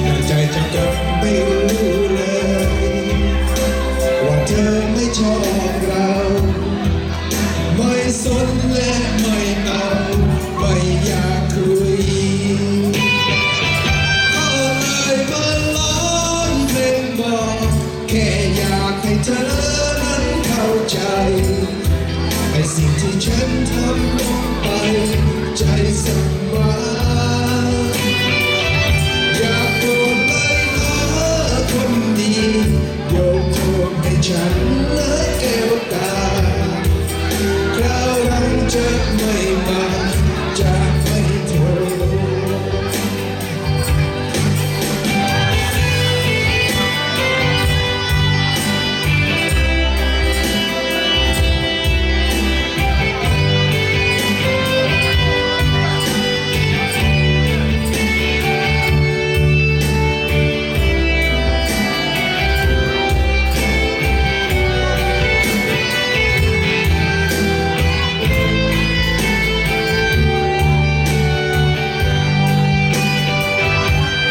แต่ใจจะกลับไม่รู้เลย ว่าเธอไม่ชอบเรา ไม่สนและไม่เอา ไม่อยากคุย ก็เลยมาร้องเพลงบอก แค่อยากให้เธอนั้นเข้าใจ ให้สิ่งที่ฉันทำลงไป ใจสั่งมา อย่าโกรธเลยนะคนดี ยกโทษให้ฉันนะแก้วตา คราวหลังจะไม่มา จะไม่โทร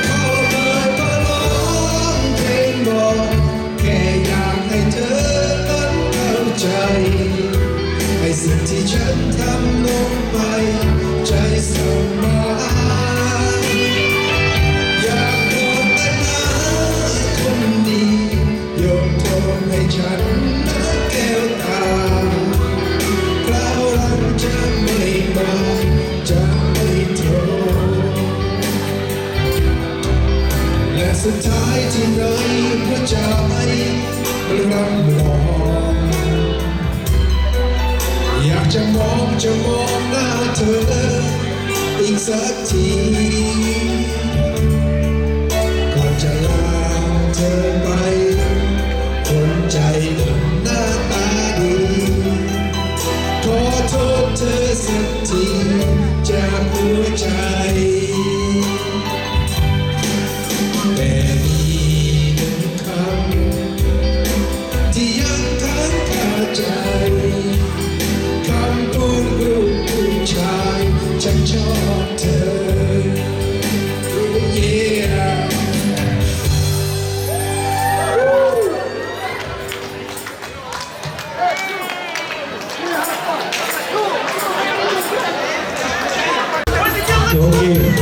ขอเธอก็ร้องเพลงบอก แค่อยากให้เธอนั้นเข้าใจ ให้สิ่งที่ฉันทำลงไป ใจสั่งมา อย่าโกรธเลยนะคนดี ยกโทษให้ฉันนะแก้วตา คราวหลังจะไม่มา จะไม่โทร และสุดท้ายที่ในหัวใจมันร่ำร้อง อยากจะมอง จะมองหน้าเธออีกสักที ก่อนจะลาเธอไป คนใจดำหน้าตาดี ขอโทษเธอสักที จากหัวใจ แต่มีหนึ่งคำที่ยังค้างคาใจ คำพูดลูกผู้ชาย ฉันชอบเธอ Yeah. Okay.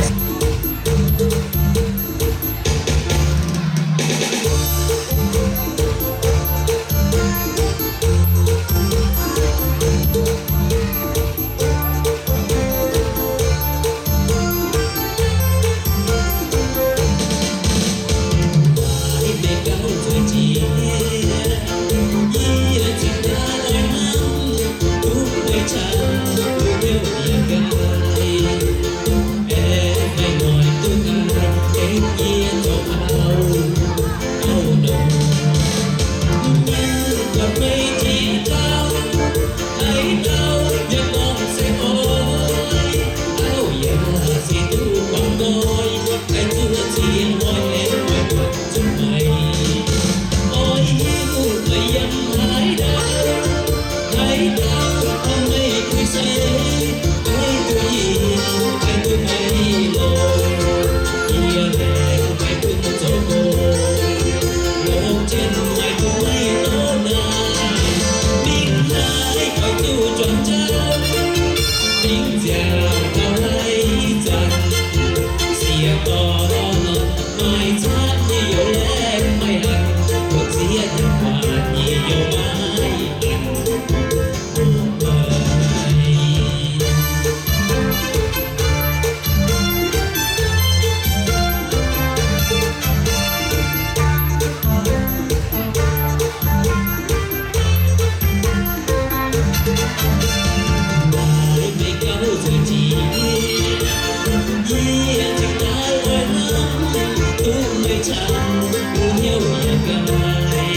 Camv, mbuo hnyouv yaac nqaai,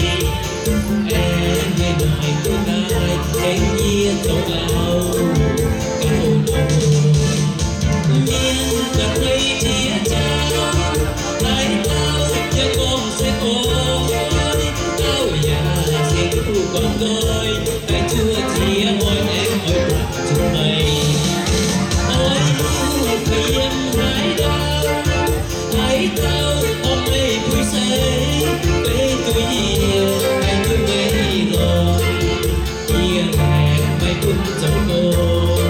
aengx haaix noic duqv daaih tengx yie zoux auv gauh longx. Mienh ganh meih jiex jauv, haaix dauh yaac gorngv se oix, auv yaac se duqv gorngv nqoi, daaih zuov ziex hnoi aengx oix buatc zuqc meih. Oix zuqc meih yiem haaix dauh, haaix dauh orv meih puix seix, beiv duqv yie, beiv duqv meih lorz. Yie aengx meih bun zoux nqox,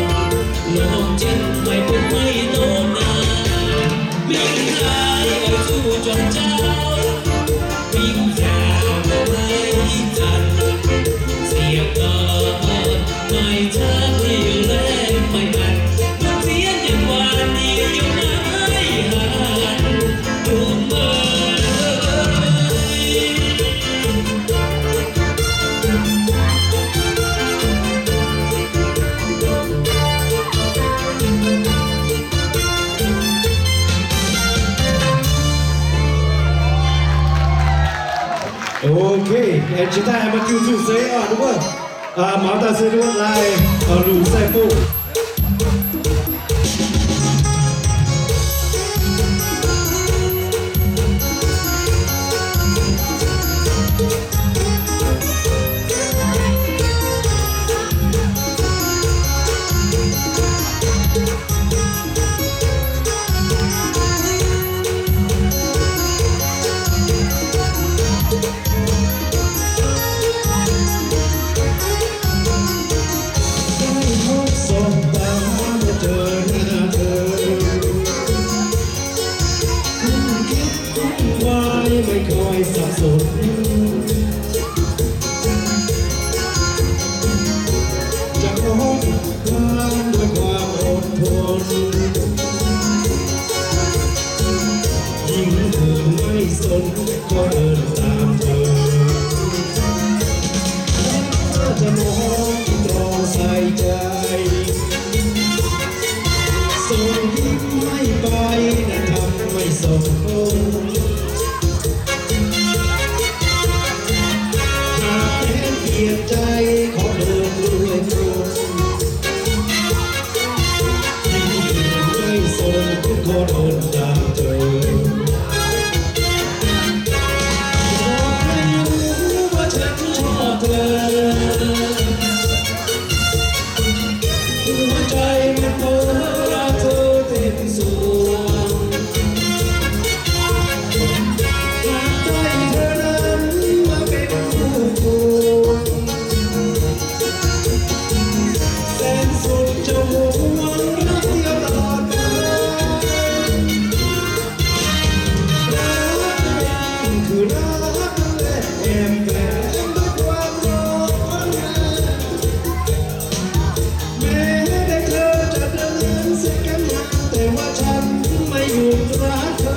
longc jienv meih bun meih ndoh naaic. Mingh naaiv oix zuqc juangc jauv, mingh nziaauc maiv zanc, ziex dauh maaih camv liuz laengz maaih maanc, mbuo ziex mienh waanc yie yiem naaiv hatc lungh meih. Ok, aengx jiex daaih aengx maaih diuh nzunc seix oc, ninh mbuo, aa, maux daaih se ninh mbuo laih, aa, lungh sai-buh. Maiv koi saap sutv, jangx orv ด้วยความอดทน ยิ่งหืนไม่สนก็เดินตามเธอ ถ้าจะมองตรองใส่ใจ ส่งยิ้มให้ไปนะทำไม่สน หากแม้เปลี่ยนใจขอเดินด้วยคน ยิ่งอยู่ไม่สนขอเดินตามเธอ ขอให้รู้ว่าฉันชอบเธอ หัวใจมันเพ้อรักเธอเต็มสวง หากได้เธอนั้นมาเป็นคู่ควง แสนสุดจะหวงรักเดียวตลอดไป รักเดียวคือรักนั่นแหละ แอบแฝงด้วยความร้อน แม้แต่เธอจะเดินเสียกันมา แต่ว่าฉันไม่หยุดรักเธอ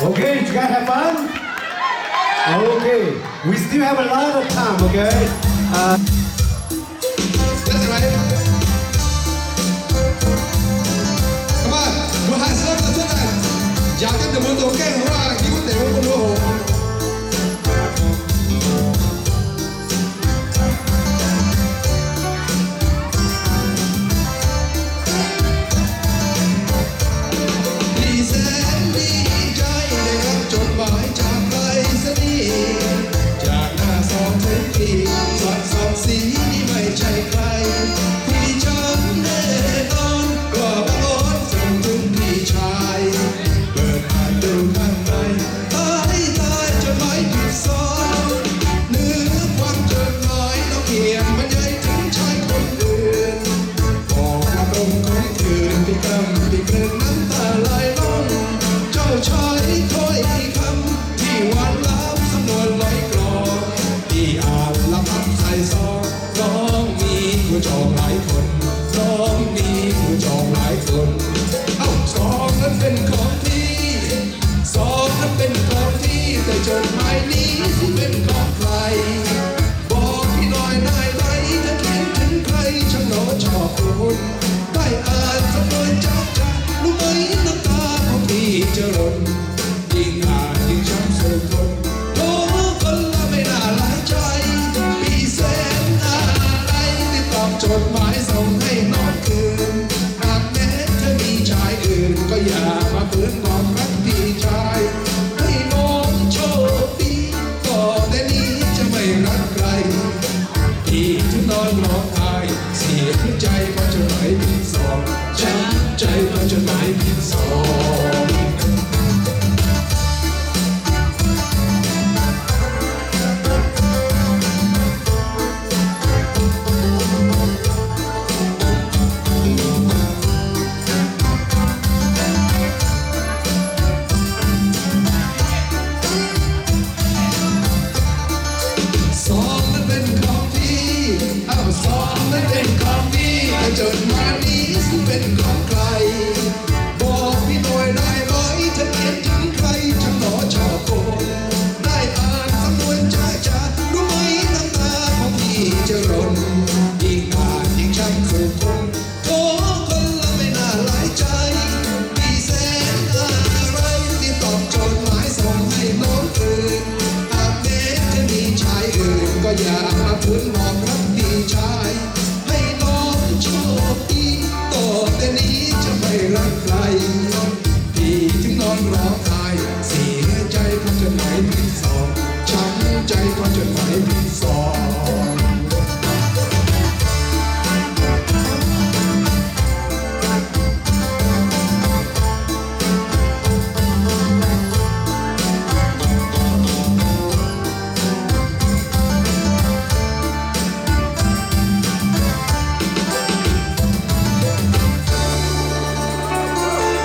Okay, did you guys have fun? Okay, we still have a lot of time, okay? Uh, that's right. Come on, mbuo haih sou daaih cuotv daaih, njaaux jienv ninh mbuo zoux gaengh wuov, hiuv deix wuov mbuo hlo. Daaih, daaih จดหมายผิดซอง เนื้อความจดหมายน้องเขียนบรรยายถึงชายคนอื่น บอกว่าตรงค่ำคืนที่ค่ำที่ครึ้มน้ำตาไหลล่อง เจ้าชายถ้อยคำที่หวานล้ำสำนวนร้อยกลอน ที่อ่านแล้วพับใส่ซอง น้องมีผู้จองหลายคน น้องมีผู้จองหลายคน เอ้า ซองนั้นเป็นของพี่ ซองนั้นเป็นของพี่ แต่จดหมายนี้สิเป็นของใคร บอกพี่หน่อยได้ไหม ถ้าเขียนถึงใคร ช่างหนอชอบกล ได้อ่านสำนวนจ๊ะจ๊ะ รู้ไหมน้ำตาของพี่จะหล่น ยิ่งอ่านยิ่งช้ำสุดทน โธ่ คนเราไม่น่าร้ายใจ พี่แสนอาลัย รีบตอบจดหมายส่งให้น้องคืน หากแม้เธอมีชายอื่น ก็อย่ามาฝืนความรักพี่ชาย ให้น้องโชคดี ต่อแต่นี้จะไม่รักใคร พี่ถึงนอนร้องไห้ เสียใจเพราะจดหมายผิดซอง ช้ำใจเพราะจดหมายผิดซอง ซองนั้นเป็นของพี่ อ้าว ซองนั้นเป็นของพี่ แต่จดหมายนี้สิเป็นของใคร บอกพี่หน่อยได้ไหม ถ้าเขียนถึงใคร ช่างหนอชอบกล ได้อ่านสำนวนจ๊ะจ๊ะ รู้ไหมน้ำตาของพี่จะหล่น ยิ่งอ่านยิ่งช้ำสุดทน โธ่ คนเราไม่น่าร้ายใจ พี่แสนอาลัย รีบตอบจดหมายส่งให้น้องคืน หากแม้จะมีชายอื่น ก็อย่ามาฝืนความรักพี่ชาย ให้น้องโชคดี ต่อแต่นี้จะไม่รักใคร พี่ถึงนอนร้องไห้ เสียใจเพราะจดหมายผิดซอง ช้ำใจเพราะจดหมายผิดซอง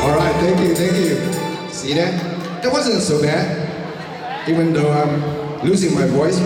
All right, thank you, thank you. See that? That wasn't so bad, even though I'm losing my voice.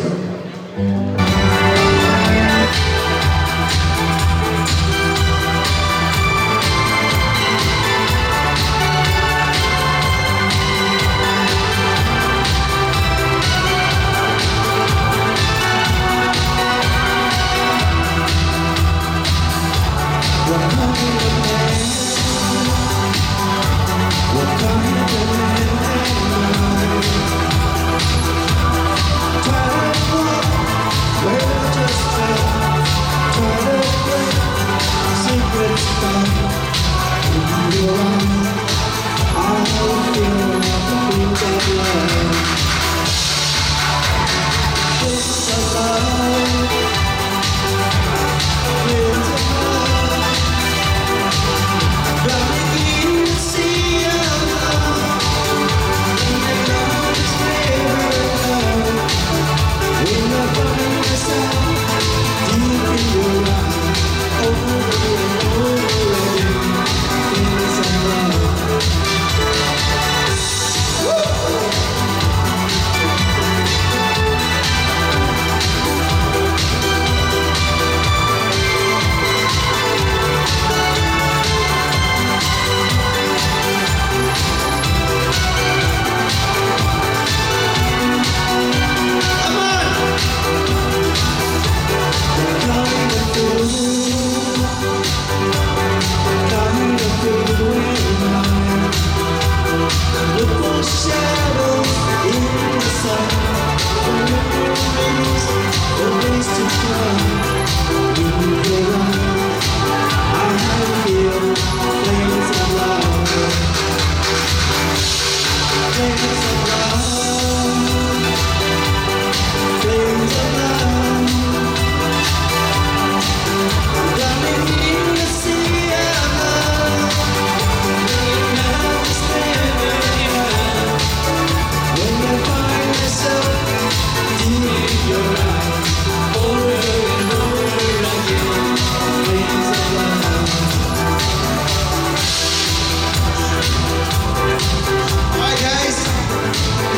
Alright, guys,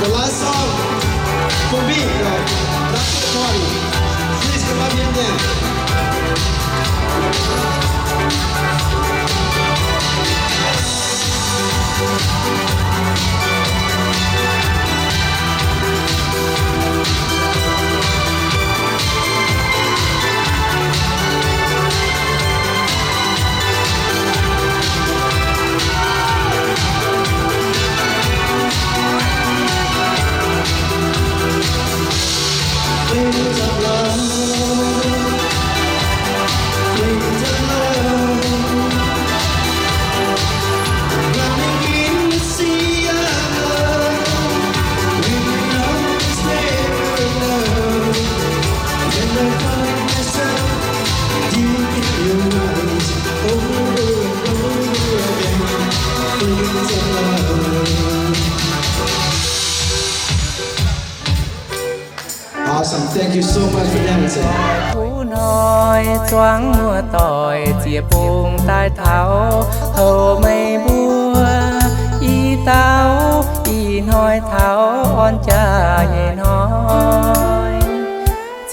the last song for me, the last party. Please come up here again. Awesome. Thank you so much for dancing. Kuv hnoi zuangx muoz-doic ziex bung daaih taux, houc meih mbuo i dauh ih hnoi taux orn jaax nyei hnoi.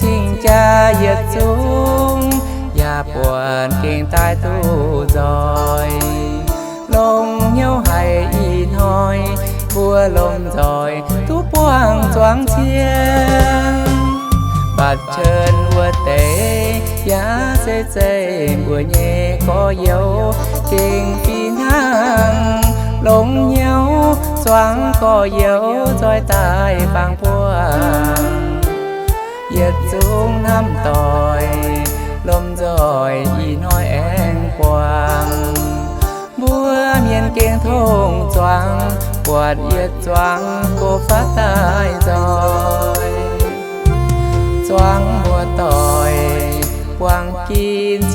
Cing-jaa yietc zungv yaac buatc gengh daaih duqv nzoih. Longx hnyouv haic ih hnoi, mbuo lomh nzoih duqv buangh zuangx cien. Mbatc qienx wuov deix yaac zeiv zeiv mbuo nyei gorx-youz gengh fih hnangv. Longx hnyouv zuangx gorx-youz nzoih daaih bangc buangh. Yietc zungv hnamv doic, lomh nzoih ih hnoi aengx buangh. Mbuo mienh gengh tongx zuangx, buatc yietc zuangx go fatv daaih nzoih. Zuangx muoz-doic buangh ginv